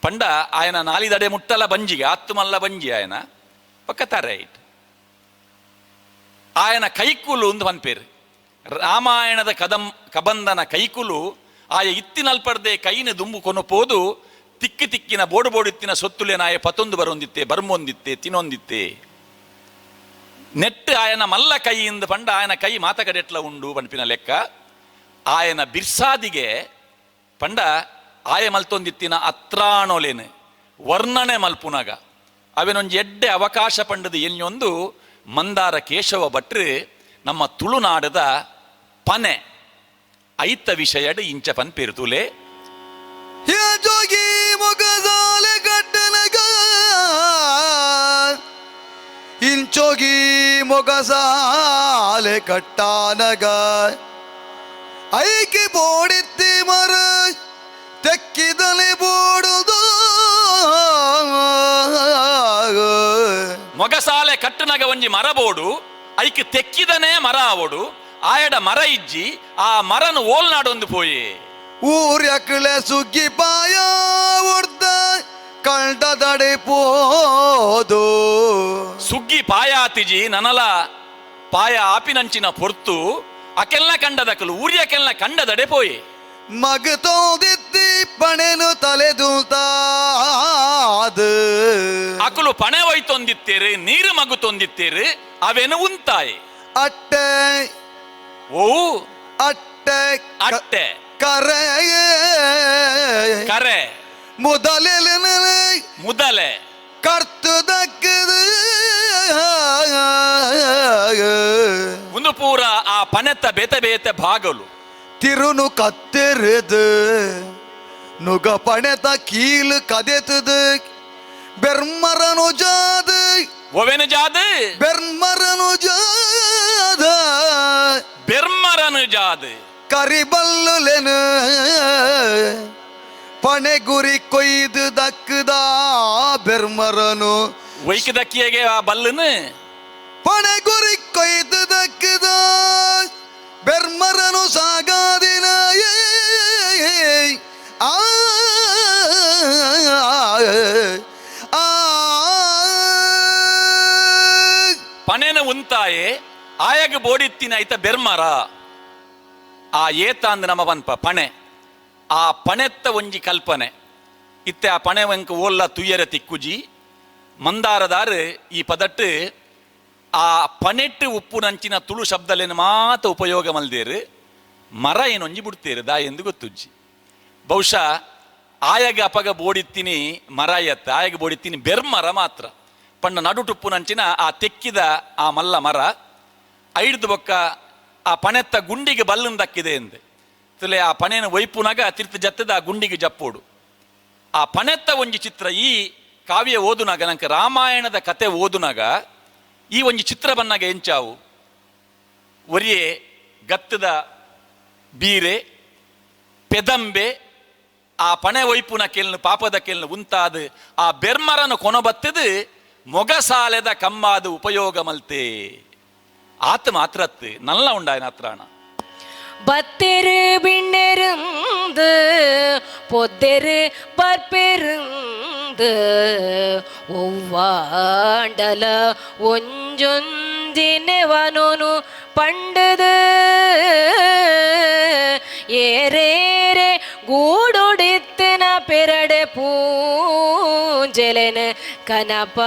ಪಂಡ ಆಯನ ನಾಲಿದಡೆ ಮುಟ್ಟಲ ಬಂಜಿಗೆ ಆತ್ತು ಮಲ್ಲ ಬಂಜಿ ಆಯನ ಪಕ್ಕ ತಾರೆ it ಆಯನ ಕೈಕುಲು ಒಂದು ಪನ್ಪೇರು. ರಾಮಾಯಣದ ಕಬಂದನ ಕೈಕುಲು ಆಯ ಇತ್ತಿನಲ್ಪಡ್ದೆ ಕೈನ ದುಂಬು ಕೊನಪೋದು ತಿಕ್ಕಿ ತಿಕ್ಕಿನ ಬೋಡು ಬೋಡಿತ್ತಿನ ಸೊತ್ತುಲೇನಾಯ ಪತೊಂದು ಬರೊಂದಿತ್ತೆ ಬರ್ಮೊಂದಿತ್ತೆ ತಿನ್ನೊಂದಿತ್ತೆ ನೆಟ್ಟು ಆಯನ ಮಲ್ಲ ಕೈಯಿಂದ ಪಂಡ ಆಯನ ಕೈ ಮಾತಕಡೆಟ್ಲ ಉಂಡು ಪನ್ಪಿನ ಲೆಕ್ಕ. ಆಯನ ಬಿರ್ಸಾದಿಗೆ ಪಂಡ ಆಯ ಮಲ್ತೊಂದಿತ್ತಿನ ಅತ್ರಾಣೋಲೇನು ವರ್ಣನೆ ಮಲ್ಪುನಾಗ ಅವೇನೊಂಜಿ ಎಡ್ಡೆ ಅವಕಾಶ ಪಂಡದು ಎನ್ಯೊಂದು ಮಂದಾರ ಕೇಶವ ಭಟ್ರು ನಮ್ಮ ತುಳುನಾಡದ ಪನೆ ಐತ ವಿಷಯಡ್ ಇಂಚ ಪನ್ಪೇರು ತುಲೆ. ಜೋಗಿ ಮೊಗಸಾಲೆ ಕಟ್ಟನಗ ಇಂಚೋಗಿ ಮೊಗಸಾಲೆ ಕಟ್ಟಾನಗ ಐಕೆ ಬೋಡಿತ್ತಿ ಮರ ತೆಕ್ಕಿದಲೆ ಬೋಡುದು. ಮೊಗಸಾಲೆ ಕಟ್ಟನಗ ಒಂಜಿ ಮರ ಬೋಡು ಐಕೆ ತೆಕ್ಕಿದನೇ ಮರ ಆವೋಡು ಆಯಡ ಮರ ಇಜ್ಜಿ ಆ ಮರನು ಓಲ್ನಾಡೊಂದು ಪೋಯೆ. ಊರ್ಯಕಳೆ ಸುಗ್ಗಿ ಪಾಯ ಉಡ್ದ ಕಂಡದಡೆ ಪೋದು. ಸುಗ್ಗಿ ಪಾಯ ಆತಿಜಿ ನನಲ ಪಾಯ ಆಪಿನಂಚಿನ ಪೊರ್ತು ಅಕೆಲ್ನ ಕಂಡದಕಲು ಊರ್ಯಕೆಲ್ನ ಕಂಡದಡೆ ಪೋಯೆ. ಮಗತೋದಿತ್ತಿ ಪಣೆನು ತಲೆದೂತಾದ ಅಕಲು ಪಣೆ ಒಯ್ತೊಂದಿತ್ತೇರು ನೀರು ಮಗು ತೊಂದಿತ್ತೇರು ಅವೇನು ಉಂತಾಯಿ. ಅಟ್ಟೆ ಓ ಅಟ್ಟೆ ಅಟ್ಟೆ ಕರೆ ಕರೆ ಮುದಲೆಲೆ ಮುದಲೆ ಕರ್ತದಕ್ಕದು ಒಂದು ಪೂರ ಆ ಪನೆತ್ತ ಬೇತೆ ಬೇತೆ ಭಾಗಲು. ತಿರುನು ಕತ್ತೆರೆದು ನುಗ ಪಣೆತ ಕೀಲು ಕದೆತದು ಬೆರ್ಮರನು ಜಾದು. ಒವೆನು ಜಾದು? ಬೆರ್ಮರನು ಜಾದ. ಬೆರ್ಮರನು ಜಾದು. ಕರಿಬಲ್ಲುಲೆನು ಪಣೆ ಗುರಿ ಕೊಯ್ದು ದಕ್ಕದ ಬೆರ್ಮರನು. ಒಯ್ಕ ದಕ್ಕಿಯಗೆ ಆ ಬಲ್ಲನು. ಪಣೆ ಗುರಿ ಕೊಯ್ದು ದಕ್ಕದ ಬೆರ್ಮರನು ಸಾಗಾದಿನ ಆ ಆ. ಪಣೆನ ಉಂತಾಯೆ ಆಯಗ ಬೋಡಿತ್ತಿನ ಐತ ಬೆರ್ಮರ. ಆ ಏತ ಅಂದ್ ನಮ್ಮ ಪನ್ಪ ಪಣೆ, ಆ ಪಣೆತ್ತ ಒಂಜಿ ಕಲ್ಪನೆ ಇತ್ತೆ. ಆ ಪಣೆ ಒಂಕ ಓಲ್ಲ ತುಯ್ಯರ ತಿಕ್ಕುಜಿ. ಮಂದಾರದಾರು ಈ ಪದಟ್ಟು ಆ ಪಣೆಟ್ಟು ಉಪ್ಪುನಂಚಿನ ತುಳು ಶಬ್ದಲೇನು ಮಾತ ಉಪಯೋಗ ಮಲ್ದೇರು. ಮರ ಏನೊಂಜಿ ಬಿಡ್ತೇರು ದಾ ಎಂದು ಗೊತ್ತುಜ್ಜಿ. ಬಹುಶಃ ಆಯಗ ಅಪಗ ಬೋಡಿತ್ತೀನಿ ಮರ ಎತ್ತ ಆಯಗ ಬೋಡಿತ್ತೀನಿ ಬೆರ್ಮರ ಮಾತ್ರ. ಪಂಡ ನಡುಟುಪ್ಪುನಂಚಿನ ಆ ತೆಕ್ಕಿದ ಆ ಮಲ್ಲ ಮರ ಐಡ್ದು ಬೊಕ್ಕ ಆ ಪಣೆತ್ತ ಗುಂಡಿಗೆ ಬಲ್ಲನ್ ದಕ್ಕಿದೆ ಎಂದು ತುಲೆ ಆ ಪಣೆನ ಒಯ್ಪುನಾಗ ತಿರ್ತು ಜತ್ತದ ಆ ಗುಂಡಿಗೆ ಜಪ್ಪೋಡು. ಆ ಪಣೆತ್ತ ಒಂಜಿ ಚಿತ್ರ ಈ ಕಾವ್ಯ ಓದುನಾಗ, ನಂಗೆ ರಾಮಾಯಣದ ಕತೆ ಓದುನಾಗ ಈ ಒಂಜಿ ಚಿತ್ರ ಬನ್ನಾಗ ಎಂಚಾವು. ಒರಿಯೆ ಗತ್ತದ ಬೀರೆ ಪೆದಂಬೆ ಆ ಪಣೆ ಒಯ್ಪುನ ಕೆಲ್ನು ಪಾಪದ ಕೆಲ್ನು ಉಂತಾದ ಆ ಬೆರ್ಮರನ ಕೊನಬತ್ತದು ಮೊಗಸಾಲೆದ ಕಮ್ಮಾದ ಉಪಯೋಗ ಮಲ್ತೆ. ಆತ ಮಾತ್ರತ್ತು ನಲ್ಲ ಉಂಡಾಯನ ಹತ್ರಾಣ. ಬತ್ತೆರು ಬಿಣ್ಣೆருந்து பொத்தெரு பற்பெருந்து ஒவ்வாண்டல ஒஞ்சொஞ்சினவனோನು ಪಂಡದು ಏರೇರೆ ಗೂಡುಡಿತ್ತಿನ ಪೆರಡೆ ಪೂಂಜೆಲೆನ ಕನಪಾದ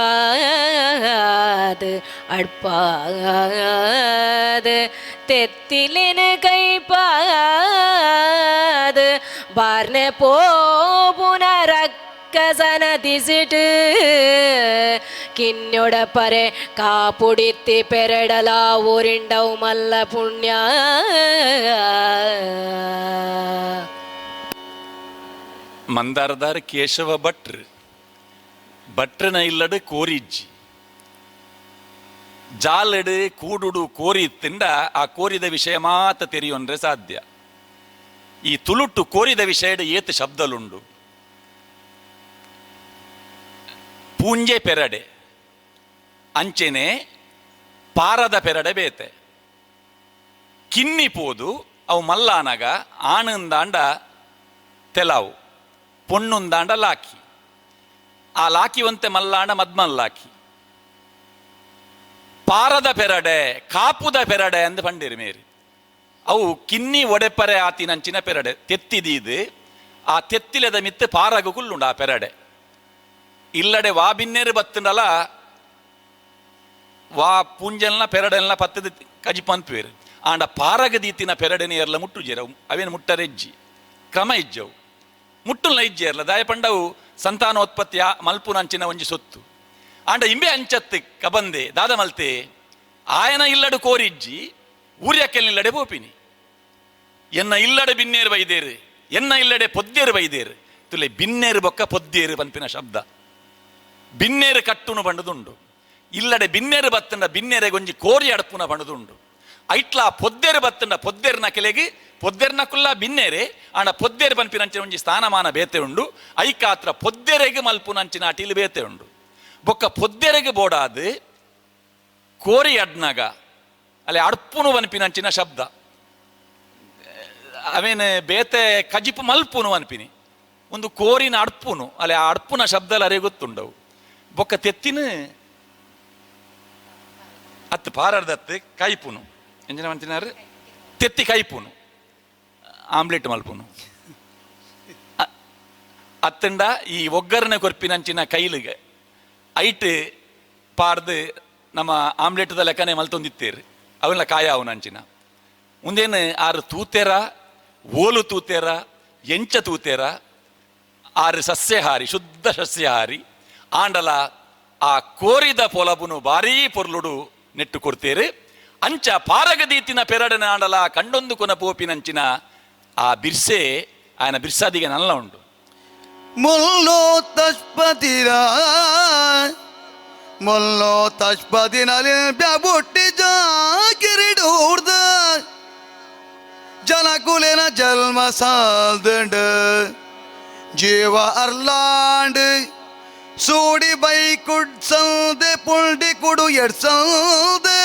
ಅಡ್ಪಾದ ತೆತ್ತಿಲಿನ ಕೈಪಾದ ಬಾರ್ನೆ ಪೋಪುನ ರಕ್ಕಸನ ದಿಸಿಟು ಕಿನ್ನೊಡ ಪರೆ ಕಾಪುಡಿತ್ತಿ ಪೆರಡಲ ಊರಿಂಡವು ಮಲ್ಲ ಪುಣ್ಯ. ಮಂದಾರದಾರ ಕೇಶವ ಭಟ್ರು ಭಟ್ರನ ಇಲ್ಲಡು ಕೋರಿಜ್ಜಿ ಜಾಲಡು ಕೂಡುಡು ಕೋರಿ ತಿಂಡ ಆ ಕೋರಿದ ವಿಷಯ ಮಾತ ತೆರಿಯೊಂದ್ರೆ ಸಾಧ್ಯ. ಈ ತುಳುಟ್ಟು ಕೋರಿದ ವಿಷಯಡು ಏತು ಶಬ್ದಲುಂಡು. ಪೂಂಜೆ ಪೆರಡೆ ಅಂಚೆನೆ ಪಾರದ ಪೆರಡೆ ಬೇತೆ ಕಿನ್ನಿ ಪೋದು ಅವು ಮಲ್ಲಾನಗ ಆಣಂದಾಂಡ ತೆಲಾವು ಪೊಣ್ಣುಂದಾಂಡ ಲಾಕಿ ಆ ಲಾಕಿ ಒಂತೆ ಮಲ್ಲಾಂಡ ಮದ್ಮಲ್ಲಾಕಿ ಪಾರದ ಪೆರಡೆ ಕಾಪುದ ಪೆರಡೆ ಅಂದ್ ಪಂಡಿರು ಮೇರಿ. ಅವು ಕಿನ್ನಿ ಒಡೆಪರೆ ಆತಿನಂಚಿನ ಪೆರಡೆ ತೆತ್ತಿದೀದು ಆ ತೆತ್ತಿಲದ ಮಿತ್ತು ಪಾರಗು ಕುಲ್ಲುಂಡು ಆ ಪೆರಡೆ. ಇಲ್ಲಡೆ ವಾ ಬಿನ್ನೇರು ಬತ್ತುಂಡಲ ವಾ ಪೂಂಜಲ್ನ ಪೆರಡೆಲ್ನ ಪತ್ತದ ಕಜಿ ಪಂಪೇರು ಆಂಡ ಪಾರಗ ದೀತಿನ ಪೆರಡೆನ ಎರ್ಲ ಮುಟ್ಟುಜೇರ ಅವೇನು ಮುಟ್ಟರೆಜ್ಜಿ ಕ್ರಮ ಇಜ್ಜವು ಮುಟ್ಟುಲ್ನ ಇಜ್ಜೇರ್ಲ ದಾಯ ಪಂಡವು ಸಂತಾನೋತ್ಪತ್ತಿಯ ಮಲ್ಪುನಂಚಿನ ಒಂಜಿ ಸೊತ್ತು. ಆಂಡ ಇಂಬೆ ಅಂಚತ್ತು ಕಬಂದೆ ದಾದ ಮಲ್ತೆ ಆಯನ ಇಲ್ಲಡು ಕೋರಿಜ್ಜಿ ಊರ್ಯಕ್ಕೆಲ್ಲಿಲ್ಲಡೆ ಬೋಪಿನಿ ಎನ್ನ ಇಲ್ಲಡೆ ಬಿನ್ನೇರು ಬೈದೇರು ಎನ್ನ ಇಲ್ಲಡೆ ಪೊದ್ದೇರು ಬೈದೇರು ತುಲೆ ಬಿನ್ನೇರು ಬೊಕ್ಕ ಪೊದ್ದೇರು ಪನ್ಪಿನ ಶಬ್ದ ಬಿನ್ನೇರು ಕಟ್ಟುನು ಬಂಡದುಂಡು ಇಲ್ಲಡೆ ಬಿನ್ನೇರು ಬತ್ತಂಡ ಬಿನ್ನೇರೆ ಗೊಂಜಿ ಕೋರಿ ಅಡಪುನ ಬಂಡದುಂಡು ಐಟ್ಲಾ ಪೊದ್ದೇರು ಬತ್ತಂಡ ಪೊದ್ದೇರ್ನ ಕೆಲೆಗೆ ಪೊದ್ದೇರ್ನ ಕುಲ್ಲ ಬಿನ್ನೇರೆ ಆಂಡ ಪೊದ್ದೇರು ಪನ್ಪಿನಂಚಿನ ಒಂಜಿ ಸ್ಥಾನಮಾನ ಬೇತೆ ಉಂಡು ಐಕಾತ್ರ ಪೊದ್ದೆರೆಗೆ ಮಲ್ಪುನಂಚಿನ ಅಟಿಲು ಬೇತೆ ಉಂಡು. ಬೊಕ್ಕ ಪೊದ್ದೆರೆಗೆ ಬೋಡಾದು ಕೋರಿ ಅಡ್ನಾಗ ಅಲ್ಲಿ ಅಡ್ಪುನು ಪನ್ಪಿನಂಚಿನ ಶಬ್ದ ಅವೇನು ಬೇತೆ ಕಜಿಪು ಮಲ್ಪುನು ಅನ್ಪಿನಿ ಒಂದು ಕೋರಿನ ಅಡ್ಪುನು ಅಲ್ಲಿ ಆ ಅಡ್ಪುನ ಶಬ್ದ ಅರೆ ಗೊತ್ತುಂಡವು. ಬೊಕ್ಕ ತೆತ್ತಿನ ಅತ್ತು ಪಾರರ್ದತ್ತು ಕೈಪುನು ಎಂಜಿನ ಮಂತಿನಾರು ತೆತ್ತಿ ಕೈಪುನು ಆಮ್ಲೆಟ್ ಮಲ್ಪುನು ಅತ್ತಂಡ ಈ ಒಗ್ಗರಣೆ ಕೊರ್ಪಿನಂಚಿನ ಕೈಲಿಗೆ ಐಟ್ ಪಾರ್ದು ನಮ್ಮ ಆಮ್ಲೆಟ್ದ ಲೆಕ್ಕನೆ ಮಲ್ತೊಂದಿತ್ತೇರು ಅವೆಲ್ಲ ಕಾಯ ಅವನಂಚಿನ ಮುಂದೇನು ಆರು ತೂತೆರ ಓಲು ತೂತೆರ ಎಂಚ ತೂತೆರ ಆರು ಸಸ್ಯಹಾರಿ ಶುದ್ಧ ಸಸ್ಯಹಾರಿ ಆಂಡಲ ಆ ಕೋರಿದ ಪೊಲಬುನು ಭಾರೀ ಪೊರ್ಲುಡು ನೆಟ್ಟು ಕೊಡ್ತೇರು. ಅಂಚ ಪಾರಗದೀತಿನ ಪೆರಡನ ಆಂಡಲ ಕಂಡೊಂದು ಕೊನ ಪೋಪಿನಂಚಿನ ಆ ಬಿರ್ಸೆ ಆಯನ ಬಿರ್ಸಾದಿಗೆ ನಲ್ಲ ಉಂಡು. ಮುಲ್ಲೋ ತಸ್ಪದಿರ ಮುಲ್ಲೋ ತಸ್ಪದಿನಲ್ಲಿ ಬ್ಯಾಬುಟ್ಟಿ ಜಾಕಿರಿಡೂರ್ದ ಜನಕುಲಿನ ಜನ್ಮ ಸಾಲ್ದಂಡ ಜೀವ ಅರ್ಲಾಂಡ್ ಸೂಡಿ ಬೈ ಕುಡ್ಸಲ್ದೆ ಪುಂಡಿ ಕುಡು ಎಡ್ಸಲ್ದೆ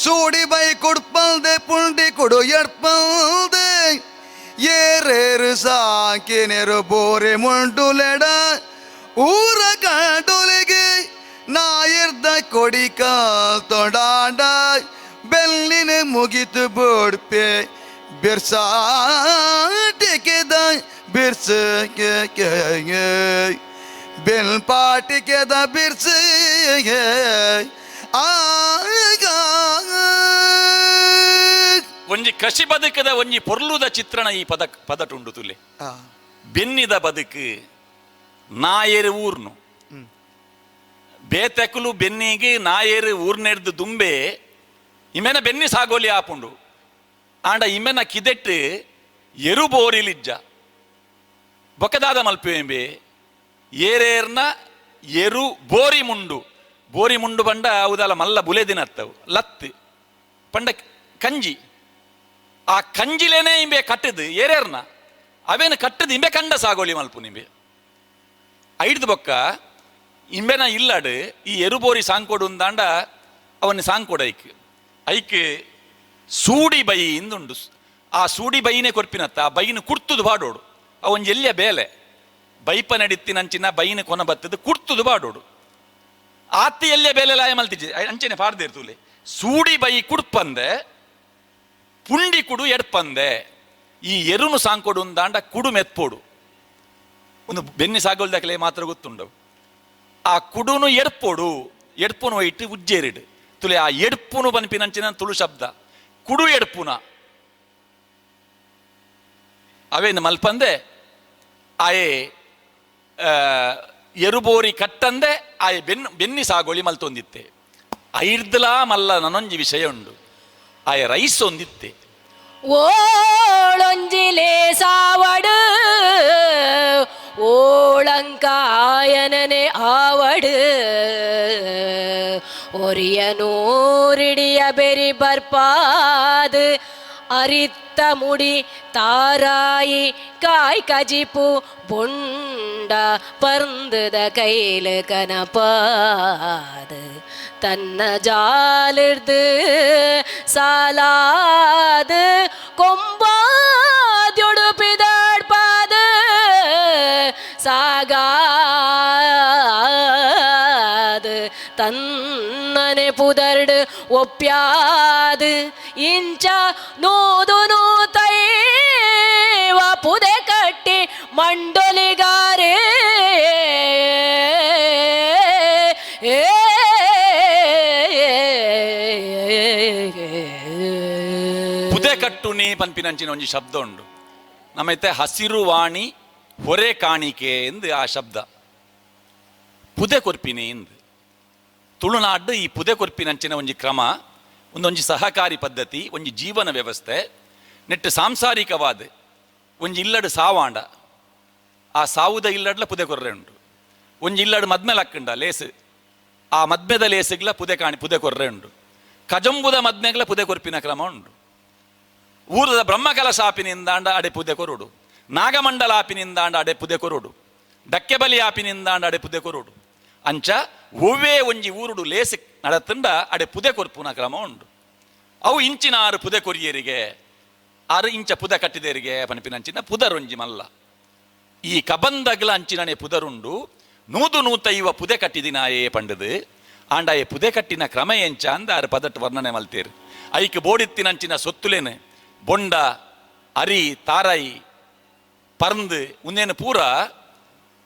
ಸೂಡಿ ಬೈ ಕುಡ್ಪಲ್ದೆ ಪುಂಡಿ ಕುಡು ಎಡ್ಪಲ್ದೆ ಏರೇರು ಸಾಕಿನೆರು ಬೋರೆ ಮುಂಡುಲೆಡ ಊರ ಕಾಂಡುಲಿಗೆ ನಾಯಿರ್ದ ಕೊಡಿ ಕಾಲ್ ತೊಡಾಂಡ ಬೆಲ್ಲಿನ ಮುಗಿತು ಬೋಡ್ಪೆ ಬಿರ್ಸಾಟಿಕೆದ ಬಿರ್ಸ ಬೆಲ್ ಪಾಟಿಕೆದ ಬಿರ್ಸ ಆಗ. ಒಂಜಿ ಕೃಷಿ ಬದುಕದ ಒಂಜಿ ಪೊರ್ಲುದ ಚಿತ್ರಣ ಈ ಪದ ಪದಟುಂಡು ತುಲೆ. ಬೆನ್ನಿದ ಬದುಕು ನಾಯರು ಊರ್ನು ಬೇತೆಕುಲು ಬೆನ್ನಿಗೆ ನಾಯರು ಊರ್ನೆಡ್ದು ದುಂಬೆ ಇಮೆನ ಬೆನ್ನಿ ಸಾಗೋಲಿ ಆಪುಂಡು. ಆಂಡ ಇಮೆನ ಕಿದೆಟ್ಟು ಎರು ಬೋರಿಲಿಜ್ಜ ಬೊಕದಾದ ಮಲ್ಪೆಂಬೆ ಏರೇರ್ನ ಎರು ಬೋರಿ ಮುಂಡು ಬೋರಿ ಮುಂಡು ಬಂಡ ಉದಾಲ ಮಲ್ಲ ಬುಲೆದಿನತ್ತವು ಲತ್ತು ಪಂಡ ಕಂಜಿ ಆ ಕಂಜಿಲೇನೆ ಇಂಬೆ ಕಟ್ಟದು ಏರೇರ್ನ ಅವೇನು ಕಟ್ಟದು ಇಂಬೆ ಕಂಡ ಸಾಗೋಲಿ ಮಲ್ಪು ನಿಂಬೆ ಐಡ್ದು ಬೊಕ್ಕ ಇಂಬೆನ ಇಲ್ಲಡು ಈ ಎರುಬೋರಿ ಸಾಂಕೋಡು ಅಂದಾಂಡ ಅವನ್ನ ಸಾಂಕೋಡು ಐಕ್ ಐಕ್ ಸೂಡಿ ಬೈ ಇಂದುಂಡು. ಆ ಸೂಡಿ ಬೈನೇ ಕೊರ್ಪಿನತ್ತ ಆ ಬೈನ ಕುಡ್ತುದು ಬಾಡೋಡು ಅವನ್ ಎಲ್ಲಿಯ ಬೇಲೆ ಬೈಪ ನಡಿತ್ತಿನಂಚಿನ ಬೈನ ಕೊನ ಬತ್ತದು ಕುಡ್ತುದು ಬಾಡೋಡು ಆತಿ ಎಲ್ಲಿಯ ಬೇಲೆ ಲಾಯ ಮಲ್ತಿಜಿ ಅಂಚನೆ ಪಾಡ್ದಿರ್ತುಲೆ ಸೂಡಿ ಬೈ ಕುಡ್ಪಂದೆ ಪುಂಡಿ ಕುಡು ಎಡ್ಪಂದೆ ಈ ಎರುನು ಸಾಂಕೋಡು ಅಂದಾಂಡ ಕುಡು ಮೆತ್ಪೋಡು ಒಂದು ಬೆನ್ನಿ ಸಾಗೋಲ್ದಾಕಲೆ ಮಾತ್ರ ಗೊತ್ತುಂಡವು ಆ ಕುಡುನು ಎಡ್ಪೋಡು ಎಡ್ಪುನು ಒಯ್ಟ್ ಉಜ್ಜೇರಿಡು ತುಲೆ ಆ ಎಡ್ಪುನು ಬನ್ಪಿನಂಚಿನ ತುಳು ಶಬ್ದ ಕುಡು ಎಡ್ಪುನ ಅವೇನು ಮಲ್ಪಂದೆ ಆಯೆ ಎರುಬೋರಿ ಕಟ್ಟಂದೆ ಆಯೆ ಬೆನ್ನು ಬೆನ್ನಿ ಸಾಗೋಳಿ ಮಲ್ತೊಂದಿತ್ತೆ ಐರ್ದಲಾ ಮಲ್ಲ ನನೊಂಜಿ ವಿಷಯ ಉಂಡು ಆಯೆ ರೈಸ್ ಒಂದಿತ್ತೆ. ಓಳೊಂಜಿಲೆ ಸಾವಡು ಓಳಂಕಾಯನನೆ ಆವಡು ಒರಿಯ ನೂರಿಡಿಯ ಬೆರಿ ಬರ್ಪಾದು ಅರಿತ್ತ ಮುಡಿ ತಾರಾಯಿ ಕಾಯ್ ಕಜಿಪು ಬೊಂಡ ಪರ್ಂದದ ಕೈಲು ಕನಪಾದು ತನ್ನ ಜಾಲಿರ್ದು ಸಾಲಾದು ಕೊಂಬಾದ್ಯೊಡು ಪಿದಾಡ್ಪಾದ ಸಾಗಾದು ತನ್ನನೆ ಪುದರ್ಡು ಒಪ್ಪ್ಯಾದು ಇಂಚ ನೂದು ನೂತೈವ ಪುದೆ ಕಟ್ಟಿ ಮಂಡೊಲಿಗಾರೆ. ಪುದೆ ಕಟ್ಟುನಿ ಪನ್ಪಿನಂಚಿನ ಒಂಜಿ ಶಬ್ದ ಉಂಡು ನಮ್ಮೈತೆ ಹಸಿರು ವಾಣಿ ಹೊರೆ ಕಾಣಿಕೆ ಎಂದು ಆ ಶಬ್ದ ಪುದೆ ಕೊರ್ಪಿನಿ ಎಂದು ತುಳುನಾಡು ಈ ಪುದೆ ಕೊರ್ಪಿನಂಚಿನ ಒಂಜಿ ಕ್ರಮ ಒಂದೊಂಜಿ ಸಹಕಾರಿ ಪದ್ಧತಿ ಒಂಜಿ ಜೀವನ ವ್ಯವಸ್ಥೆ ನೆಟ್ಟು ಸಾಂಸಾರಿಕವಾದ ಒಂಜಿ ಇಲ್ಲಡು ಸಾವಾಂಡ ಆ ಸಾವುದ ಇಲ್ಲಡ್ಲ ಪುದೆ ಕೊರ್ರೆ ಉಂಟು ಒಂಜಿ ಇಲ್ಲಡು ಮದ್ಮೆ ಲಕ್ಕಂಡ ಲೇಸು ಆ ಮದ್ಮೆದ ಲೇಸುಗ್ಲ ಪುದೆ ಕಾಣಿ ಪುದೆ ಕೊರ್ರೆ ಉಂಟು ಕಜಂಬುದ ಮದ್ಮೆಗ್ಲ ಪುದೆ ಕೊರ್ಪಿನ ಕ್ರಮ ಉಂಟು ಊರದ ಬ್ರಹ್ಮಕಲಶಾಪಿನಿಂದಾಂಡ ಅಡೆ ಪುದೆ ಕೊರುಡು ನಾಗಮಂಡಲಾಪಿನಿಂದಾಂಡ ಅಡೆ ಪುದೆ ಕೊರುಡು ಡಕ್ಕೆಬಲಿ ಆಪಿನಿಂದಾಂಡ ಅಡೆ ಪುದೆ ಕೊರುಡು ಅಂಚ ಒವ್ವೇ ಒಂಜಿ ಊರುಡು ಲೇಸು ನಡತಂಡ ಅಡೆ ಪುದೆ ಕೊರ್ಪುನ ಕ್ರಮ ಉಂಡು ಅವು ಇಂಚಿನ ಆರು ಪುದೆ ಕೊರಿಯರಿಗೆ ಆರು ಇಂಚ ಪುದೆ ಕಟ್ಟಿದೇರಿಗೆ ಪನಪಿನಂಚಿನ ಪುದರೊಂಜಿ ಮಲ್ಲ ಈ ಕಬಂದಗ್ಲ ಅಂಚಿನನೆ ಪುದರುಂಡು ನೂದು ನೂತೈವ ಪುದೆ ಕಟ್ಟಿದಿನಾಯೇ ಪಂಡದು ಆಂಡಾಯೆ ಪುದೆ ಕಟ್ಟಿನ ಕ್ರಮ ಎಂಚ ಅಂದ ಆರು ಪದಟ್ಟು ವರ್ಣನೆ ಮಲ್ತೇರು ಐಕ್ ಬೋಡಿತ್ತಿನಂಚಿನ ಸೊತ್ತುಲೇನೆ ಬೊಂಡ ಅರಿ ತಾರಾಯಿ ಪರ್ಂದು ಉಂದೇನು ಪೂರ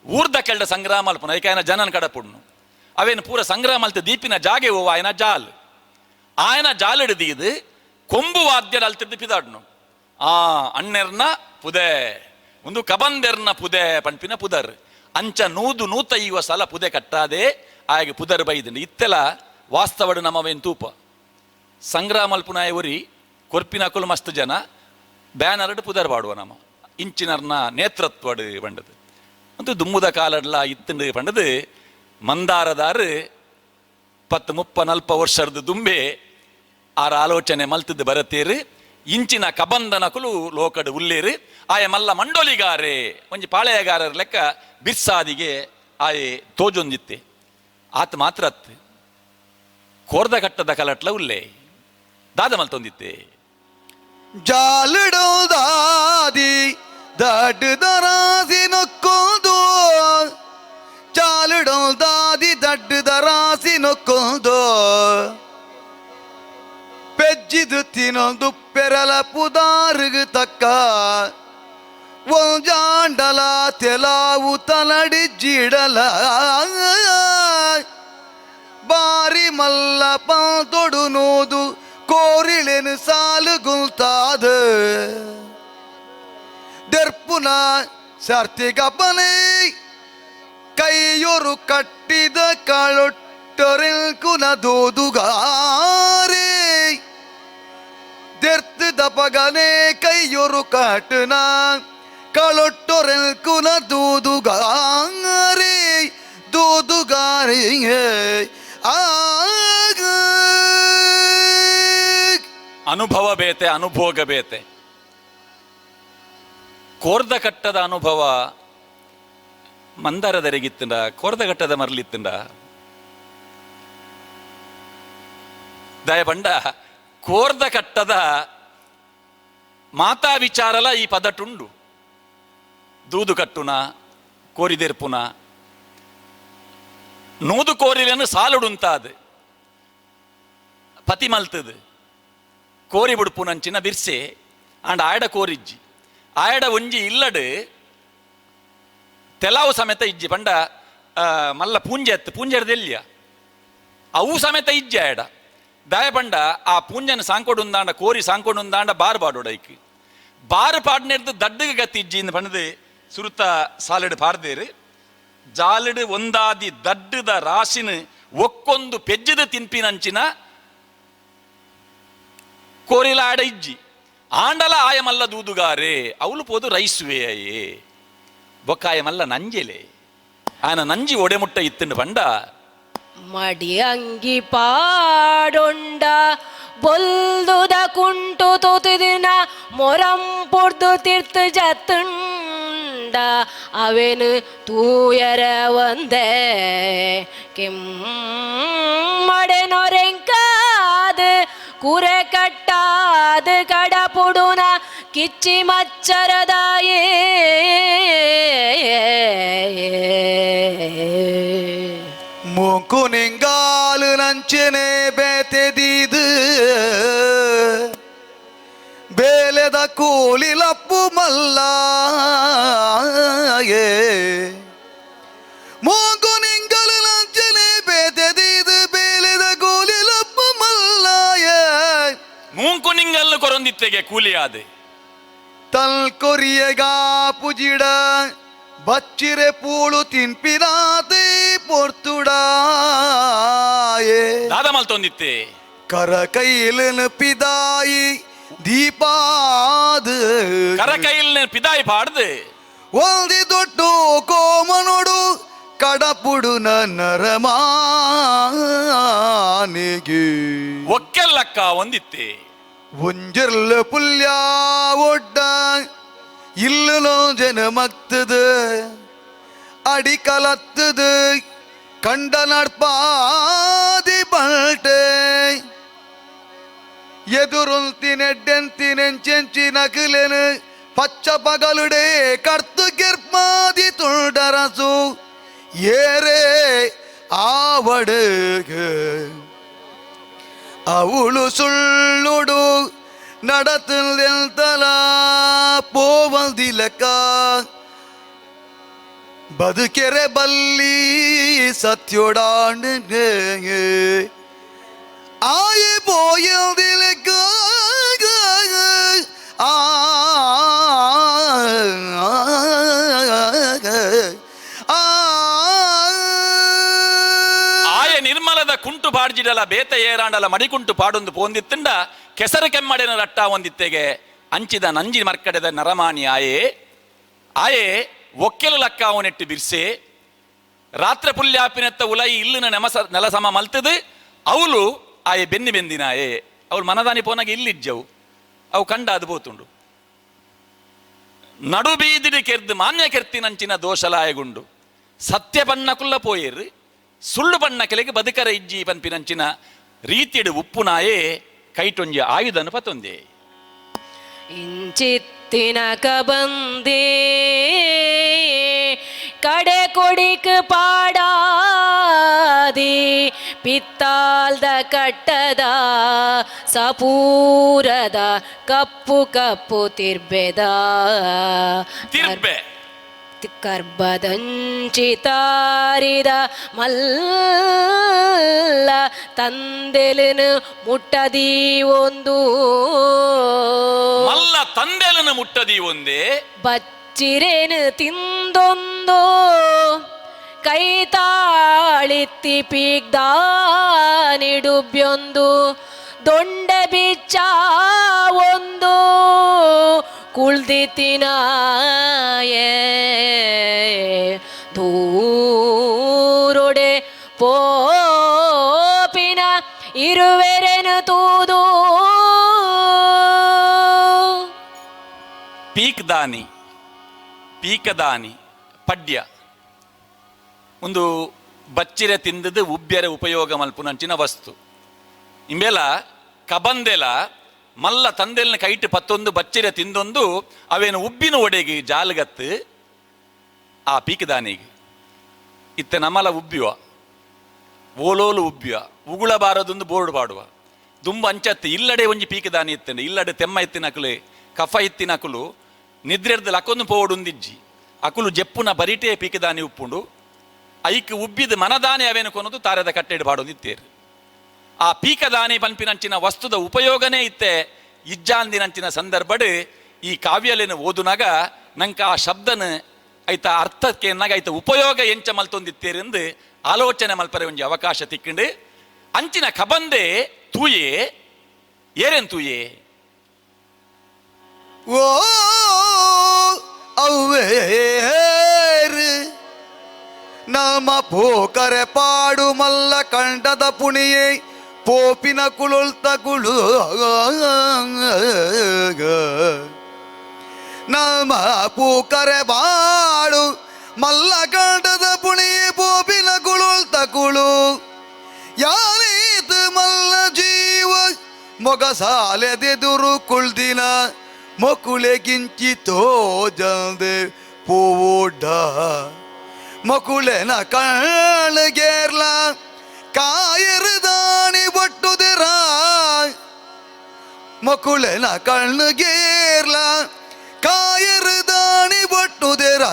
ಊರ್ದ ಕೆಳ್ಡ ಸಂಗ್ರಹ ಮಲ್ಪುನ ಐಕಾಯನ ಜನನ ಕಡಪುಡ್ನು ಅವೇನು ಪೂರ ಸಂಗ್ರಹ ಮಲ್ತ ದೀಪಿನ ಜಾಗೆ ಓ ಆಯನ ಜಾಲ್ ಆಯನ ಜಾಲಿಡು ದೀದು ಕೊಂಬು ವಾದ್ಯದ ಅಲ್ತಿದ್ದು ಪಿದಾಡ್ನು ಆ ಅಣ್ಣೆರ್ನ ಪುದೆ ಒಂದು ಕಬಂದೆರ್ನ ಪುದೆ ಪನ್ಪಿನ ಪುದರ್ ಅಂಚ ನೂದು ನೂತೈವ ಸಲ ಪುದೆ ಕಟ್ಟಾದೆ ಆಯಗೆ ಪುದರ್ ಬೈದಂಡು ಇತ್ತೆಲ ವಾಸ್ತವಡು ನಮವೇನ್ ತೂಪ ಸಂಗ್ರಹ ಮಲ್ಪುನಾಯ ಒರಿ ಕೊರ್ಪಿನ ಅಕುಲು ಮಸ್ತ್ ಜನ ಬ್ಯಾನರ್ಡ್ ಪುದರ್ ಪಾಡುವ ನಮ ಇಂಚಿನರ್ನ ನೇತೃತ್ವಡು ಪಂಡದು ಒಂದು ದುಮ್ಮುದ ಕಾಲಡ್ಲ ಇತ್ತಂಡು ಪಂಡದು ಮಂದಾರದಾರು 10 30 40 ವರ್ಷದ ದುಂಬೆ ಆರ ಆಲೋಚನೆ ಮಲ್ತದ್ದು ಬರತೇರು ಇಂಚಿನ ಕಬಂದನಕುಲು ಲೋಕಡು ಉಲ್ಲೇರು ಆಯ ಮಲ್ಲ ಮಂಡೋಲಿಗಾರೆ ಒಂಜಿ ಪಾಳೆಯಗಾರರ ಲೆಕ್ಕ ಬಿರ್ಸಾದಿಗೆ ಆಯೆ ತೋಜೊಂದಿತ್ತೆ ಆತ ಮಾತ್ರ ಅತ್ತು ಕೋರ್ದ ಕಟ್ಟದ ಕಲಟ್ಲ ಉಲ್ಲೆ ದಾದ ಮಲ್ತೊಂದಿತ್ತೆ ಜಾಲಿಡೋದಾದಿ ದಡ್ಡದ ರಾಸಿ ನೊಕ್ಕೊಂದು ಜಾಲಿಡೋದಾದಿ ದಡ್ಡದ ರಾಸಿ ನೊಕ್ಕೊಂದು ಪೆಜ್ಜಿದು ತಿನೊಂದು ಪೆರಲ ಪುದಾರುಗು ತಕ್ಕ ಒಂಜಾಂಡಲ ತೆಲಾವು ತಲಡಿ ಜಿಡಲ ಬಾರಿ ಮಲ್ಲ ಪಾದೊಡು ನೋದು ಕೋರಿಳೆನು ಸಾಲು ಗುಲ್ತಾದ ದೆರ್ಪುನ ಸರ್ತಿಗಬ್ಬನೆ ಕೈಯೊರು ಕಟ್ಟಿದ ಕಾಳೊಟ್ಟೊರೆಲ್ಕುನ ದೋದುಗಾರೆ ದೆರ್ತದ ಪಗನೆ ಕೈಯೊರು ಕಾಟುನ ಕಾಳೊಟ್ಟೊರೆಲ್ಕುನ ದೂದುಗಾರೆ ದೂದುಗಾರೆ ಆಗ ಅನುಭವ ಬೇತೆ ಅನುಭೋಗ ಬೇತೆ. ಕೋರ್ದ ಕಟ್ಟದ ಅನುಭವ ಮಂದಾರದರೆಗಿತ್ತಂಡ ಕೋರ್ದ ಕಟ್ಟದ ಮರಲಿತ್ತಂಡ ದಯಪಂಡ ಕೋರ್ದ ಕಟ್ಟದ ಮಾತಾ ವಿಚಾರಲ ಈ ಪದಟುಂಡು. ದೂದು ಕಟ್ಟುನ ಕೋರಿದೆರ್ಪುನ ನೂದು ಕೋರಿಲೆನು ಸಾಲುಡುಂತಾದು ಪತಿ ಮಲ್ತದು ಕೋರಿ ಬುಡ್ಪುನಂಚಿನ ಬಿರ್ಸೆ ಆಂಡ ಆಯಡ ಕೋರಿಜ್ಜಿ ಆಯಡ ಒಂಜಿ ಇಲ್ಲಡು ತೆಲಾವು ಸಮೇತ ಇಜ್ಜಿ ಪಂಡ ಮಲ್ಲ ಪೂಂಜೆ ಅತ್ತು ಪೂಂಜೆರ್ದೆಲ್ಲಿಯ ಅವು ಸಮೇತ ಇಜ್ಜಿ ಆಯಡ ದಾಯ ಪಂಡ ಆ ಪೂಂಜನ ಸಾಂಕೊಡುಂದಾಂಡ ಕೋರಿ ಸಾಂಕೊಡುಂದಾಂಡ ಬಾರ್ ಪಾಡೋಡೈಕ್ ಬಾರ್ ಪಾಡ್ನೆರ್ದು ದಡ್ಡಗ ಗತಿ ಇಜ್ಜಿ ಇಂದ್ ಪಂಡದು ಸುರುತ ಸಾಲಡು ಪಾಡ್ದೇರು ಜಾಲಡು ಒಂದಾದಿ ದಡ್ಡದ ರಾಶಿನ ಒಕ್ಕೊಂದು ಪೆಜ್ಜದ ತಿನ್ಪಿನಂಚಿನ ಕೋರಿಲ ಆಡ ಇಜ್ಜಿ ಆಂಡಲ ಆಯಮಲ್ಲ ದೂದುಗಾರೆ ಅವಳು ಪೋದು ರೈಸುವೆ ಅಯ್ಯೇ ಬೊಕ್ಕಾಯಮಲ್ಲ ನಂಜೆಲೆ ಆನ ನಂಜಿ ಒಡೆಮುಟ್ಟ ಇತ್ತಂಡು ಪಂಡ ಮಡಿ ಅಂಗಿ ಪಾಡೊಂಡ ಬೊಲ್ದುದ ಕುಂಟು ತೋತಿದಿನ ಮೊರಂ ಪೊರ್ದು ತೀರ್ಥ ಜತ್ತುಂಡ ಅವೇನು ತೂಯರ ಒಂದೇ ಕೆಮ್ಮಡೆನೊರೆಂಕಾದು ಕುರೆ ಕಟ್ಟಾದು ಕಡಪುಡುನ ಕಿಚ್ಚಿ ಮಚ್ಚರದಾಯೇ. ಮೂಂಕು ನಿಂಗಾಲು ನಂಚನೆ ಬೇತೆದೀದು ಬೇಲೆದ ಕೂಲಿ ಲಪ್ಪು ಮಲ್ಲಾಯೇ ಮೂಂಕು ನಿಂಗಲು ನಂಚನೆ ಬೇತೆದೀದು ಬೇಲೆದ ಕೂಲಿ ಲಪ್ಪು ಮಲ್ಲಾಯೇ ಮೂಂಕು ನಿಂಗಲ್ಲು ಕೊರೊಂದಿತ್ತೆಗೆ ಕೂಲಿಯಾದೆ ತಲ್ಕೊರಿಯಗಾ ಪುಜಿಡ ಬಚ್ಚಿರೆ ಪೂಳು ತಿನ್ಪಿನಾದೆ ಪೊರ್ತುಡಾಯೇ ದಾದ ಮಲ್ತೊಂದಿತ್ತೆ ಕರ ಕೈಲನ ಪಿದಾಯಿ ದೀಪಾದ ಕರ ಕೈಲ್ನ ಪಿದಾಯಿ ಪಾಡ್ದು ಒಂದಿ ದೊಡ್ಡು ಕೋಮನೊಡು ಕಡಪುಡು ನರಮಾನಿಗೆ ಒಕ್ಕೆಲ್ಲಕ್ಕ ಒಂದಿತ್ತೆ ಒಂಜಿರ್ಲ ಪುಲ್ಯ ಒಡ್ಡ இல்லலோ ஜனமத்துது அடிக்கலத்துது கண்ட நட்பாதி பல்ಟೆ ಎದುರುಂತಿನೆಡ್ಡೆಂತಿನೆಂಚೆಂಚಿ ನಕಲೆನು ಪಚ್ಚ ಪಗಲುಡೆ ಕರ್ತು ಗಿರ್ಪಾದಿ ತುಳ್ಡರಸು ಏರೇ ಆವಡುಗೆ ಅವಳು ಸುಳ್ಳುಡು நடத்துதல போவதிலக்க ಬದುಕೆರೆ ಬಲ್ಲಿ ಸತ್ಯೋಡಾಂಡು ಆಯೆ ಪೋಯದಿಲಕ್ಕ ಆ ಆಯ ನಿರ್ಮಲದ ಕುಂಟು ಪಾಡ್ಜಿಡಲ ಬೇತ ಏರಾಂಡಲ ಮಡಿಕುಂಟು ಪಾಡೊಂದು ಪೋಂದಿತ್ತಂಡ ಕೆಸರು ಕೆಮ್ಮಡೆನ ರಟ್ಟ ಒಂದಿತ್ತೆಗೆ ಅಂಚಿದ ನಂಜಿ ಮರ್ಕಡೆದ ನರಮಾನಿ ಆಯೆ ಆಯೆ ಒಕ್ಕೆಲು ಲಕ್ಕಾವನೆಟ್ಟು ಬಿರ್ಸೆ ರಾತ್ರೆ ಪುಲ್ಯಾಪಿನೆತ್ತ ಉಲೈ ಇಲ್ಲಿನ ನೆಮಸ ನೆಲಸಮ ಮಲ್ತದು ಅವಳು ಆಯೆ ಬೆನ್ನಿ ಬೆಂದಿನಾಯೆ. ಅವಳು ಮನದಾನಿ ಪೋನಾಗ ಇಲ್ಲಿಜ್ಜವು ಅವು ಕಂಡ ಅದು ಬೋತುಂಡು. ನಡುಬೀದಿಡಿ ಕೆರ್ದು ಮಾನ್ಯ ಕೆರ್ತಿನಂಚಿನ ದೋಷಲಾಯಗುಂಡು ಸತ್ಯ ಬಣ್ಣ ಕುಲ್ಲ ಪೋಯೇರು ಸುಳ್ಳು ಬಣ್ಣ ಕೆಲೆಗೆ ಬದುಕರ ಇಜ್ಜಿ ಪನ್ಪಿನಂಚಿನ ರೀತಿಯಡು ಉಪ್ಪುನಾಯೇ ಕೈಟೊಂಜಿ ಆಯುಧನು ಪತೊಂದೆ. ಇಂಚಿತ್ತಿನ ಕಬಂದೇ ಕಡೆ ಕೊಡಿಕ್ ಪಾಡಾದಿ ಪಿತ್ತಾಲ್ದ ಕಟ್ಟದ ಸಪೂರದ ಕಪ್ಪು ಕಪ್ಪು ತಿರ್ಬೆದ ತಿರ್ಬೆ ಕರ್ಬದಂಚಿತಾರಿದ ಮಲ್ಲ ತಂದೆಲನು ಮುಟ್ಟದಿ ಒಂದು ಮಲ್ಲ ತಂದೆಲನು ಮುಟ್ಟದಿ ಒಂದೇ ಬಚ್ಚಿರೇನು ತಿಂದೊಂದು ಕೈತಾಳಿತ್ತಿ ಪೀಗ್ದಾನಿಡುಬ್ಯೊಂದು ದೊಂಡ ಬಿಚ್ಚ ಒಂದು ಕುಳ್ದಿತಿನಾಯೇ ದೂರೊಡೆ ಪೋಪಿನ ಇರುವೆರೆನು ತೂದು. ಪೀಕ್ದಾನಿ ಪೀಕದಾನಿ ಪಡ್ಯ ಒಂದು ಬಚ್ಚಿರೆ ತಿಂದದು ಉಬ್ಬ್ಯರೆ ಉಪಯೋಗ ಮಲ್ಪುನಂಚಿನ ವಸ್ತು. ಇಂಬೆಲ ಕಬಂದೆಲ ಮಲ್ಲ ತಂದೆಲ್ನ ಕೈಟ್ ಪತ್ತೊಂದು ಬಚ್ಚಿರೆ ತಿಂದೊಂದು ಅವೇನು ಉಬ್ಬಿನ ಒಡೆಗೆ ಜಾಲಗತ್ತು ಆ ಪೀಕದಾನಿಗೆ. ಇತ್ತೆ ನಮ್ಮಲ ಉಬ್ಬಿವ ಓಲೋಲು ಉಬ್ಬಿವ ಉಗುಳ ಬಾರದೊಂದು ಬೋರ್ಡ್ ಪಾಡುವ ದುಂಬ ಅಂಚತ್ತು ಇಲ್ಲಡೆ ಒಂಜಿ ಪೀಕದಾನಿ ಇತ್ತಂಡೆ ಇಲ್ಲಡೆ ತೆಮ್ಮ ಇತ್ತಿನಕುಲು ಕಫ ಇತ್ತಿನಕುಲು ನಿದ್ರೆರ್ದು ಲಕ್ಕೊಂದು ಪೋವಡುಂದಿಜ್ಜಿ ಅಕುಲು ಜೆಪ್ಪುನ ಬರಿಟೇ ಪೀಕದಾನಿ ಉಪ್ಪುಂಡು ಐಕ್ ಉಬ್ಬಿದ ಮನದಾನಿ ಅವೇನು ಕೊನದು ತಾರೆದ ಕಟ್ಟೆಡ್ ಪಾಡೊಂದಿತ್ತೇರು. ಆ ಪೀಕದಾನಿ ಪನ್ಪಿನಂಚಿನ ವಸ್ತುದ ಉಪಯೋಗನೇ ಇತ್ತೆ ಇಜ್ಜಾಂದಿನಂಚಿನ ಸಂದರ್ಭಡ್ ಈ ಕಾವ್ಯಲೇನು ಓದುನಾಗ ನಂಕ ಆ ಶಬ್ದನ ಐತ ಅರ್ಥಕ್ಕೆ ಎನ್ನಾಗ ಐತ ಉಪಯೋಗ ಎಂಚ ಮಲ್ತೊಂದಿತ್ತೇರೆಂದು ಆಲೋಚನೆ ಮಲ್ಪರೆ ಒಂಜಿ ಅವಕಾಶ ತಿಕ್ಕಿಂಡು. ಅಂಚಿನ ಕಬಂದೆ ತೂಯೆ ಏರೆನ್ ತೂಯೆ ಓ ಅವ್ವೇರು ನಮ್ಮ ಪೋಕರೆ ಪಾಡು ಮಲ್ಲ ಕಂಡದ ಪುಣಿಯೇ ಪೋಪಿನ ಕುಳುಳ್ತ ಕುಳು ನಮ್ಮ ಪೂಕರೆ ಬಾಡು ಮಲ್ಲ ಕಂಡದ ಪುಣಿಯೇ ಪೋಪಿನ ಕುಳುಳ್ತ ಕುಳು ಯಾರೀತ ಮಲ್ಲ ಜೀವ ಮೊಗಸಾಲೆದೆದುರು ಕುಳ್ದಿನ ಮೊಕುಳೆ ಗಿಂಚಿತೋ ಜಲ್ದೆ ಪೂವೋಡ ಮಕುಳೆನ ಕಾಳಗೇರ್ಲ ಕಾಯರುದಾಣಿ ಬಟ್ಟುದಿರ ಮಕುಳೆನ ಕಣ್ಣುಗೇರ್ಲ ಕಾಯರುದಾಣಿ ಬಟ್ಟುದಿರ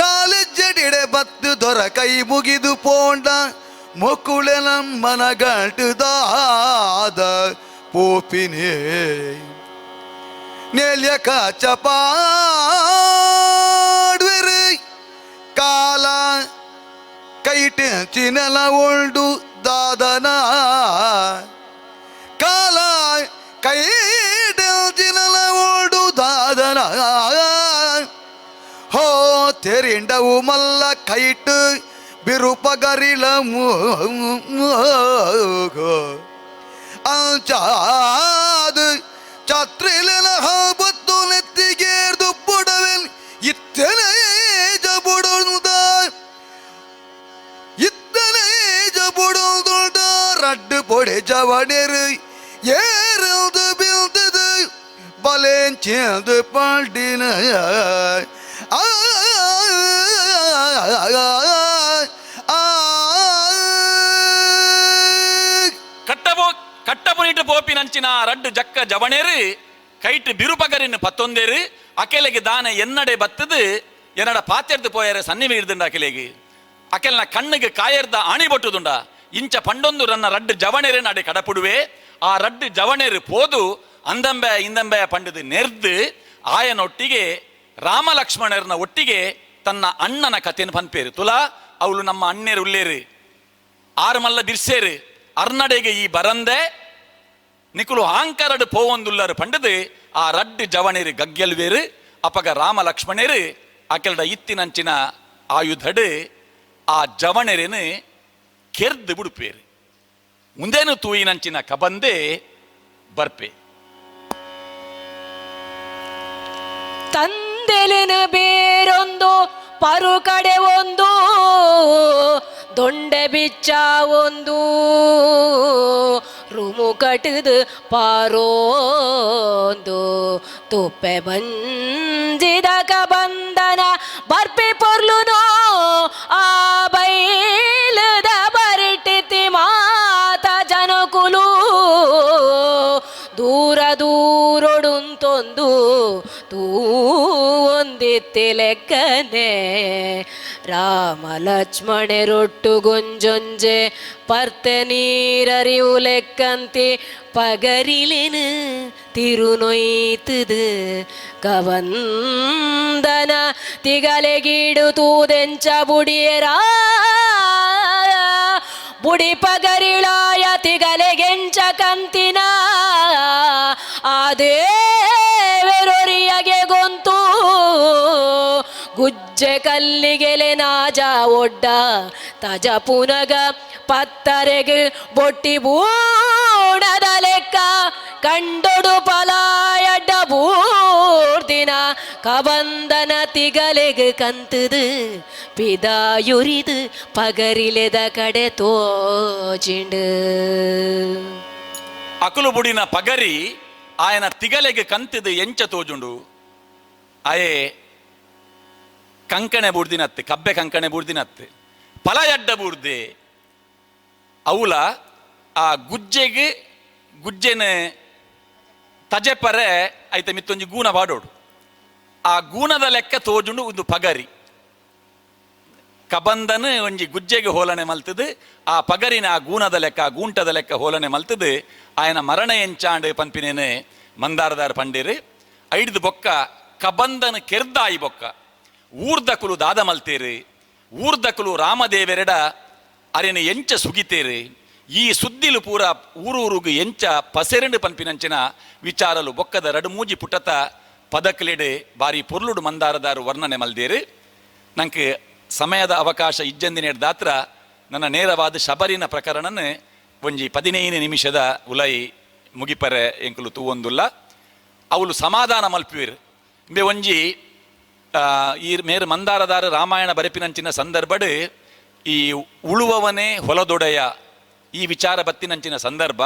ನಾಲೆಜ್ಜಡಿಡೆ ಬತ್ತು ದೊರ ಕೈ ಮುಗಿದು ಪೋಂಡ ಮೊಕುಳೆ ನಮ್ಮನ ಗಂಟುದಾದ ಪೋಪಿನೇ ನೆಲ್ಯ ಕಾಚಪಾಡ್ವೆರು ಕಾಲ ಕೈಟೆ ಚಿನಲ ಉಂಡು ದಾದನ ಕಾಲ ಕೈಟೆ ಚಿನಲ ಉಂಡು ದಾದನ ಹೋ ತೆರಿಂಡವು ಮಲ್ಲ ಕೈಟು ಬಿರುಪಗರಿಳಮು ಅಂಚಾದು ಛತ್ರಿಲೆನ ಬತ್ತು ನೆತ್ತಿಗೇರ್ದು ಪುಡವೆಲ್ ಇತ್ತನೆ ಜಬುಡುದ ಇತ್ತನೆ ಜಬುಡುದುಡ ರಡ್ಡು ಪೊಡೆ ಜವಣೆರು ಏರದು ಬೀಳ್ತದು ಬಲೇಂಚೇಂದು ಪಾಡಿನ ಆ ಆ ಕಟ್ಟಬೋ ಕಟ್ಟಬುನಿಟ್ಟು ಪೋಪಿನಂಚಿನ ರಡ್ಡು ಜಕ್ಕ ಜವಣೇರು ಕೈಟ್ ಬಿರುಪಗರಿನ ಪತ್ತೊಂದೇರು ಅಕೆಲೆಗೆ ದಾನ ಎನ್ನಡೆ ಬತ್ತದು ಎನ್ನಡ ಪಾತೆರ್ದು ಪೋಯರೆ ಸನ್ನಿ ಮೀರ್ದುಂಡ ಅಕೆಲೆಗೆ ಅಕೆಲ್ನ ಕಣ್ಣಿಗೆ ಕಾಯರ್ದ ಆಣಿ ಬೊಟ್ಟುದುಂಡ ಇಂಚ ಪಂಡೊಂದು ರನ್ನ ರಡ್ಡು ಜವಣೇರು ನಡೆ ಕಡಪುಡುವೆ ಆ ರಡ್ಡು ಜವಣೇರು ಪೋದು ಅಂದಂಬೆ ಇಂದಂಬೆ ಪಂಡದು ನೆರ್ದು ಆಯನೊಟ್ಟಿಗೆ ರಾಮ ಲಕ್ಷ್ಮಣರನ ಒಟ್ಟಿಗೆ ತನ್ನ ಅಣ್ಣನ ಕಥೆಯನ್ನು ಪನ್ಪೇರು. ತುಲಾ ಅವಳು ನಮ್ಮ ಅಣ್ಣೇರು ಉಲ್ಲೇರು ಆರು ಮಲ್ಲ ಬಿರ್ಸೇರು ಅರ್ನಡೆಗೆ ಈ ಬರಂದೆ ನಿಕುಲು ಆಂಕರಡ್ ಪೋವೊಂದುಲ್ಲರು ಪಂಡದು ಆ ರಡ್ಡು ಜವಣೆರು ಗಗ್ಗೆಲ್ವೇರು. ಅಪಗ ರಾಮ ಲಕ್ಷ್ಮಣರು ಅಕೆಲ್ಡ ಇತ್ತಿನಂಚಿನ ಆಯುಧಡು ಆ ಜವಣೆರೆನು ಕೆರ್ದು ಬುಡುಪೇರು. ಮುಂದೇನು ತೂಯಿನಂಚಿನ ಕಬಂದೆ ಬರ್ಪೆ. ತಂದೆಲಿನ ಬೇರೊಂದು ಪರುಕಡೆ ಒಂದು ದೊಂಡೆ ಬಿಚ್ಚ ಒಂದು ರುಮು ಕಟ್ಟದು ಪಾರೋಂದು ತುಪ್ಪೆ ಬಂಜಿದ ಕಬಂದನ ಬರ್ಪಿ ಪೊರ್ಲುನೋ ಆ ಬೈಲದ ಬರಿಟಿತಿ ಮಾತ ಜನಕುಲು ದೂರ ದೂರೊಡುಂತೊಂದು ತೂ ಒಂದಿತ್ತಿಲೆಕ್ಕನೆ ರಾಮ ಲಕ್ಷ್ಮಣರೊಟ್ಟು ಗುಂಜೊಂಜೆ ಪರ್ತೆ ನೀರರಿವು ಲೆಕ್ಕಂತಿ ಪಗರಿಲೆನು ತಿರುನೊಯ್ತದು ಕವಂದನ ತಿಗಲೆಗೀಡು ತೂದೆಂಚ ಬುಡಿಯರ ಬುಡಿ ಪಗರಿಳಾಯ ತಿಗಲೆಗೆಂಚ ಕಂತಿನ ಆ ದೇವೆರೊರಿಯಗೆ ಗೊಂತು ಗುಜ್ಜೆ ಕಲ್ಲಿಗೆಲೆ ನಾಜ ಒಡ್ಡ ತಜ ಪುನಗ ಪತ್ತರೆಗ್ ಬೊಟ್ಟಿ ಬೂಣದ ಲೆಕ್ಕ ಕಂಡೊಡು ಪಲಾಯಡ್ಡ ಬೂರ್ದಿನ ಕಬಂದನ ತಿಗಲೆಗ್ ಕಂತದು ಪಿದಾಯುರಿದು ಪಗರಿಲೆದ ಕಡೆ ತೋಜಿಂಡು. ಅಕುಲು ಬುಡಿನ ಪಗರಿ ಆಯನ ತಿಗಲೆಗ್ ಕಂತದು ಎಂಚ ತೋಜುಂಡು. ಆಯೆ ಕಂಕಣೆ ಬೂರ್ದಿನತ್ತೆ, ಕಬ್ಬೆ ಕಂಕಣೆ ಬೂರ್ದಿನತ್ತೆ, ಪಲಯಡ್ಡ ಬೂರ್ದೆ ಅವುಲ ಆ ಗುಜ್ಜೆಗ್ ಗುಜ್ಜೆನ ತಜೆಪರೆ ಐತ ಮಿತ್ತೊಂಜಿ ಗೂನ ಪಾಡೋಡು. ಆ ಗೂನದ ಲೆಕ್ಕ ತೋಜುಂಡು ಒಂದು ಪಗರಿ. ಕಬಂದನ ಒಂಜಿ ಗುಜ್ಜೆಗೆ ಹೋಲನೆ ಮಲ್ತದು ಆ ಪಗರಿನ ಆ ಗೂನದ ಲೆಕ್ಕ ಆ ಗೂಂಟದ ಲೆಕ್ಕ ಹೋಲನೆ ಮಲ್ತದು ಆಯನ ಮರಣ ಎಂಚಾಂಡ್ ಪನ್ಪಿನೇನೆ ಮಂದಾರದಾರ್ ಪಂಡೇರು. ಐಡ್ದು ಬೊಕ್ಕ ಕಬಂದನ ಕೆರ್ದಾಯಿ ಬೊಕ್ಕ ಊರ್ದಕುಲು ದಾದ ಮಲ್ತೇರು, ಊರ್ದಕುಲು ರಾಮದೇವೆರೆಡ ಅರೆನ ಎಂಚ ಸುಗಿತೇರು, ಈ ಸುದ್ದಿಲು ಪೂರ ಊರೂರುಗು ಎಂಚ ಪಸೆರಂಡು ಪನ್ಪಿನಂಚಿನ ವಿಚಾರಲು ಬೊಕ್ಕದ ರಡುಮೂಜಿ ಪುಟತ ಪದಕ್ಲೆಡೆ ಬಾರಿ ಪೊರ್ಲುಡು ಮಂದಾರದಾರು ವರ್ಣನೆ ಮಲ್ದೇರು. ನಂಗೆ ಸಮಯದ ಅವಕಾಶ ಇಜ್ಜಂದಿನ ದಾತ್ರ ನನ್ನ ನೇರವಾದ ಶಬರಿನ ಪ್ರಕರಣನ ಒಂಜಿ 15 ನಿಮಿಷದ ಉಲೈ ಮುಗಿಪರೆ ಎಂಕುಲು ತೂವೊಂದುಲ್ಲ. ಅವಳು ಸಮಾಧಾನ ಮಲ್ಪುವಿರು. ಇಂಬೆ ಒಂಜಿ ಈ ಮೇರು ಮಂದಾರದಾರ ರಾಮಾಯಣ ಬರೆಪಿನಂಚಿನ ಸಂದರ್ಭಡ್ ಈ ಉಳುವವನೇ ಹೊಲದೊಡೆಯ ಈ ವಿಚಾರ ಬತ್ತಿನಂಚಿನ ಸಂದರ್ಭ,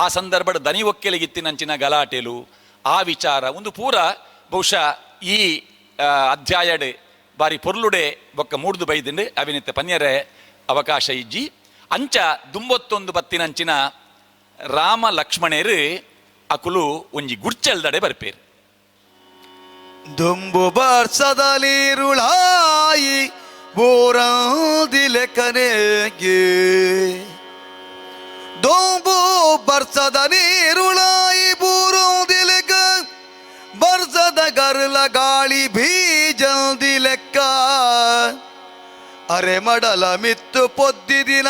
ಆ ಸಂದರ್ಭಡ್ ದನಿ ಒಕ್ಕೆಲಿಗಿತ್ತಿನಂಚಿನ ಗಲಾಟೆಲು ಆ ವಿಚಾರ ಒಂದು ಪೂರ ಬಹುಶಃ ಈ ಅಧ್ಯಾಯಡೆ ಬಾರಿ ಪೊರ್ಲುಡೆ ಬೊಕ್ಕ ಮೂಡ್ದು ಬೈದಿಂಡು ಅವಿನಿತ್ತ ಪನ್ಯರೆ ಅವಕಾಶ ಇಜ್ಜಿ. ಅಂಚ ದುಂಬೊತ್ತೊಂದು ಬತ್ತಿನಂಚಿನ ರಾಮ ಲಕ್ಷ್ಮಣೇರು ಅಕುಲು ಒಂಜಿ ಗುಡ್ಚಲ್ದಡೆ ಬರ್ಪೇರು. ದುಂಬು ಬರ್ಸದಲಿರುಳಾಯಿ ಬೋರಾದಿಲೆಕನೆಗೆ ದೊಂಬು ಬರ್ಸದ ನೀರುಳಾಯಿ ಬೂರೋದಿಲೆಕ ಬರ್ಸದ ಗರ್ಲ ಗಾಳಿ ಬೀಜಂದಿಲೆಕ್ಕ ಅರೆ ಮಡಲ ಮಿತ್ತು ಪೊದ್ದಿದಿನ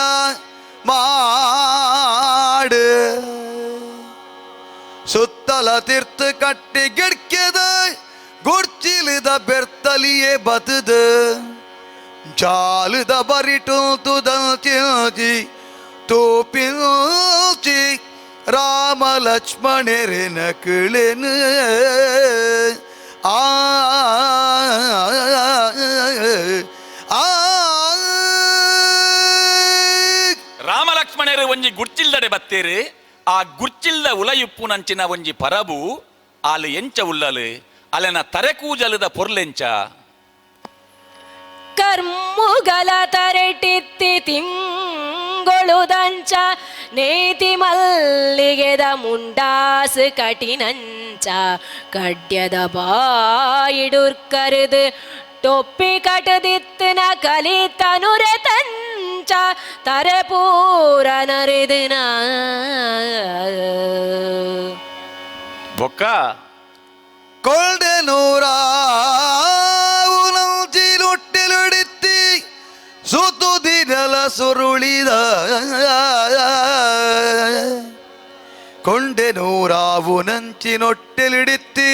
ಮಾಡು ಸುತ್ತಲ ತೀರ್ಥ ಕಟ್ಟಿ ಗಿಡ್ಕೆದ ಗುಡ್ಚಿಲಿದ ಬೆರ್ತಲಿಯೇ ಬತದ ಜಾಲದ ಬರಿಟು ತೋಪಿಂಚಿ ರಾಮ ಲಕ್ಷ್ಮಣರೆನ ಕಿಳೆನು ಆ ಆ ರಾಮ ಲಕ್ಷ್ಮಣರು ಒಂಜಿ ಗುಡ್ಚಿಲ್ದಡೆ ಬತ್ತೇರು. ಆ ಗುಡ್ಚಿಲ್ದ ಉಲಯುಪ್ಪುನಂಚಿನ ಒಂಜಿ ಪರಬು ಆಲು ಎಂಚ ಉಲ್ಲಲು ಅಲೆನ ತರೆಕೂಜಲದ ಪೊರ್ಲೆಂಚ ಕರ್ಮುಗಲ ತರೆಟಿತ್ತಿ ತಿಂಗೊಳುದಂಚ ನೇತಿ ಮಲ್ಲಿಗೆದ ಮುಂಡಾಸು ಕಟಿನಂಚ ಕಡ್ಯದ ಬಾಯಿಡುರ್ಕರಿದು ಟೊಪ್ಪಿ ಕಟದಿತ್ತಿನ ಕಲಿತನುರೆ ತಂಚ ತರೆ ಪೂರ ನರಿದಿನ ಬೊಕ್ಕ ಕೊಳ್ಳೆ ನೂರಾವುನಂಚಿಲೊಟ್ಟೆಲುಡಿತ್ತಿ ಸುತು ದಿನಲ ಸುರುಳಿದ ಕೊಂಡೆ ನೂರಾವು ನಂಚಿನೊಟ್ಟೆಲಿಡಿತ್ತಿ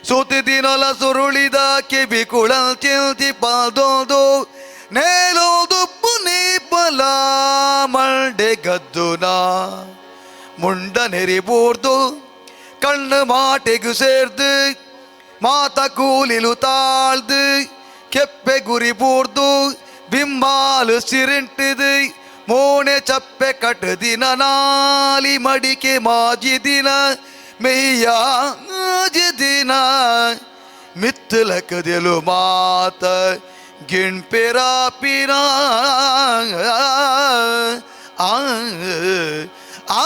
ಸುತಿದಿನೊಲ ಸುರುಳಿದ ಕೆಬಿ ಕುಳಲ್ ಚಿಲ್ತಿ ಪಾದೋದು ನೇಲೋದು ಪುನೀಪಲ ಮಂಡೆ ಗದ್ದುನ ಮುಂಡ ನೆರಿಬೂರ್ದು ಕಣ್ಣು ಮಾಟೆಗು ಸೇರ್ದು ಮಾತ ಕೂಲಿಲು ತಾಳ್ದು ಕೆಪ್ಪೆ ಗುರಿ ಬೂರ್ದು ಬಿಂಬಾಲು ಸಿರಿಂಟಿದು ಮೋನೆ ಚಪ್ಪೆ ಕಟ್ಟದಿನ ನಾಲಿ ಮಡಿಕೆ ಮಾಜಿದಿನ ಮೆಯ್ಯಾಜಿದಿನ ಮಿತ್ತಲಕದೆಲು ಮಾತ ಗಿಣ್ಪೆರಾಪಿನ ಆ ಆ.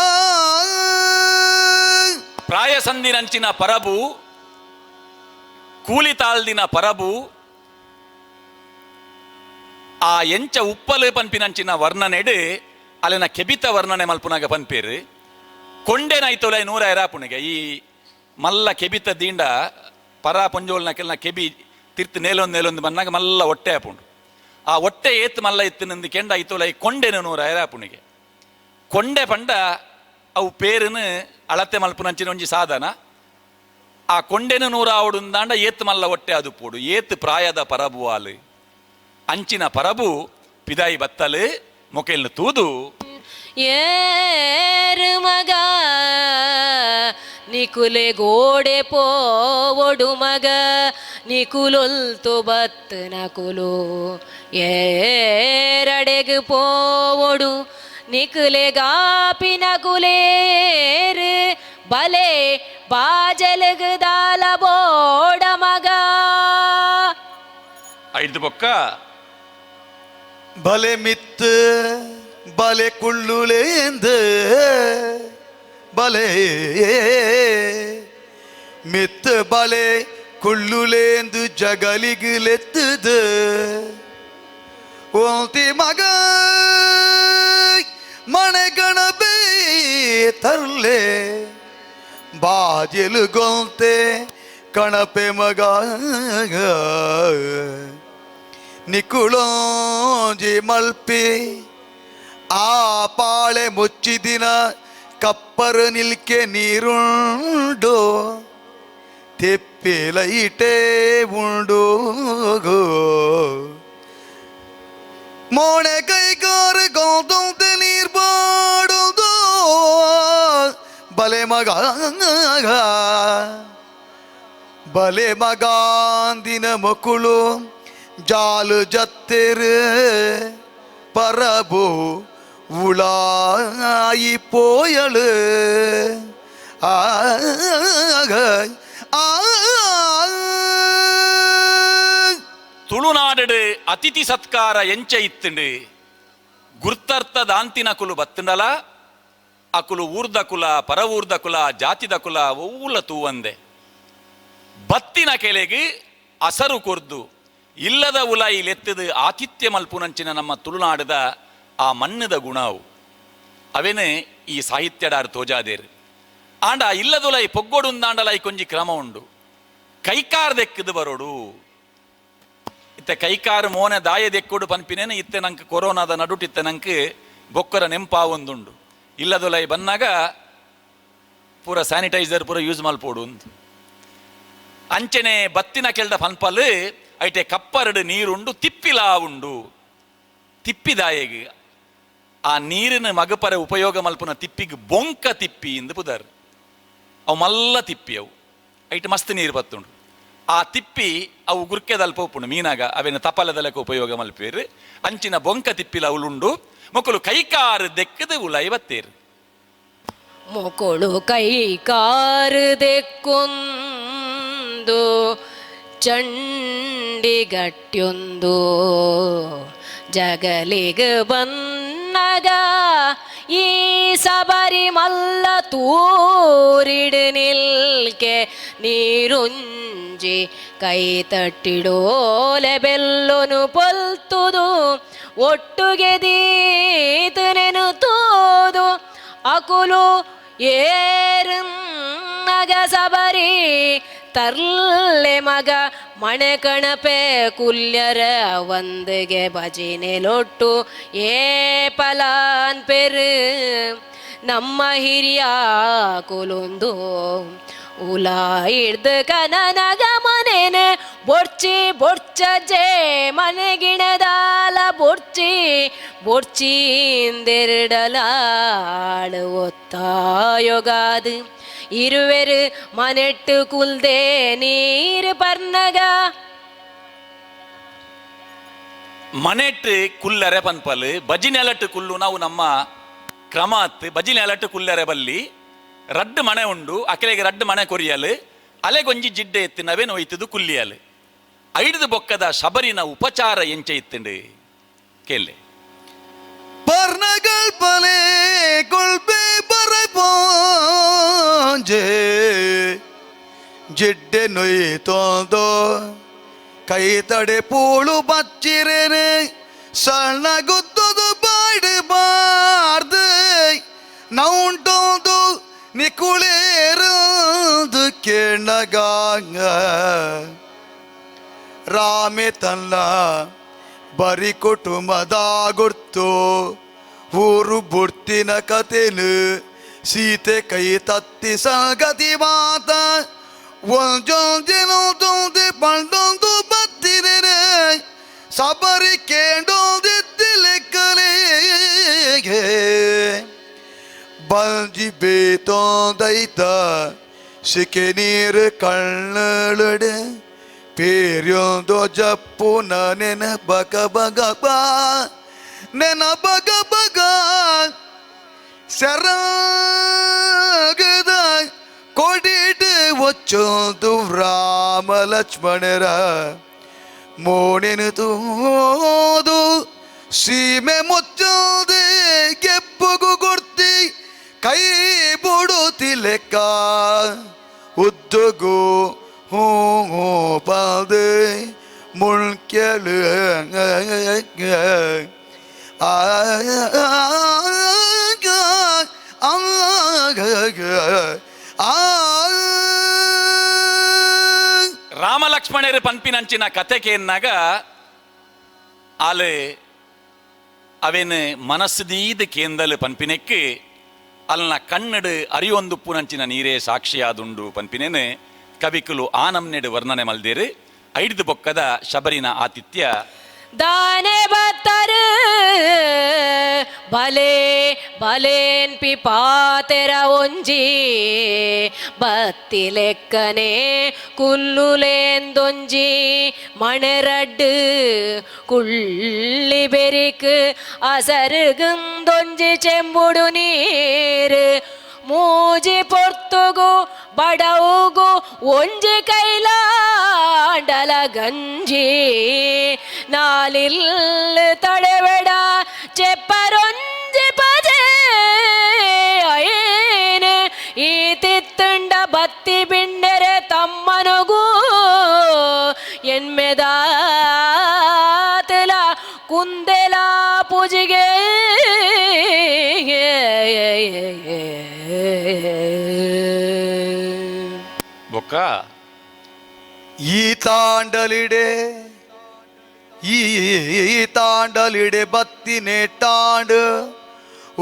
ಪ್ರಾಯಸಂದಿನಂಚಿನ ಪರಬು, ಕೂಲಿ ತಾಳ್ದಿನ ಪರಬು, ಆ ಎಂಚ ಉಪ್ಪಲು ಪನ್ಪಿನಂಚಿನ ವರ್ಣನೆಡು ಅಲ್ಲಿನ ಕೆಬಿತ ವರ್ಣನೆ ಮಲ್ಪುನಾಗ ಪನ್ಪೇರು. ಕೊಂಡೆನೈತೊಲೆ ನೂರ ಎರಾಪುಣಿಗೆ ಈ ಮಲ್ಲ ಕೆಬಿತ ದಿಂಡ ಪರ ಪೊಂಜೋಲ್ನ ಕೆಲ್ನ ಕೆಬಿ ತಿರ್ತು ನೇಲೊಂದು ನೇಲೊಂದು ಬಂದಾಗ ಮಲ್ಲ ಹೊಟ್ಟೆ ಆಪುಂಡು. ಆ ಹೊಟ್ಟೆ ಏತ್ ಮಲ್ಲ ಇತ್ತು ಕೆಂಡ ಐತೊಲೆ ಕೊಂಡೆನ ನೂರ ಎರಾಪುಣಿಗೆ. ಕೊಂಡೆ ಪಂಡ ಅವು ಪೇರುನು ಅಳತೆ ಮಲ್ಪುನಂಚಿನ ಒಂಜಿ ಸಾಧನ. ಆ ಕೊಂಡೆನ ನೂರ ಆವಡುಂದಾಂಡ ಏತ್ ಮಲ್ಲ ಹೊಟ್ಟೆ ಅದು ಪೋಡು ಏತ್ ಪ್ರಾಯದ ಪರಬುವಾಲು ಅಂಚಿನ ಪರಬು ಪಿದಾಯಿ ಬತ್ತಲು ಮೊಕೆಲ್ನು ತೂದು ಏರು ಮಗ ನಿಕುಲೆ ಗೋಡೆ ಪೋವೊಡು ಮಗ ನಿಕುಲೊಲ್ತು ಬತ್ ನಕುಲು ಏರಡೆಗ್ ಪೋವೊಡು ನಿಕುಲೆ ಗಾಪಿನ ಕುಲೇರು ಬಲೆ ಬಾಜಲಗ್ ದಾಲ ಬೋಡ ಮಗ. ಐದು ಬೊಕ್ಕ ಬಲೆ ಮಿತ್ತು ಬಲೆ ಕುಳ್ಳುಲೇಂದು ಬಲೆ ಮಿತ್ತು ಬಲೆ ಕುಳ್ಳುಲೇಂದು ಜಗಲಿಗುಲೆತ್ತದು ಓಂತಿ ಮಗ ಮಣೆಗಣಬೇ ತರ್ಲೆ ಬಾಜಲು ಗೊಂತೆ ಕಣಪೆ ಮಗ ನಿಕುಳೋಂಜಿ ಮಲ್ಪಿ ಆ ಪಾಳೆ ಮುಚ್ಚಿದಿನ ಕಪ್ಪರು ನಿಲ್ಕೆ ನೀರುಂಡು ತೆಪ್ಪಿಲೈಟೇ ಉಂಡು ಮೋಣೆ ಕೈಗಾರು ಗೋದಂತೆ ನೀರ್ ಬಾಡುದು ಬಲೆ ಮಗ ಬಲೆ ಮಗಾಂದಿನ ಮಕ್ಕಳು ಜಾಲು ಜತ್ತೆರು ಪರಬು ಉಳಾಯಿ ಪೋಯಳು ಆಗ ಆ. ತುಳುನಾಡು ಅತಿಥಿ ಸತ್ಕಾರ ಎಂಚ ಇತ್ತುಂಡು ಗುರ್ತರ್ಥ ದಾಂತಿನ ಕುಲು ಬತ್ತುಂಡಲ ಅಕುಲು ಊರ್ದ ಕುಲ ಪರವೂರ್ದ ಕುಲ ಜಾತಿದ ಕುಲ ಒವ್ವುಲ ತೂವಂದೆ ಬತ್ತಿನ ಕೆಲೆಗೆ ಅಸರು ಕೊರ್ದು ಇಲ್ಲದ ಉಲಾಯಿ ಲೆತ್ತದು ಆತಿಥ್ಯ ಮಲ್ಪುನಂಚಿನ ನಮ್ಮ ತುಳುನಾಡದ ಆ ಮಣ್ಣದ ಗುಣವು ಅವೇನೆ ಈ ಸಾಹಿತ್ಯಡಾರು ತೋಜಾದೇರು. ಆಂಡ ಇಲ್ಲದುಲೈ ಪೊಗ್ಗೊಡುಂದಾಂಡಲೈ ಕೊಂಜಿ ಕ್ರಮ ಉಂಡು. ಕೈಕಾರ್ ದೆಕ್ಕದು ಬರೋಡು ಇತ್ತೆ ಕೈಕಾರು ಮೋನೆ ದಾಯ ದೆಕ್ಕೊಡು ಪನ್ಪಿನೇನು ಇತ್ತೆ ನಂಗೆ ಕೊರೋನಾದ ನಡುಟಿತ್ತೆ ನಂಗೆ ಬೊಕ್ಕರ ನೆಂಪಾವೊಂದುಂಡು. ಇಲ್ಲದುಲೈ ಬನ್ನಾಗ ಪೂರ ಸ್ಯಾನಿಟೈಸರ್ ಪೂರ ಯೂಸ್ ಮಲ್ಪೋಡು ಅಂದು. ಅಂಚನೆ ಬತ್ತಿನ ಕೆಲ್ದ ಪನ್ಪಲ್ ಐಟೆ ಕಪ್ಪರಡು ನೀರುಂಡು ತಿಪ್ಪಿಲಾ ಉಂಡು. ತಿಪ್ಪಿದಾಯೆಗ್ ಆ ನೀರಿನ ಮಗಪರ ಉಪಯೋಗ ಮಲ್ಪುನ ತಿಪ್ಪಿಗೆ ಬೊಂಕ ತಿಪ್ಪಿ ಇಂದು ಪುದರ್. ಅವು ಮಲ್ಲ ತಿಪ್ಪಿ ಅವು ಐಟ್ ಮಸ್ತ್ ನೀರು ಬತ್ತುಂಡು. ಆ ತಿಪ್ಪಿ ಅವು ಗುರ್ಕೆದಲ್ಪ ಉಪ್ಪುಂಡು ಮೀನಾಗ ಅವೇನು ತಪಲದಲಕ ಉಪಯೋಗ ಮಲ್ಪೇರು. ಅಂಚಿನ ಬೊಂಕ ತಿಪ್ಪಿಲ ಅವಳುಂಡು ಮೊಕ್ಕಳು ಕೈಕಾರು ದೆಕ್ಕದು ಉಲೈ ಬತ್ತೇರು. ಮೊಕೊಳು ಕೈಕಾರು ದೆಕ್ಕೊಂದು ಚಂಡಿಗಟ್ಯೊಂದು ಜಗಲಿಗ ಬನ್ನಗ ಈ ಸಬರಿ ಮಲ್ಲ ತೂರಿಡು ನಿಲ್ಕೆ ನೀರುಂಜಿ ಕೈ ತಟ್ಟಿಡೋಲೆ ಬೆಲ್ಲೊನು ಪೊಲ್ತುದು ಒಟ್ಟುಗೆ ದೀತನೆನು ತೋದು ಅಕುಲು ಏರುನ್ನಗ ಸಬರಿ ತರ್ಲೆ ಮಗ ಮಣೆ ಕಣಪೆ ಕುಲ್ಯರ ಒಂದುಗೆ ಭಜಿನೆ ಲೊಟ್ಟು ಏ ಪಲಾನ್ ಪೆರು ನಮ್ಮ ಹಿರಿಯ ಕುಲುಂದು ಉಲ ಇಡ್ದು ಕನನಗ ಮನೇನ ಬೊಡ್ಚಿ ಬೊಡ್ಚಜೆ ಮನೆಗಿಣದಾಲ ಬೊಡ್ಚಿ ಬೊಡ್ಚೀಂದೆರಡಲಾಳು ಒತ್ತಾಯೊಗಾದು ಇರುವೆರು ಮನೆಟ್ಟು ಕುಲ್ದೆ ನೀರು ಪರ್ನಗ. ಮನೆಟ್ಟು ಕುಲ್ಲರೆ ಪನ್ಪಲ್ ಬಜಿ ನೆಲಟ್ಟು ಕುಲ್ಲು ನಾವು ನಮ್ಮ ಕ್ರಮ ಅತ್ತು ಬಜಿ ನೆಲಟ್ಟು ಕುಲ್ಲರೆ ಬಲ್ಲಿ ರಡ್ಡು ಮನೆ ಉಂಡು ಅಕೆಲೆಗೆ ರಡ್ಡು ಮನೆ ಕೊರಿಯಲು ಅಲೆಗೊಂಜಿ ಜಿಡ್ಡೆ ಎತ್ತು ನವೇನು ಒಯ್ತದು ಕುಲ್ಲಿಯಲು ಐಡ್ದು ಬೊಕ್ಕದ ಶಬರಿನ ಉಪಚಾರ ಎಂಚೆ ಇತ್ತುಂಡು ಕೇಳಿ. ಪರ್ಣಗಳ್ ಬಲೆ ಕೊಳ್ಬೆ ಬರಪೋಂಜೆ ಜಿಡ್ಡೆ ನೊಯ್ತೊಂದು ಕೈ ತಡೆ ಪೂಳು ಬಚ್ಚಿರೇನೆ ಸಣ್ಣ ಗುದ್ದದು ಬಾಡ್ಬಾರ್ದು ನೌಂಟೊಂದು ನಿಕುಳೇರಂದು ಕೇಣಗಾಂಗ ರಾಮೆ ತನ್ನ ಬರಿ ಕುಟುಂಬದ ಗುರ್ತು ಊರು ಬುಡ್ತಿನ ಕತೆನು ಸೀತೆ ಕೈ ತತ್ತಿ ಸಂಗತಿ ಮಾತ ಒಂಜೊಂದಿನೊಂದೊಂದು ಪಂಡೊಂದು ಬತ್ತಿರೆ ಸಬರಿ ಕೇಂಡೊಂದಿದ್ದಿಲೆಕ್ಕಲೇಗೆ ಬಂಜಿ ಬೇತೊಂದೈತ ಸಿಕೆ ನೀರು ಕಣ್ಣಳುಡೆ ಪೇರ್ಯೊಂದು ಜಪ್ಪುನ ನೆನ ಬಗ ಬಗ ಬಾ ನೆನ ಬಗ ಬಗ ಶರಾಗದ ಕೊಡಿಡು ಒಚ್ಚೊಂದು ರಾಮ ಲಕ್ಷ್ಮಣರ ಮೋಣೆನು ತೋದು ಸೀಮೆ ಮುಚ್ಚೋದೆ ಗೆಬ್ಬುಗು ಗುರ್ತಿ ಕೈ ಬುಡುತಿ ಲೆಕ್ಕ ಉದ್ದುಗು ಹೂ ಪಾದೆ ಮುಳ್ಕೆಳು ಆ ರಾಮ ಲಕ್ಷ್ಮಣರು ಪನ್ಪಿನಂಚಿನ ಕತೆ ಕೇನ್ನಾಗ ಆಲೆ ಅವೇನು ಮನಸ್ಸುದೀದ ಕೇಂದಲು ಪನ್ಪಿನೆಕ್ಕೆ ಅಲ್ನ ಕಣ್ಣಡು ಅರಿಯೊಂದುಪ್ಪುನಂಚಿನ ನೀರೇ ಸಾಕ್ಷಿಯಾದುಂಡು ಪನ್ಪಿನೇನು ಕವಿಕುಲು ಆನಮ್ನೆಡು ವರ್ಣನೆ ಮಲ್ದೇರು. ಐಡ್ದು ಬೊಕ್ಕದ ಶಬರಿನ ಆತಿಥ್ಯ ದಾನೆ ಬತ್ತರು ಬಲೆ ಬಲೇನ್ ಪಿಪಾತೆರ ಒಂಜಿ ಬತ್ತಿ ಲೆಕ್ಕನೆ ಕುಲ್ಲುಲೇಂದೊಂಜಿ ಮಣರಡ್ಡು ಕುಳ್ಳಿ ಬೆರಿಕ್ ಅಸರುಗುಂದೊಂಜಿ ಚೆಂಬುಡು ನೀರು ಮೂಜಿ ಪೊರ್ತುಗು ಬಡವುಗು ಒಂಜಿ ಕೈಲಾಂಡಲ ಗಂಜಿ ನಾಲಿಲ್ ತಡೆವೆಡ ಚೆಪ್ಪರೊಂಜಿ ಪಜೆ ಅಯೇನು ಈ ತಿತ್ತುಂಡ ಬತ್ತಿ ಬಿಂಡೆರೆ ತಮ್ಮನುಗೂ ಎನ್ಮೆದಾತಲ ಕುಂದೆಲ ಪೂಜಿಗೆ. ಬೊಕ್ಕ ಈ ತಾಂಡಲಿಡೆ ಈ ತಾಂಡಲಿಡೆ ಬತ್ತಿ ನೇಟಾಂಡ್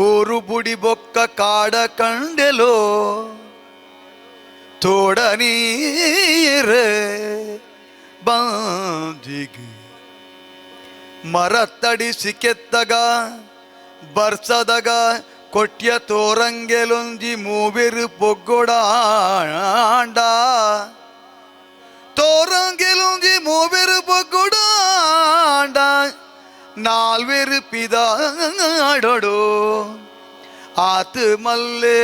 ಊರು ಬುಡಿ ಬೊಕ್ಕ ಕಾಡ ಕಂಡೆಲೋ ತೋಡ ನೀರ ಬಾಂಜಿಗೆ ಮರತ್ತಡಿಸಿ ಕೆತ್ತಗ ಬರ್ಸದಗ ಕೊಟ್ಯ ತೋರಂಗೆಲೊಂಜಿ ಮೂವೆರು ಪೊಗ್ಗೊಡಾಂಡ ತೋರಂಗೆಲೊಂಜಿ ಮೂವೆರು ಪೊಗ್ಗೊಡಾಂಡ ನಾಲ್ವೆರು ಪಿದಾಡೋಡು ಆತು ಮಲ್ಲೆ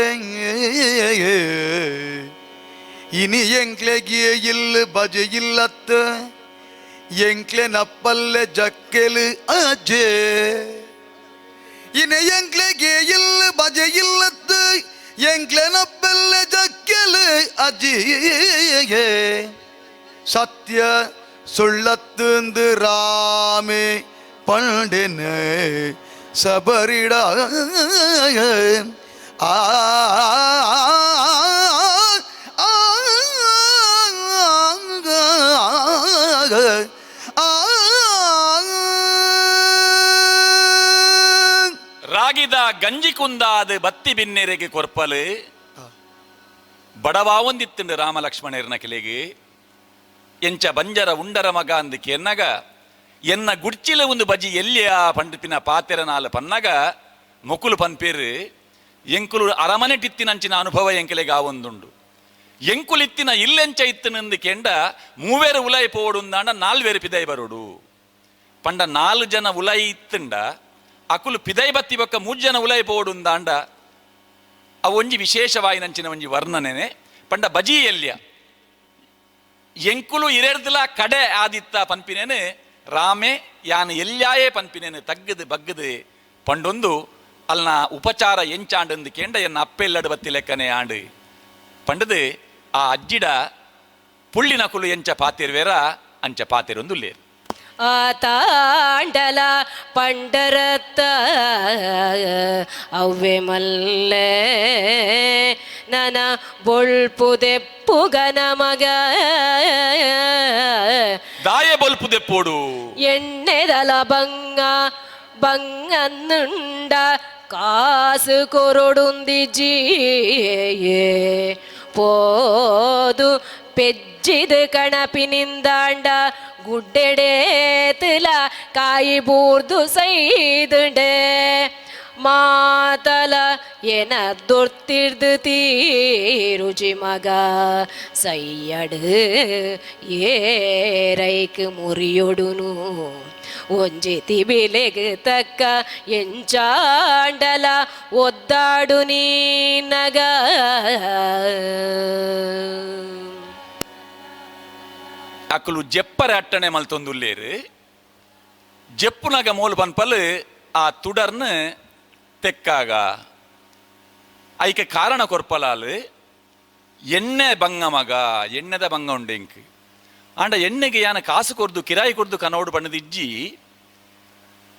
ಇನಿ ಎಂಕ್ಲೆಗೆ ಇಲ್ಲು ಬಜೆ ಇಲ್ಲತ್ತ ಎಂಕ್ಲೆ ನಪ್ಪಲ್ಲೆ ಜಕ್ಕೆಲು ಅಜ್ಜೆ ಇನಿ ಎಂಕ್ಲೆಗೆ ಇಲ್ಲು ಬಜೆ ಇಲ್ಲತ್ತು ಎಂಕ್ಲೆ ನಪ್ಪಲ್ಲೆ ಜಕ್ಕೆಲು ಅಜ್ಜಿಯೇ ಸತ್ಯ ಸುಳ್ಳತ್ತಂದು ರಾಮೆ ಪಂಡೆನ ಸಬರಿಡ ಆ ರಾಮೆ ರಾಗಿದ ಗಂಜಿ ಕುಂದಾದ ಬತ್ತಿ ಬಿನ್ನೆರೆಗೆ ಕೊರ್ಪಲು. ಬಡವಾವೊಂದಿತ್ತುಂಡು ರಾಮ ಲಕ್ಷ್ಮಣರ್ನ ಕಿಲೆಗೆ. ಎಂಚ ಬಂಜರ ಉಂಡರ ಮಗ ಅಂದು ಕೆನ್ನಗ ಎನ್ನ ಗುಡ್ಚಿಲ ಒಂದು ಬಜಿ ಎಲ್ಲಿಯ ಪಂಡಿಪಿನ ಪಾತೆರನಾಲ ಪನ್ನಗ ಮೊಕುಲು ಪನ್ಪೇರು ಎಂಕುಲು ಅರಮನೆ ಟಿತ್ತಿನಂಚಿನ ಅನುಭವ ಎಂಕಲೆಗೆ ಆವೊಂದುಂಡು. ಎಂಕುಲಿತ್ತಿನ ಇಲ್ಲೆಂಚ ಇತ್ತಿನಂದು ಕೆಂಡ ಮೂವೇರು ಉಲೈ ಪೋಡುಂದಾಂಡ ನಾಲ್ವೇರು ಪಿದೈ ಬರೋಡು. ಪಂಡ ನಾಲು ಜನ ಉಲೈ ಇತ್ತುಂಡ ಅಕುಲು ಪಿದೈ ಬತ್ತಿ ಬೊಕ್ಕ ಮೂರು ಜನ ಉಲೈ ಪೋಡುಂದಾಂಡ ಅವು ಒಂಜಿ ವಿಶೇಷವಾಯಿನಂಚಿನ ಒಂಜಿ ವರ್ಣನೆನೆ. ಪಂಡ ಬಜಿ ಎಲ್ಯ ಎಂಕುಲು ಇರೆರ್ದಲ ಕಡೆ ಆದಿತ್ತ ಪನ್ಪಿನೇನು ರಾಮೆ ಯಾನ್ ಎಲ್ಯಾಯೇ ಪನ್ಪಿನೇನು ತಗ್ಗದು ಬಗ್ಗದು ಪಂಡೊಂದು ಅಲ್ನ ಉಪಚಾರ ಎಂಚಾಂಡಂದು ಕೇಂಡ ಎನ್ನ ಅಪ್ಪೆಲ್ಲಡು ಬತ್ತಿ ಲೆಕ್ಕನೆ ಆಂಡು ಪಂಡದು ಆ ಅಜ್ಜಿಡ ಪುಳ್ಳಿನ ಕುಲು ಎಂಚ ಪಾತಿರ್ವೇರ ಅಂಚ ಪಾತಿರೊಂದುಲ್ಲೇರು. ಆತಾಂಡಲ ಪಂಡರತ್ತ ಅವ್ವೆ ಮಲ್ಲೆ ನನ ಬೊಳ್ಪುದೆಪ್ಪುಗನ ಮಗ. ದಾಯ ಬೊಲ್ಪುದೆಪ್ಪೋಡು ಎಣ್ಣೆದಲ ಬಂಗ ಬಂಗನ್ನುಂಡ ಕಾಸು ಕೊರೊಡುಂದಿಜಿ ಪೋದು ಪೆಜ್ಜಿದ ಕಣಪಿನಿಂದಾಂಡ ಗುಡ್ಡೆಡೇತುಲ ಕಾಯಿ ಬೂರ್ದು ಸೈದುಂಡೆ ಮಾತಲ ಎನ ದೊರ್ತಿರ್ದು ತೀರುಜಿ ಮಗ ಸೈಯಡು ಏರೈಕ್ ಮುರಿಯೊಡುನು ಒಂಜಿ ತಿಬಿಲೆಗ್ ತಕ್ಕ ಎಂಚಾಂಡಲ ಒದ್ದಾಡು ನೀನಗ. ಅಕುಲು ಜೆಪ್ಪರ ಅಟ್ಟಣೆ ಮಲ್ತೊಂದುಲ್ಲೇರು. ಜೆಪ್ಪುನಗ ಮೋಲು ಪನ್ಪಲ್ ಆ ತುಡರ್ನ ತೆಕ್ಕಾಗ ಐಕೆ ಕಾರಣ ಕೊರ್ಪಲಾಲು ಎಣ್ಣೆ ಬಂಗ ಮಗ ಎಣ್ಣೆದ ಬಂಗ ಉಂಡು ಇಂಕ್ ಆಂಡ ಎಣ್ಣೆಗೆ ಯಾನ ಕಾಸು ಕೊರ್ದು ಕಿರಾಯಿ ಕೊರ್ದು ಕನೋಡು ಬಣ್ಣದ ಇಜ್ಜಿ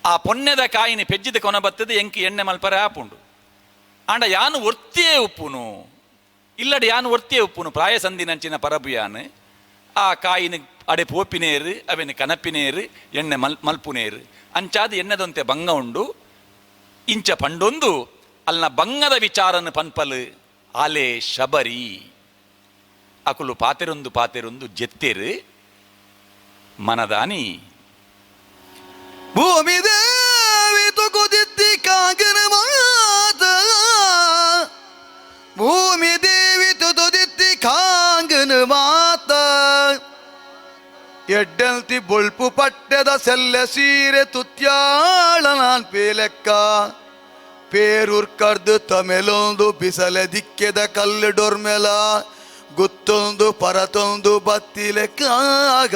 ಆ ಪೊನ್ನೆದ ಕಾಯಿನ ಪೆಜ್ಜಿದ ಕೊನ ಬತ್ತದ ಎಂಕ್ ಎಣ್ಣೆ ಮಲ್ಪರೆ ಆಪುಂಡು. ಆಂಡ ಯಾನು ಒರ್ತಿಯೇ ಉಪ್ಪುನು ಇಲ್ಲಡೆ ಯಾನು ಒರ್ತಿಯೇ ಉಪ್ಪುನು ಪ್ರಾಯ ಸಂಧಿನಂಚಿನ ಪರಬು ಯಾನು ಆ ಕಾಯಿನ ಅಡೆ ಪೋಪಿನೇರು ಅವೆನ್ ಕನಪಿನೇರು ಎಣ್ಣೆ ಮಲ್ಪುನೇರು ಅಂಚಾದ ಎಣ್ಣೆದಂತೆ ಬಂಗ ಉಂಡು ಇಂಚ ಪಂಡೊಂದು ಅಲ್ನ ಬಂಗದ ವಿಚಾರನ ಪನ್ಪಲು ಆಲೆ ಶಬರಿ ಅಕುಲು ಪಾತೆರೊಂದು ಪಾತೆರೊಂದು ಜೆತ್ತೇರು ಮನದಾನಿ ಭೂಮಿ ದೇವಿ ತುಕುದಿತ್ತಿ ಕಾಂಗನ ಮಾತ ಭೂಮಿ ದೇವಿ ತುದುದಿತ್ತಿ ಕಾಂಗನ ಮಾತ ಎಡ್ಡಂತಿ ಬೊಳ್ಪು ಪಟ್ಟೆದ ಸೆಲ್ಲೆ ಸೀರೆ ತುತ್ಯಾಳ ನಾನ್ ಪೇಲೆಕ್ಕ ಪೇರೂರ್ ಕರ್ದು ತಮೆಲೊಂದು ಬಿಸಲೆ ದಿಕ್ಕೆದ ಕಲ್ಲು ಡೊರ್ಮೆಲ ಗುತ್ತೊಂದು ಪರತೊಂದು ಬತ್ತಿಲೆಕ್ಕಾಗ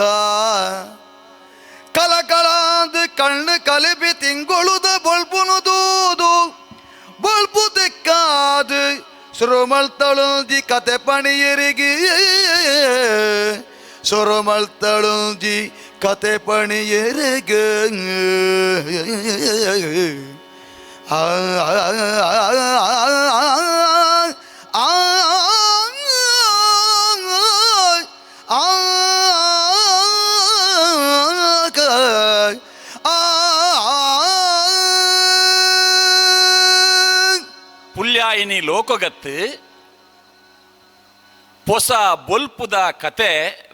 ಕಲಕಲಾಂದು ಕಣ್ಣು ಕಲಿಪಿ ತಿಂಗೊಳುದ ಬೊಳ್ಪುನು ದೂದು ಬೊಳ್ಪು ತೆಕ್ಕಾದು ಸುರುಮಳ್ತಳುಂದಿ ಕತೆ ಪಣಿಯರಿಗೆ ಸುರುಮಳ್ತಳುಂದಿ ಕತೆ ಪಣಿಯರಿಗೆ ಆ ಆ ಆ ಆ ಪುಲ್ಯಾಯಿನಿ ಲೋಕಗತ್ತು ಪೊಸ ಬೊಲ್ಪುದ ಕತೆ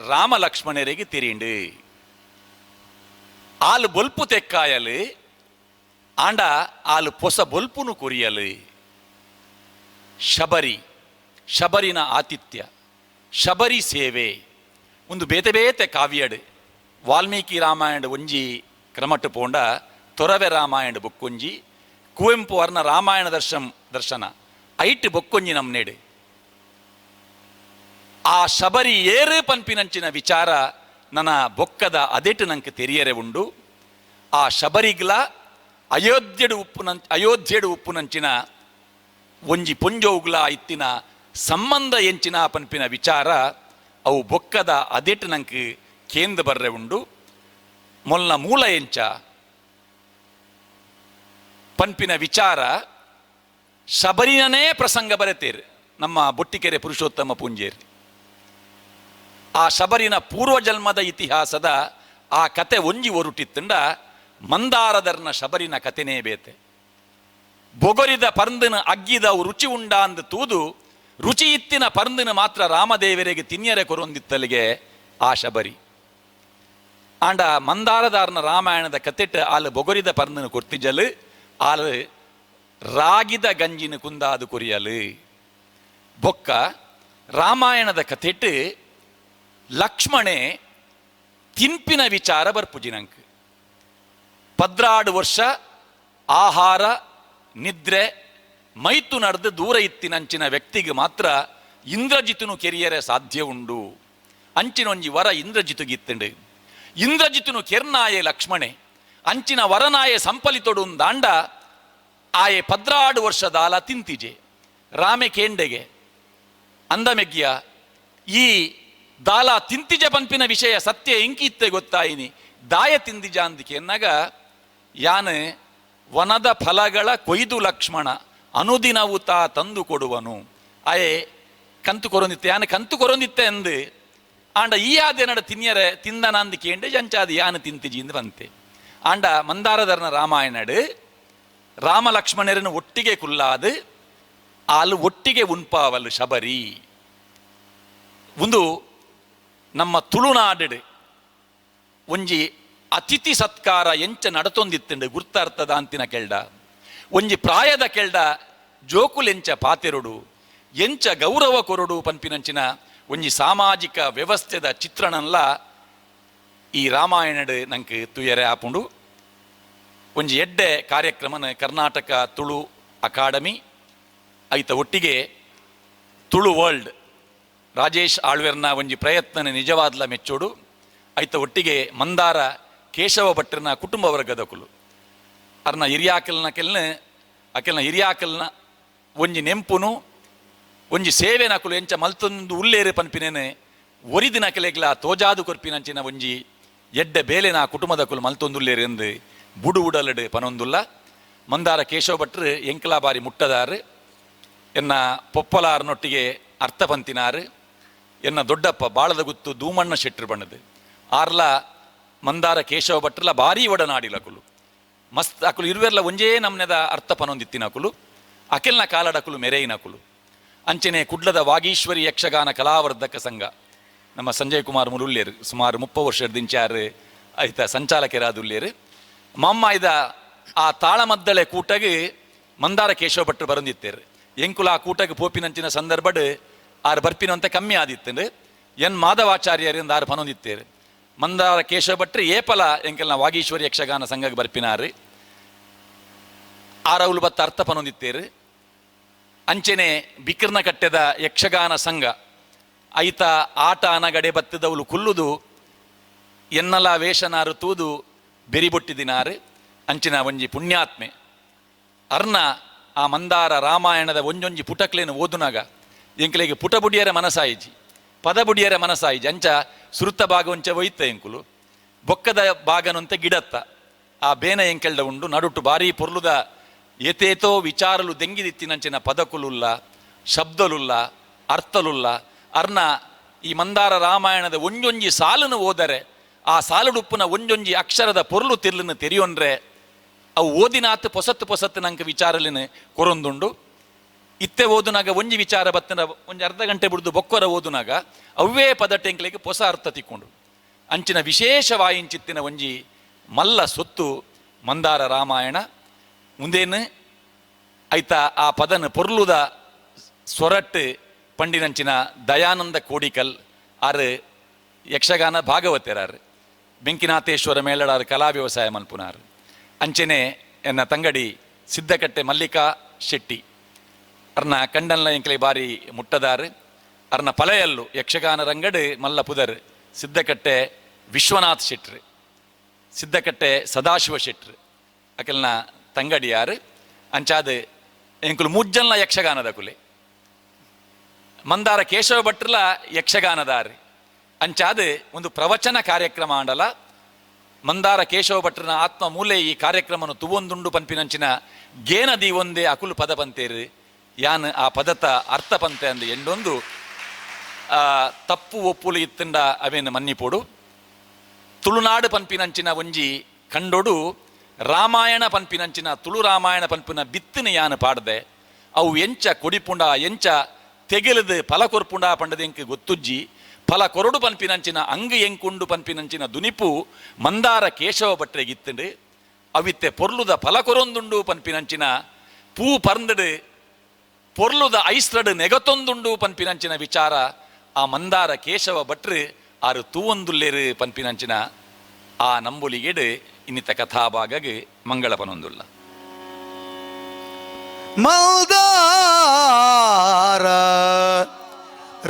ರಾಮ ಲಕ್ಷ್ಮಣರಿಗೆ ತಿರಿಂಡು. ಆಲು ಬೊಲ್ಪು ತೆಕ್ಕಾಯಲು ಆಂಡ ಆಲು ಪೊಸ ಬೊಲ್ಪುನು ಕುರಿಯಲು. ಶಬರಿ ಶಬರಿನ ಆತಿಥ್ಯ ಶಬರಿ ಸೇವೆ ಒಂದು ಬೇತೆ ಬೇತೆ ಕಾವ್ಯಡು. ವಾಲ್ಮೀಕಿ ರಾಮಾಯಣ ಒಂಜಿ ಕ್ರಮಟ್ಟು ಪೋಂಡ ತೊರವೆ ರಾಮಾಯಣ ಬೊಕ್ಕೊಂಜಿ ಕುವೆಂಪು ವರ್ಣ ರಾಮಾಯಣ ದರ್ಶನ ಐಟ್ ಬೊಕ್ಕೊಂಜಿ ನಮ್ ನೆಡೆ. ಆ ಶಬರಿ ಏರು ಪನ್ಪಿನಂಚಿನ ವಿಚಾರ ನನ್ನ ಬೊಕ್ಕದ ಅದೆಟು ನಂಗೆ ತೆರಿಯರೆ ಉಂಡು. ಆ ಶಬರಿಗ್ಲ ಅಯೋಧ್ಯೆಡು ಉಪ್ಪುನಂಚಿನ ಒಂಜಿ ಪೊಂಜೋಗ್ಲ ಇತ್ತಿನ ಸಂಬಂಧ ಎಂಚಿನ ಪನ್ಪಿನ ವಿಚಾರ ಅವು ಬೊಕ್ಕದ ಅದೆಟು ನಂಗೆ ಕೇಂದ್ರ ಬರ್ರೆ ಉಂಡು. ಮೊಲ್ಲ ಮೂಲ ಎಂಚ ಪನ್ಪಿನ ವಿಚಾರ ಶಬರಿನನೇ ಪ್ರಸಂಗ ಬರೆತೇರು ನಮ್ಮ ಬೊಟ್ಟಿಕೆರೆ ಪುರುಷೋತ್ತಮ ಪೂಂಜೇರಿ. ಆ ಶಬರಿನ ಪೂರ್ವಜನ್ಮದ ಇತಿಹಾಸದ ಆ ಕತೆ ಒಂಜಿ ಒರುಟಿತ್ತುಂಡ ಮಂದಾರದರ್ನ ಶಬರಿನ ಕತೆನೇ ಬೇತೆ. ಬೊಗೊರಿದ ಪರ್ಂದನ ಅಗ್ಗಿದ ರುಚಿ ಉಂಡಾಂದು ತೂದು ರುಚಿ ಇತ್ತಿನ ಪರ್ಂದನ ಮಾತ್ರ ರಾಮದೇವರಿಗೆ ತಿನ್ಯರೆ ಕೊರೊಂದಿತ್ತಲಿಗೆ ಆ ಶಬರಿ. ಆಂಡ ಮಂದಾರದಾರನ ರಾಮಾಯಣದ ಕತೆಟ್ ಆಲ್ ಬೊಗೊರಿದ ಪರ್ಂದನ ಕೊರ್ತಿಜಲು, ಆಲ್ ರಾಗಿದ ಗಂಜಿನ ಕುಂದಾದು ಕೊರಿಯಲು. ಬೊಕ್ಕ ರಾಮಾಯಣದ ಕತೆಟ್ ಲಕ್ಷ್ಮಣೆ ತಿನ್ಪಿನ ವಿಚಾರ ಬರ್ಪುಜಿನಂಕ್. 12 ವರ್ಷ ಆಹಾರ ನಿದ್ರೆ ಮೈತು ನಡೆದು ದೂರ ಇತ್ತಿನಂಚಿನ ವ್ಯಕ್ತಿಗೆ ಮಾತ್ರ ಇಂದ್ರಜಿತನು ಕೆರಿಯರೆ ಸಾಧ್ಯ ಉಂಡು. ಅಂಚಿನೊಂಜಿ ವರ ಇಂದ್ರಜಿತುಗಿತ್ತಂಡು. ಇಂದ್ರಜಿತನು ಕೆರ್ನಾಯೆ ಲಕ್ಷ್ಮಣೆ ಅಂಚಿನ ವರನಾಯೆ ಸಂಪಲಿತೊಡು ದಾಂಡ ಆಯೆ 12 ವರ್ಷದಾಲ ತಿಂತಿಜೆ. ರಾಮೆ ಕೇಂಡೆಗೆ ಅಂದಮೆಗ್ಯ ಈ ದಾಲ ತಿಂತಿಜ ಪನ್ಪಿನ ವಿಷಯ ಸತ್ಯ ಎಂಕಿತ್ತೆ ಗೊತ್ತಾಯಿನಿ, ದಾಯ ತಿಂದಿಜ ಅಂದಿಕೆ ಎನ್ನಾಗ ಯಾನು ವನದ ಫಲಗಳ ಕೊಯ್ದು ಲಕ್ಷ್ಮಣ ಅನುದಿನವು ತಾ ತಂದು ಕೊಡುವನು. ಆಯೆ ಕಂತು ಕೊರೊಂದಿತ್ತೆ, ಯಾನು ಕಂತು ಕೊರೊಂದಿತ್ತೆ ಅಂದು ಆಂಡ ಈ ಆದೇನಡ ತಿನ್ಯರೆ ತಿಂದನ ಅಂದಿಕೇಂಡೆ ಜಂಚಾದ ಯಾನು ತಿಂತಿಜಿ ಎಂದು ಬಂತೆ. ಆಂಡ ಮಂದಾರಧರ್ನ ರಾಮಾಯಣಡು ರಾಮ ಲಕ್ಷ್ಮಣರನ್ನು ಒಟ್ಟಿಗೆ ಕುಲ್ಲಾದು ಆಲು ಒಟ್ಟಿಗೆ ಉನ್ಪಾವಲ್ ಶಬರಿ. ಒಂದು ನಮ್ಮ ತುಳುನಾಡು ಒಂಜಿ ಅತಿಥಿ ಸತ್ಕಾರ ಎಂಚ ನಡತೊಂದಿತ್ತಂಡು ಗುರ್ತಾರ್ಥದ ಅಂತಿನ ಕೆಳ್ಡ, ಒಂಜಿ ಪ್ರಾಯದ ಕೆಳ್ಡ ಜೋಕುಲೆಂಚ ಪಾತೆರೊಡು ಎಂಚ ಗೌರವ ಕೊರೊಡು ಪನ್ಪಿನಂಚಿನ ಒಂಜಿ ಸಾಮಾಜಿಕ ವ್ಯವಸ್ಥೆದ ಚಿತ್ರಣನ್ಲ ಈ ರಾಮಾಯಣಡು ನಂಗೆ ತುಯರೆ ಆಪುಂಡು. ಒಂಜಿ ಎಡ್ಡೆ ಕಾರ್ಯಕ್ರಮನ ಕರ್ನಾಟಕ ತುಳು ಅಕಾಡೆಮಿ ಐತ ಒಟ್ಟಿಗೆ ತುಳು ವರ್ಲ್ಡ್ ರಾಜೇಶ್ ಆಳ್ವೆರ್ನ ಒಂಜಿ ಪ್ರಯತ್ನ ನಿಜವಾದ್ಲ ಮೆಚ್ಚೋಡು. ಐತ ಒಟ್ಟಿಗೆ ಮಂದಾರ ಕೇಶವ ಭಟ್ರನ ಕುಟುಂಬ ವರ್ಗದಕುಲು ಅರ್ನ ಹಿರಿಯಾಕಲ್ನ ಕೆಲ್ನ ಅಕೆಲ್ನ ಹಿರಿಯಾಕಲ್ನ ಒಂಜಿ ನೆಂಪುನು ಒಂಜಿ ಸೇವೆನಕುಲು ಎಂಚ ಮಲ್ತೊಂದು ಉಲ್ಲೇರು ಪನ್ಪಿನೇನೆ ಒರಿದಿನ ಕೆಲೆಗ್ಲ ತೋಜಾದು ಕೊರ್ಪಿನಂಚಿನ ಒಂಜಿ ಎಡ್ಡೆ ಬೇಲೆನ ಕುಟುಂಬದಕುಲು ಮಲ್ತೊಂದುಲ್ಲೇರು ಎಂದು ಬುಡು ಉಡಲಡು ಪನೊಂದುಲ್ಲ. ಮಂದಾರ ಕೇಶವ ಭಟ್ರು ಎಂಕಲಾ ಬಾರಿ ಮುಟ್ಟದಾರು, ಎನ್ನ ಪೊಪ್ಪಲಾರನೊಟ್ಟಿಗೆ ಅರ್ಥ ಪಂತಿನಾರು, ಎನ್ನ ದೊಡ್ಡಪ್ಪ ಬಾಳದ ಗುತ್ತು ದೂಮಣ್ಣ ಶೆಟ್ರು ಬಣ್ಣದು ಆರ್ಲ ಮಂದಾರ ಕೇಶವ ಭಟ್ರಲ ಭಾರೀ ಒಡನಾಡಿಲಕುಲು ಮಸ್ತ್ ಅಕುಲು ಇರುವೆರ್ಲ ಒಂಜೇ ನಮ್ನೆದ ಅರ್ಥ ಪನೊಂದಿತ್ತಿನಕುಲು ಅಕೆಲ್ನ ಕಾಲಡಕುಲು ಮೆರೆಯಿನಕುಲು. ಅಂಚನೆ ಕುಡ್ಲದ ವಾಗೀಶ್ವರಿ ಯಕ್ಷಗಾನ ಕಲಾವರ್ಧಕ ಸಂಘ ನಮ್ಮ ಸಂಜಯ್ ಕುಮಾರ್ ಮುರುಲ್ಲೇರು ಸುಮಾರು 30 ವರ್ಷದಿಂಚಾರು ಐತ ಸಂಚಾಲಕರಾದುಲ್ಲೇರು. ಮಮ್ಮಾಯ್ದ ಆ ತಾಳಮದ್ದಳೆ ಕೂಟಗೆ ಮಂದಾರ ಕೇಶವ ಭಟ್ರು ಬರಂದಿತ್ತೇರು. ಎಂಕುಲ ಆ ಕೂಟಗೆ ಪೋಪಿನಂಚಿನ ಸಂದರ್ಭಡ್ ಆರು ಬರ್ಪಿನಂತೆ ಕಮ್ಮಿ ಆದಿತ್ತಂಡು ಎನ್ ಮಾಧವಾಚಾರ್ಯರಿಂದ ಆರು ಪನೊಂದಿತ್ತೇರು. ಮಂದಾರ ಕೇಶವ ಭಟ್ರು ಏಪಲ ಎಂಕಲ್ನ ವಾಗೀಶ್ವರಿ ಯಕ್ಷಗಾನ ಸಂಘಕ್ಕೆ ಬರ್ಪಿನಾರು, ಆರೌಲು ಬತ್ತ ಅರ್ಥ ಪನೊಂದಿತ್ತೇರು. ಅಂಚೆನೆ ಬಿಕ್ರನ ಕಟ್ಟೆದ ಯಕ್ಷಗಾನ ಸಂಘ ಐತ ಆಟ ಅನಗಡೆ ಬತ್ತದವಳು ಕುಲ್ಲುದು ಎನ್ನಲ ವೇಷನಾರು ತೂದು ಬೆರಿಬೊಟ್ಟಿದಿನಾರು. ಅಂಚಿನ ಒಂಜಿ ಪುಣ್ಯಾತ್ಮೆ ಅರ್ನ ಆ ಮಂದಾರ ರಾಮಾಯಣದ ಒಂಜೊಂಜಿ ಪುಟಕ್ಲೇನು ಓದುನಾಗ ಎಂಕಲೆಗೆ ಪುಟ ಬುಡಿಯರ ಮನಸಾಯಿಜಿ, ಪದ ಬುಡಿಯರ ಮನಸಾಯಿಜಿ. ಅಂಚ ಸುರುತ್ತ ಭಾಗ ಒಂಚ ಒಯ್ತ ಎಂಕುಲು ಬೊಕ್ಕದ ಭಾಗನಂತೆ ಗಿಡತ್ತ ಆ ಬೇನ ಎಂಕೆಲ್ಡ ಉಂಡು ನಡುಟು ಭಾರೀ ಪೊರ್ಲುದ ಏತೇತೋ ವಿಚಾರಲು ದೆಂಗಿದಿತ್ತಿನಂಚಿನ ಪದಕುಲುಲ್ಲ ಶಬ್ದಲುಲ್ಲ ಅರ್ಥಲುಲ್ಲ. ಅರ್ನ ಈ ಮಂದಾರ ರಾಮಾಯಣದ ಒಂಜೊಂಜಿ ಸಾಲನ್ನು ಓದರೆ ಆ ಸಾಲುಡುಪ್ಪುನ ಒಂಜೊಂಜಿ ಅಕ್ಷರದ ಪೊರ್ಲು ತಿರ್ಲನ್ನು ತೆರಿಯೊಂಡ್ರೆ ಅವು ಓದಿನಾತ್ ಪೊಸತ್ತು ಪೊಸತ್ತು ನಂಗೆ ವಿಚಾರಲಿನ ಕೊರೊಂದುಂಡು. ಇತ್ತೆ ಓದುನಾಗ ಒಂಜಿ ವಿಚಾರ ಬತ್ತನ ಒಂಜಿ ಅರ್ಧ ಗಂಟೆ ಬಿಡ್ದು ಬೊಕ್ಕೊರ ಓದುನಾಗ ಅವೇ ಪದ ಟೆಂಕ್ಲೆಗೆ ಹೊಸ ಅರ್ಥ ತಿಕ್ಕೊಂಡು ಅಂಚಿನ ವಿಶೇಷವಾಯಿಂಚಿತ್ತಿನ ಒಂಜಿ ಮಲ್ಲ ಸೊತ್ತು ಮಂದಾರ ರಾಮಾಯಣ. ಮುಂದೇನು ಐತ ಆ ಪದನ ಪೊರ್ಲುದ ಸೊರಟ್ಟು ಪಂಡಿನಂಚಿನ ದಯಾನಂದ ಕೋಡಿಕಲ್ ಆರು ಯಕ್ಷಗಾನ ಭಾಗವತರಾರು, ಬೆಂಕಿನಾಥೇಶ್ವರ ಮೇಳಡಾರು ಕಲಾ ವ್ಯವಸಾಯ ಮಲ್ಪುನಾರು. ಅಂಚೆನೆ ಎನ್ನ ತಂಗಡಿ ಸಿದ್ದಕಟ್ಟೆ ಮಲ್ಲಿಕಾ ಶೆಟ್ಟಿ ಅರ್ನ ಕಂಡಲ್ನ ಎಂಕಲೆ ಬಾರಿ ಮುಟ್ಟದಾರು. ಅರ್ನ ಪಲೆಯಲ್ಲು ಯಕ್ಷಗಾನ ರಂಗಡು ಮಲ್ಲ ಪುದರ್ ಸಿದ್ದಕಟ್ಟೆ ವಿಶ್ವನಾಥ್ ಶೆಟ್ರು, ಸಿದ್ದಕಟ್ಟೆ ಸದಾಶಿವ ಶೆಟ್ರು ಅಕೆಲ್ನ ತಂಗಡಿಯಾರು. ಅಂಚಾದ ಎಂಕುಲು ಮುಜ್ಜಲ್ನ ಯಕ್ಷಗಾನದ ಕುಲೆ ಮಂದಾರ ಕೇಶವ ಭಟ್ರಲ ಯಕ್ಷಗಾನದಾರು. ಅಂಚಾದ ಒಂದು ಪ್ರವಚನ ಕಾರ್ಯಕ್ರಮ ಆಂಡಲ ಮಂದಾರ ಕೇಶವ ಭಟ್ರನ ಆತ್ಮ ಮೂಲೆ ಈ ಕಾರ್ಯಕ್ರಮನು ತುವೊಂದುಂಡು ಪನ್ಪಿನಂಚಿನ ಗೇನ ದೀವೊಂದೇ ಅಕುಲು ಪದ ಪಂತೇರು. ಯಾನ್ ಆ ಪದತ ಅರ್ಥ ಪಂತೆ ಅಂದು ಎಂಡೊಂದು ತಪ್ಪು ಒಪ್ಪುಲು ಇತ್ತಂಡ ಅವೇನು ಮನ್ನಿಪೋಡು. ತುಳುನಾಡು ಪನ್ಪಿನಂಚಿನ ಒಂಜಿ ಕಂಡೊಡು Ramayana ಪನ್ಪಿನಂಚಿನ ತುಳು ರಾಮಾಯಣ ಪನ್ಪಿನ ಬಿತ್ತಿನ ಯಾನ್ ಪಾಡ್ದೆ. ಅವು ಎಂಚ ಕೊಡಿಪುಂಡ ಎಂಚ ತೆಗೆಲದು ಫಲ ಕೊರ್ಪುಂಡ ಪಂಡದ ಎಂಕ್ ಗೊತ್ತುಜ್ಜಿ. ಫಲ ಕೊರಡು ಪನ್ಪಿನಂಚಿನ ಅಂಗ್ ಎಂಕುಂಡು ಪನ್ಪಿನಂಚಿನ ದುನಿಪು ಮಂದಾರ ಕೇಶವ ಭಟ್ರೆಗಿತ್ತುಂಡು. ಅವಿತ್ತೆ ಪೊರ್ಲುದ ಫಲ ಕೊರೊಂದುಂಡು ಪನ್ಪಿನಂಚಿನ ಪೂ ಪರ್ಂದಡು ಪೊರ್ಲುದ ಐಸ್ರಡು ನೆಗತೊಂದುಂಡು ಪನ್ಪಿನಂಚಿನ ವಿಚಾರ ಆ ಮಂದಾರ ಕೇಶವ ಭಟ್ರು ಆರು ತೂವೊಂದುಲ್ಲೇರು ಪನ್ಪಿನಂಚಿನ ಆ ನಂಬುಲಿಗೆಡು ಇನ್ನಿತ ಕಥಾಭಾಗಗೆ ಮಂಗಳ ಪನೊಂದುಲ್ಲ. ಮಲ್ದಾರ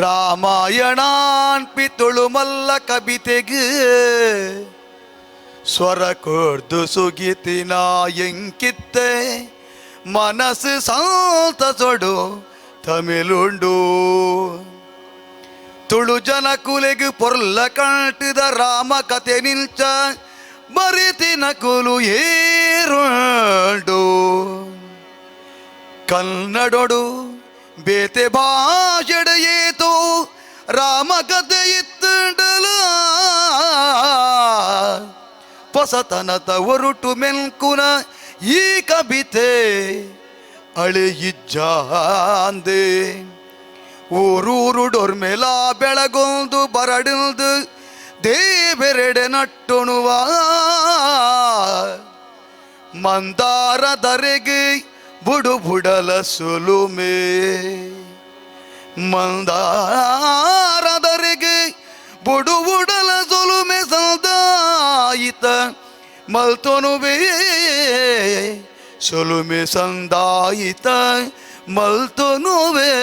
ರಾಮಾಯಣಾನ್ ಪಿತುಳು ಮಲ್ಲ ಕವಿತೆಗೆ ಸ್ವರ ಕೊರ್ದು ಸುಗಿತಿನ ಎಂಕಿತ್ತೆ ಮನಸ್ಸು ಸಂತಸೊಡು ತಮಿಳುಂಡು. ತುಳು ಜನ ಕುಲೆಗು ಪೊರ್ಲ ಕಂಟಿದ ರಾಮ ಕತೆ ನಿಲ್ಚ ಬರಿತಿನ ಕುಲು ಏರುಂಡು. ಕನ್ನಡೊಡು ಬೇತೆ ಭಾಷೆಡ ಏತೋ ರಾಮ ಕತೆ ಇತ್ತುಂಡಲ ಹೊಸತನದ ಒರುಟು ಮೆಲ್ಕುನ ಈ ಕವಿತೆ ಅಳೆಯಿಜ್ಜಾಂದೆ. ಊರೂರು ಡೊರ್ಮೆಲ ಬೆಳಗೊಂದು ಬರಡಿಲ್ದು ದೇವೆರೆಡೆ ನಟ್ಟುಣುವ ಮಂದಾರ ದರೆಗೆ ಬುಡು ಬುಡಲ ಸುಲುಮೆ ಮಂದಾರ ದರೆಗೆ ಬುಡು ಬುಡಲ ಸುಲುಮೆ ಸಂದಾಯಿತ ಮಲ್ತೊನುವೆ ಸುಲುಮೆ ಸಂದಾಯಿತ ಮಲ್ತೊನುವೆ.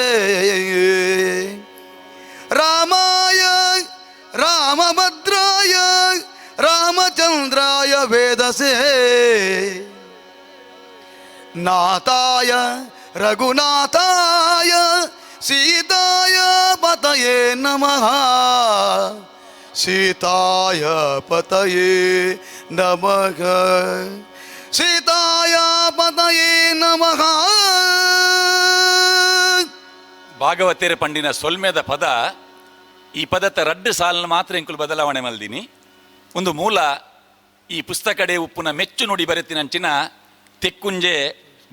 ರಾಮಾಯ ರಾಮಭದ್ರಾಯ ರಾಮಚಂದ್ರಾಯ ವೇದಸೇ ನಾಥಾಯ ರಘುನಾಥಾಯ ಸೀತಾಯ ಪತಯೇ ನಮಃ ಸೀತಾಯ ಪತಯೇ ನಮಃ ಸೀತಾಯ ಪತಯೇ ನಮಃ. ಭಾಗವತೇರ ಪಂಡಿನ ಸೊಲ್ಮೆದ ಪದ ಈ ಪದತ ರಡ್ಡು ಸಾಲನ್ನು ಮಾತ್ರ ಎಂಕುಲು ಬದಲಾವಣೆ ಮಲ್ದಿನಿ. ಒಂದು ಮೂಲ ಈ ಪುಸ್ತಕಡೆ ಉಪ್ಪುನ ಮೆಚ್ಚು ನುಡಿ ಬರೆತಿನಂಚಿನ ತೆಕ್ಕುಂಜೆ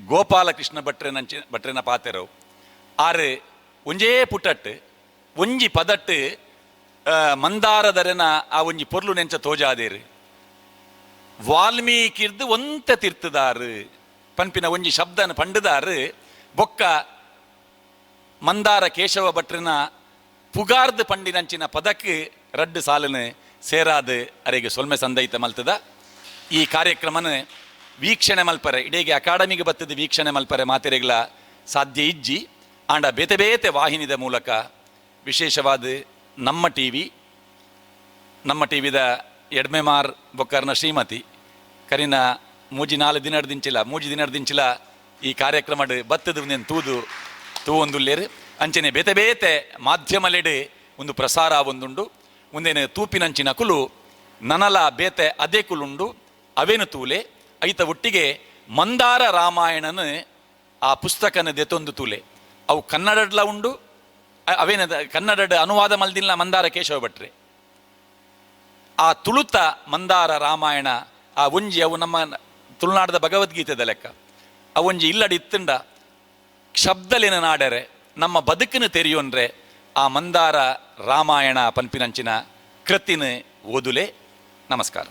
ಗೋಪಾಲಕೃಷ್ಣ ಭಟ್ರೆನಂಚಿನ ಭಟ್ರೆನ ಪಾತೆರವು ಆರು ಒಂಜೇ ಪುಟಟ್ಟು ಒಂಜಿ ಪದಟ್ಟು ಮಂದಾರದರೆನ ಆ ಒಂಜಿ ಪೊರ್ಲು ನೆಂಚ ತೋಜಾದೇರು. ವಾಲ್ಮೀಕಿರ್ದು ಒಂತ ತಿರ್ತದಾರು ಪನ್ಪಿನ ಒಂಜಿ ಶಬ್ದನ ಪಂಡದಾರು. ಬೊಕ್ಕ ಮಂದಾರ ಕೇಶವ ಭಟ್ರನ ಪುಗಾರ್ದು ಪಂಡಿನಂಚಿನ ಪದಕ್ಕೆ ರಡ್ಡು ಸಾಲನು ಸೇರಾದ ಅರೆಗೆ ಸೊಲ್ಮೆ ಸಂದೈತ ಮಲ್ತದ. ಈ ಕಾರ್ಯಕ್ರಮನ ವೀಕ್ಷಣೆ ಮಲ್ಪರೆ ಇಡೀಗೆ ಅಕಾಡೆಮಿಗೆ ಬತ್ತದ ವೀಕ್ಷಣೆ ಮಲ್ಪರೆ ಮಾತೆರೆಗ್ಲ ಸಾಧ್ಯ ಇಜ್ಜಿ. ಆಂಡ ಬೇತೆ ಬೇತೆ ವಾಹಿನಿದ ಮೂಲಕ ವಿಶೇಷವಾದ ನಮ್ಮ ಟಿ ವಿ, ನಮ್ಮ ಟಿ ವಿದ ಎಡ್ಮೆಮಾರ್ ಬೊಕ್ಕರ್ನ ಶ್ರೀಮತಿ ಕರಿನ ಮೂಜಿ ನಾಲ್ ದಿನಡ್ದಿಂಚಿಲ ಮೂಜಿ ದಿನಡ್ದಿಂಚಿಲ ಈ ಕಾರ್ಯಕ್ರಮಡ್ ಬತ್ತದ ಒಂದೇನು ತೂದು ತೂವೊಂದುಲ್ಲೇರು. ಅಂಚನೆ ಬೇತೆ ಬೇತೆ ಮಾಧ್ಯಮಲೆಡೆ ಒಂದು ಪ್ರಸಾರ ಒಂದುಂಡು. ಒಂದೇನು ತೂಪಿನಂಚಿನ ಕುಲು ನನಲ ಬೇತೆ ಅದೇ ಕುಲುಂಡು ಅವೇನು ತೂಲೆ ಐತ ಒಟ್ಟಿಗೆ ಮಂದಾರ ರಾಮಾಯಣನ ಆ ಪುಸ್ತಕನ ದೆತೊಂದು ತೂಲೆ ಅವು ಕನ್ನಡಡ್ಲ ಉಂಡು. ಅವೇನ ಕನ್ನಡಡ್ ಅನುವಾದ ಮಲ್ದಿಲ್ಲ ಮಂದಾರ ಕೇಶವ ಭಟ್ರೆ. ಆ ತುಳುತ ಮಂದಾರ ರಾಮಾಯಣ ಆ ಒಂಜಿ ಅವು ನಮ್ಮ ತುಳುನಾಡದ ಭಗವದ್ಗೀತೆದ ಲೆಕ್ಕ ಆ ಒಂಜಿ ಇಲ್ಲಡಿ ಇತ್ತುಂಡ ಶಬ್ದಲಿನ ನಾಡರೆ ನಮ್ಮ ಬದುಕಿನ ತೆರಿಯೊಂದ್ರೆ ಆ ಮಂದಾರ ರಾಮಾಯಣ ಪನ್ಪಿನಂಚಿನ ಕೃತಿನ ಓದುಲೆ. ನಮಸ್ಕಾರ.